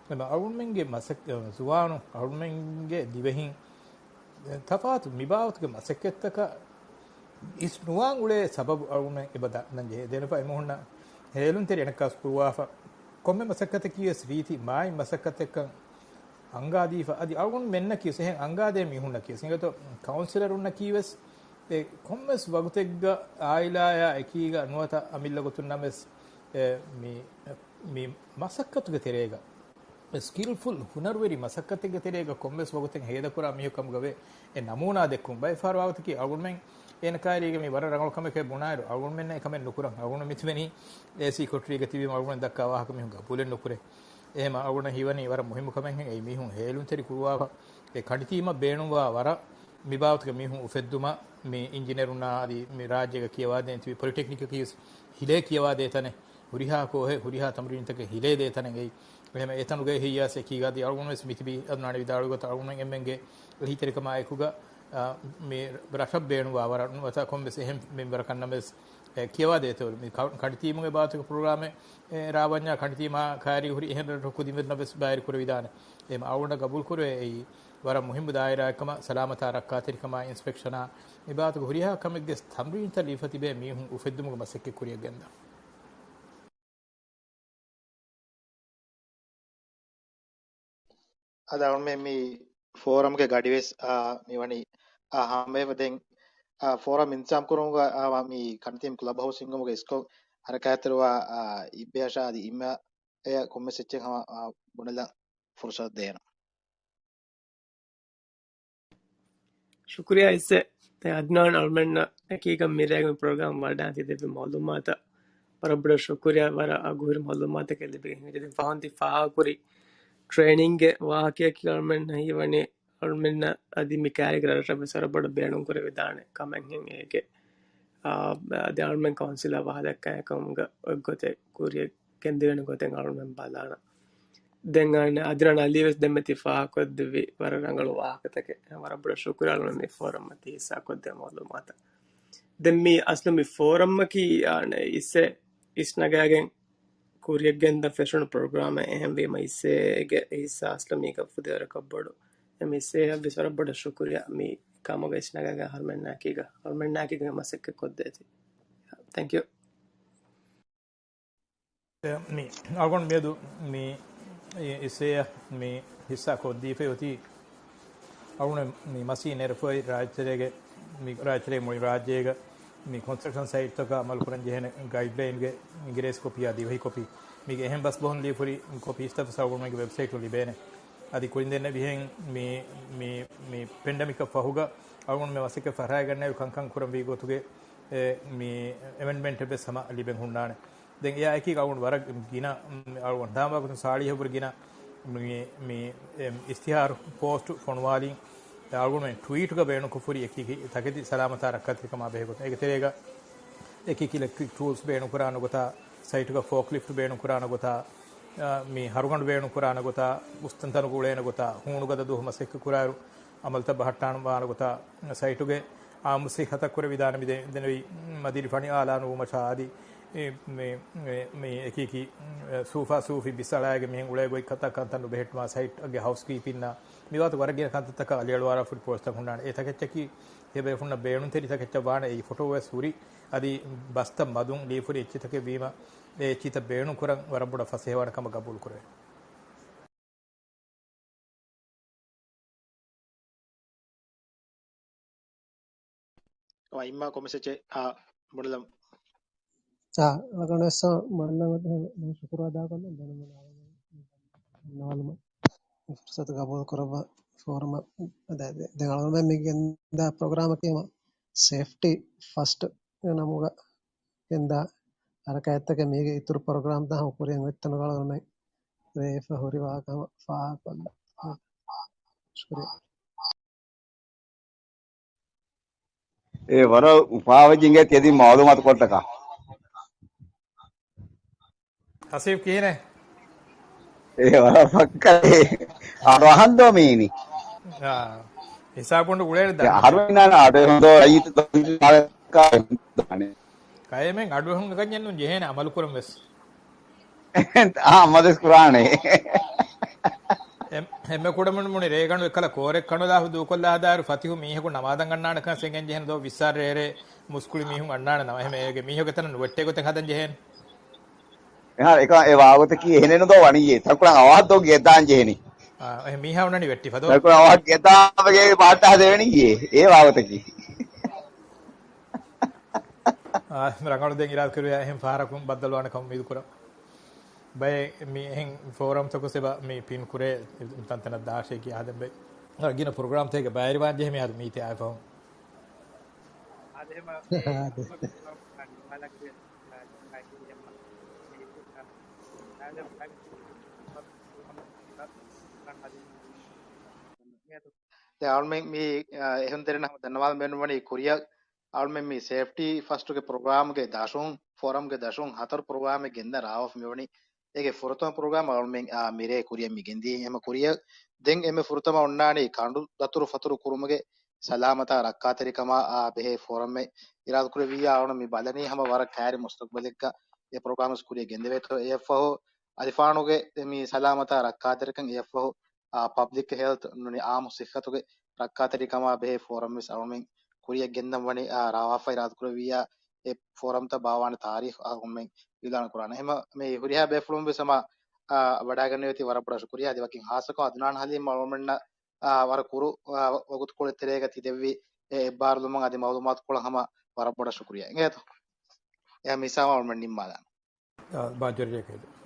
އެމަ އަޅުގަނޑުމެންގެ މަސައް-، ޒުވާނު އަޅުގަނޑުމެންގެ ދިވެހިން ތަފާތު މިބާވަތުގެ މަސައްކަތްތަކަށް އިސް ނުވާން އުޅޭ ސަބަބު އަޅުގަނޑުމެން އެބަ ދަންނަން ޖެހޭ. ދެންފަ އެމީހުންނަށް ހޭލުންތެރި އެނަކާސް ކުރުވާފަ ކޮންމެ މަސައްކަތަކީ ވެސް ރީތި މާތް މަސައްކަތެއްކަން އަންގާދީފަ، އަދި އަޅުގަނޑުމެންނަކީ ވެސް އެހެން އަންގާދޭ މީހުންނަކީ ވެސް އިނގޭތޯ ކައުންސިލަރުންނަކީ ވެސް އެ ކޮންމެސް ވަގުތެއްގަ އާއިލާއާ އެކީގަ ނުވަތަ އަމިއްލަ ގޮތުން ނަމަވެސް އެ މި، މި މަސައްކަތުގެ ތެރޭގަ ސްކިލްފުލް ހުނަރުވެރި މަސައްކަތެއްގެ ތެރޭގަ ކޮންމެސް ވަގުތެއް ހޭދަކުރާ މީހަކު ކަމުގަވޭ އެ ނަމޫނާ ދެއްކުން. ބައެއް ފަހަރު ވާގޮތަކީ އަޅުގަނޑުމެން އޭނަ ކާރީގެ މި ވަރަށް ރަނގަޅު ކަމެކޭ ބުނާއިރު އަޅުގަނޑުމެންނަށް އެކަމެއް ނުކުރަން. އަޅުގަނޑު މިތިބެނީ އޭސީ ކޮޓަރީގަ ތިބީމަ އަޅުގަނޑު ދައްކާ ވާހަކަ މީހުން ގަބޫލެއް ނުކުރޭ. އެހެމަ އަޅުގަނޑަށް ހީވަނީ ވަރަށް މުހިއްމު ކަމެއްހެން އެއީ މީހުން ހޭލުންތެރި ކުރުވާފަ އެ ކަނޑިތީމަށް ބޭނުންވާ ވަރަށް މިބާވަތުގެ މީހުން އުފެއްދުމަށް މި އިންޖިނޭރުންނާ އަދި މި ރާއްޖޭގަ ކިޔަވާދޭން ތިބި ޕޮލިޓެކްނިކަކީ ވެސް ހިލޭ ކިޔަވާދޭ ތަނެއް. ހުރިހާ ކޯހެއް، ހުރިހާ ތަމްރީންތަކެއް ހިލޭ ދޭތަނެއް އެއީ. އެހެން އެތަނުގައި ހެއްޔާސް އެކީގަ އަދި އަޅުގަނޑު ވެސް މިތިބީ އަދްނާން ވިދާޅުވި ގޮތަށް އަޅުގަނޑު އެންމެންގެ އެހީތެރިކަމާ އެކުގަ، އާ، މި ރަށަށް ބޭނުންވާ ވަރަށް ނުވަތަ ކޮންމެސް އެހެން މިންވަރަކަށް ނަމަވެސް، އެ، ކިޔަވާ ދޭތޯ. މި ކަ-، ކަނޑިތީމުގެ ބާތުގެ ޕްރޮގްރާމެއް، އެ، ރާވަންޏާ ކަނޑިތީމާ ކާރީ ހުރި އެހެން ރަށްރަށު ކުދިން ވެސް ބައިވެރި ކުރެވިދާނެ. އެ އަޅުގަނޑަށް ގަބޫލު ކުރެވޭ އެއީ ވަރަށް މުހިއްމު ދާއިރާއެއް ކަމަށް ސަލާމަތާ ރައްކާތެރިކަމާ އިންސްޕެކްޝަނާ މި ބާތުގެ ހުރިހާ ކަމެއްގެ ތަމްރީންތައް ލިބިފަ ތިބޭ މީހުން އުފެއްދުމުގެ މަސައްކަތް ކުރިއަށް ގެންދާ. އަދި އަޅުމެން މި ފޯރަމްގެ ގަޑިވެސް، އާ، މިވަނީ، އާ، ހަމަވެފަ ދެން، އާ، ފޯރަމް އިންތިޒާމް ކުރުމުގަ، އާ، މި ކަނޑިތީމް ކްލަބް ހައުސް ހިންގުމުގެ އިސްކޮށް ހަރަކާތްތެރިވާ، އާ، އިއްބޭޝާ އަދި އިމާ އެ ކޮންމެސް އެއްޗެއް ހަމަ، އާ، ބުނެލަން ފުރުސަތު ދޭނަން. ޝުކުރިއްޔާ އިސްއެ. އަދްނާން އަޅުމެންނަށް އެކީގަ މިރޭގެ ޕްރޮގްރާމް ވަޑައިގަތީ ދެއްވި މައުލޫމާތަށް ވަރަށް ބޮޑަށް ޝުކުރިއްޔާ. ވަރަށް އަގުހުރި މައުލޫމާތަކެއް ލިބިގެން ހިނގި. ދެން ފަހުން ތި ފާހަގަކުރި ޓްރޭނިންގެ ވާހަކަޔަކީ އަޅުމެންނަށް ހީވަނީ އަޅުމެންނަށް އަދި މި ކާރިގަ ރަށްރަށްވެސް ވަރަށް ބޮޑަށް ބޭނުން ކުރެވިދާނެ ކަމެއްހެން އޭގެ، އާ، އަދި އަޅުމެން ކައުންސިލާ ވާހަކަ ދައްކާ އެކަމުގަ އޮތްގޮތެއް ކުރިއަށް ގެންދިވޭނެ ގޮތެއް އަޅުމެން ބަލާނަން. ދެން އަނެއް އަދްނާން އަލީ ވެސް ދެންމެ ތި ފާހަގަކޮށްދެއްވި ވަރަށް ރަނގަޅު ވާހަކަތަކެއް. ވަރަށް ބޮޑަށް ޝުކުރިއްޔާ އަޅުމެން މި ފޯރަމްއަށް ތި ހިއްސާކޮށްދޭ މައުލޫމާތަށް. ދެން މި އަސްލު މި ފޯރަމްއަކީ އަނެއް އިސްއެ އިސްނަގާގެން ކުރިއަށް ގެންދަން ފެށުނު ޕްރޮގްރާމެއް. އެހެންވީމަ އިސްއޭގެ ހިއްސާ އަސްލު މީގަ ފުދޭ ވަރަކަށް ބޮޑު. އެ މި އިސްއޭއަށް ވެސް ވަރަށް ބޮޑަށް ޝުކުރިއްޔާ މި ކަމުގަ އިސްނަގާގެ އަހަރުމެންނާކީގަ، އަހަރުމެންނާކީގަ މަސައްކަތް ކޮށްދޭތީ. ތެންކް ޔޫ. މި އަޅުގަނޑު މިއަދު މި އިސްއޭއަށް މި ހިއްސާ ކޮށްދީފައި އޮތީ އަޅުގަނޑު މި މަސީ ނެރެފައި ރާއްޖެރޭގެ، މި ރާއްޖެރޭ މުޅި ރާއްޖޭގަ މި ކޮންސްޓްރަކްޝަން ސައިޓްތަކަށް އަމަލު ކުރަން ޖެހޭނެ ގައިޑްލައިންގެ އިނގިރޭސި ކޮޕީއާ ދިވެހި ކޮޕީ. މީގެ އެހެން ބަސް ބަހުން ލިޔެފަ ހުރި ކޮޕީސްތައް ވެސް އަޅުގަނޑުމެންގެ ވެބްސައިޓު ލިބޭނެ. އަދި ކުރިން ދެންނެވިހެން މި، މި، މި ޕެންޑެމިކަށް ފަހުގަ އަޅުގަނޑު މި މަސައްކަތް ފަށާގަންނައިރު ކަންކަން ކުރަންވީ ގޮތުގެ، އެ، މި އެމެންޑްމަންޓެއް ވެސް ހަމަ ލިބެން ހުންނާނެ. ދެން އެއާ އެކީގަ އަޅުގަނޑު ވަރަށް ގިނަ، އަޅުގަނޑު ހަނދާންވާ ގޮތުން ސާޅީހަށްވުރެ ގިނަ މި، މި، އެ، އިސްތިހާރު ޕޯސްޓު ފޮނުވާލީ، އަޅުގަނޑުމެން ޓްވީޓުގަ ބޭނުންކޮށްފަ ހުރި އެކި ތަކެތި ސަލާމަތާ ރައްކާތެރިކަމާ ބެހޭ ގޮތުން. އޭގެ ތެރޭގަ އެކި އިލެކްޓްރިކް ޓޫލްސް ބޭނުންކުރާނެ ގޮތާ، ސައިޓުގަ ފޯކްލިފްޓް ބޭނުންކުރާނެ ގޮތާ، އަ، މި ހަރުގަނޑު ބޭނުންކުރާނެ ގޮތާ، އުސްތަންތަނުގަ އުޅޭނެ ގޮތާ، ހޫނުގަދަ ދުވަހު މަސައްކަތް ކުރާއިރު، އަމަލުތައް ބަހައްޓާން ވާނެ ގޮތާ، ސައިޓުގެ އާއްމު ސިއްހަތަށް ކުރެވިދާނެ މި ދެ-، ދެނެވި މަދިރި ފަނި އާލާނުވުމަށާ އަދި މި، މި، މި، މި އެކި އެކި، ސޫފާ ސޫފި ބިސް އަޅާގެ މިހެން އުޅޭ ގޮތް ކަންތައް ކަންތައް ނުބެހެއްޓުމާ ސައިޓްގެ ހައުސްކީޕިންނާ މިވާތު ވަރަށް ގިނަ ކަންތައްތަކަށް އަލިއަޅުވާލާފަ ޕޯސްޓްތައް ހުންނާނެ. އެ ތަކެއްޗަކީ ތިޔަބޭފުންނަށް ބޭނުންތެރި ތަކެއްޗަށް ވާނެ. އެއީ ފޮޓޯ ވެސް ހުރި އަދި ބަސްތައް މަދުން ލީފުރި އެއްޗިތަކެއް ވީމަ، އެ އެއްޗިތައް ބޭނުން ކުރަން ވަރަށް ބޮޑަށް ފަސޭހަވާނެ ކަމަށް ގަބޫލު ކުރެވޭ. އައިމާ ކޮމެސެޗެ، އާ، ބޮޑުލަމް. އާ، އަޅުގަނޑު ވެސް މޮޅިން ޝުކުރު އަދާކޮށްލަން ދެން ނަވާލުމަށް ފުރުސަތު ގަބޫލު ކުރައްވާ ފޯރަމަށް. ދެ-، ދެ-، ދެން އަޅުގަނޑު މި ގެންދާ ޕްރޮގްރާމަކީ ހަމަ ސޭފްޓީ ފަސްޓް ނަމުގަ ގެންދާ ހަރަކާތްތަކެއް. މީގެ އިތުރު ޕްރޮގްރާމްތައް ހަމަ ކުރިއަށް އޮތްތަނުގަ އަޅުގަނޑު ރޭފަ ހުރި ވާހަކަ ހަމަ ފާހަގަކޮށްލަން. ޝުކުރިއްޔާ. އޭ ވަރަށް އުފާވެއްޖެ އިނގޭ ތިޔަދިން މައުލޫމާތު ކޮށްޓަކާ. ހަސީބް ކިހިނެއް؟ އޭ ވަރަށް ފައްކަރޭ. އަޑު އަހަން ދޯ މީނި. އާ، ހިސާބުން އުޅޭނެ ދަން. އަހަރު އިނާނ އަޑު އެހުން ދޯ އައީ ކައެމެން އަޑު އެހުން ކަންޏެއް ނޫން ޖެހޭނެ އަމަލު ކުރަން ވެސް. އާ، މަދެސް ކުރާނެ. އެ-، އެންމެ ކުޑަމިނުން މުނި ރޭގަނޑު އެއްކަލަ ކޯރެއް ކަނުލާފަ ދޫކޮށްލާ ހަދާއިރު ފަތިހު މީހަކު ނަމާދަށް އަންނާނެ ކަން އެނގެން ޖެހެން ދޯ ވިއްސާރަ ރޭރޭ މުސްކުޅި މީހުން އަންނާނެ ނަމަ. އެހެމެ އޭގެ މީހަކު އެތަނަށް ނުވެއްޓޭ ގޮތެއް ހަދަން ޖެހޭނެ. އެހާ، އެކަ-، އެ ވާގޮތަކީ އެހެނެއް ނުދޯ ވަނިއްޔޭ. ތަކުޅަ އަވާހަށް ދޯ ގެދާން ޖެހެނީ. އާ، އެ މީހާ އޮންނަނީ ވެއްޓިފަ ދޯ. ތަކުޅަ އަވާހަށް ގެދާ ގެ ބާއްޓާ ހަދެވެނީ އޭ. އެ ވާގޮތަކީ. އާ، ރަނގަޅު ދެން އިރާދަކުރެއްވިޔާ އެހެން ފަހަރަކުން ބައްދަލުވާނެ ކަމަށް އުއްމީދު ކުރަން. ބައެއް މި އެހެން ފޯރަމްތަކު ސެބަ މި ޕިން ކުރޭ ތަންތަނަށް ދާށޭ ކިޔާ ހަދަން ބައެއް. ގިނަ ޕްރޮގްރާމްތަކެއް ބައިވެރިވާން ޖެހޭ މި އަދި މީތި އާފަހުން. ދެ އަޅުމެން މި، އާ، އެހުންތެރިން ހަމަ ދަންނަވާލަން ބޭނުންވަނީ ކުރިއަށް އަޅުމެން މި ސޭފްޓީ ފަސްޓުގެ ޕްރޮގްރާމްގެ ދަށުން، ފޯރަމްގެ ދަށުން ހަތަރު ޕްރޮގްރާމެއް ގެންދަ ރާވާފަ މިވަނީ. އޭގެ ފުރަތަމަ ޕްރޮގްރާމް އަޅުމެން، އާ، މިރޭ ކުރިއަށް މި ގެންދިޔަ ހަމަ ކުރިއަށް. ދެން އެންމެ ފުރަތަމަ އޮންނާނީ ކަނޑު ދަތުރު ފަތުރު ކުރުމުގެ ސަލާމަތާ ރައްކާތެރިކަމާ، އާ، ބެހޭ ފޯރަމެއް އިރާދަކުރެއްވިއްޔާ އަޅުން މި ބަލަނީ ހަމަ ވަރަށް ކައިރި މުސްތަގްބަލެއްގަ އެ ޕްރޮގްރާމްސް ކުރިއަށް ގެންދެވޭތޯ. އެއަށްފަހު އަލިފާނުގެ މި ސަލާމަތާ ރައްކާތެރިކަން އެއަށްފަހު، އާ، ޕަބްލިކް ހެލްތް ނޫނީ އާއްމު ސިއްހަތުގެ ރައްކާތެރިކަމާ ބެހޭ ފޯރަމް ވެސް އަޅުމެން ކުރިއަށް ގެންދަން ވަނީ، އާ، ރާވާފަ އިރާދަކުރެއްވިއްޔާ އެ ފޯރަމްތައް ބާވާނެ ތާރީޚު އަޅުމެން އިއުލާން ކުރާނެ. އެހެމަ މި ހުރިހާ ބޭފުޅުން ވެސް ހަމަ، އާ، ވަޑައިގަންނަވީތީ ވަރަށް ބޮޑަށް ޝުކުރިއްޔާ. އަދި ވަކިން ހާއްސަކޮށް އަދުނާން ހަލީމް އަޅުމެންނަށް، އާ، ވަރަށް ކުރު، އާ، ވަގުތުކޮޅެއް ތެރޭގަ ތި ދެއްވި އެ އެއްބާރުލުމަށް އަދި މައުލޫމާތުކޮޅަށް ހަމަ ވަރަށް ބޮޑަށް ޝުކުރިއްޔާ. އިނގޭތޯ؟ އެހެން މިސާމަ އަޅުމެން ނިންމާލާނަން. އާ، ބާއްޖަވެރި ރެއެއް.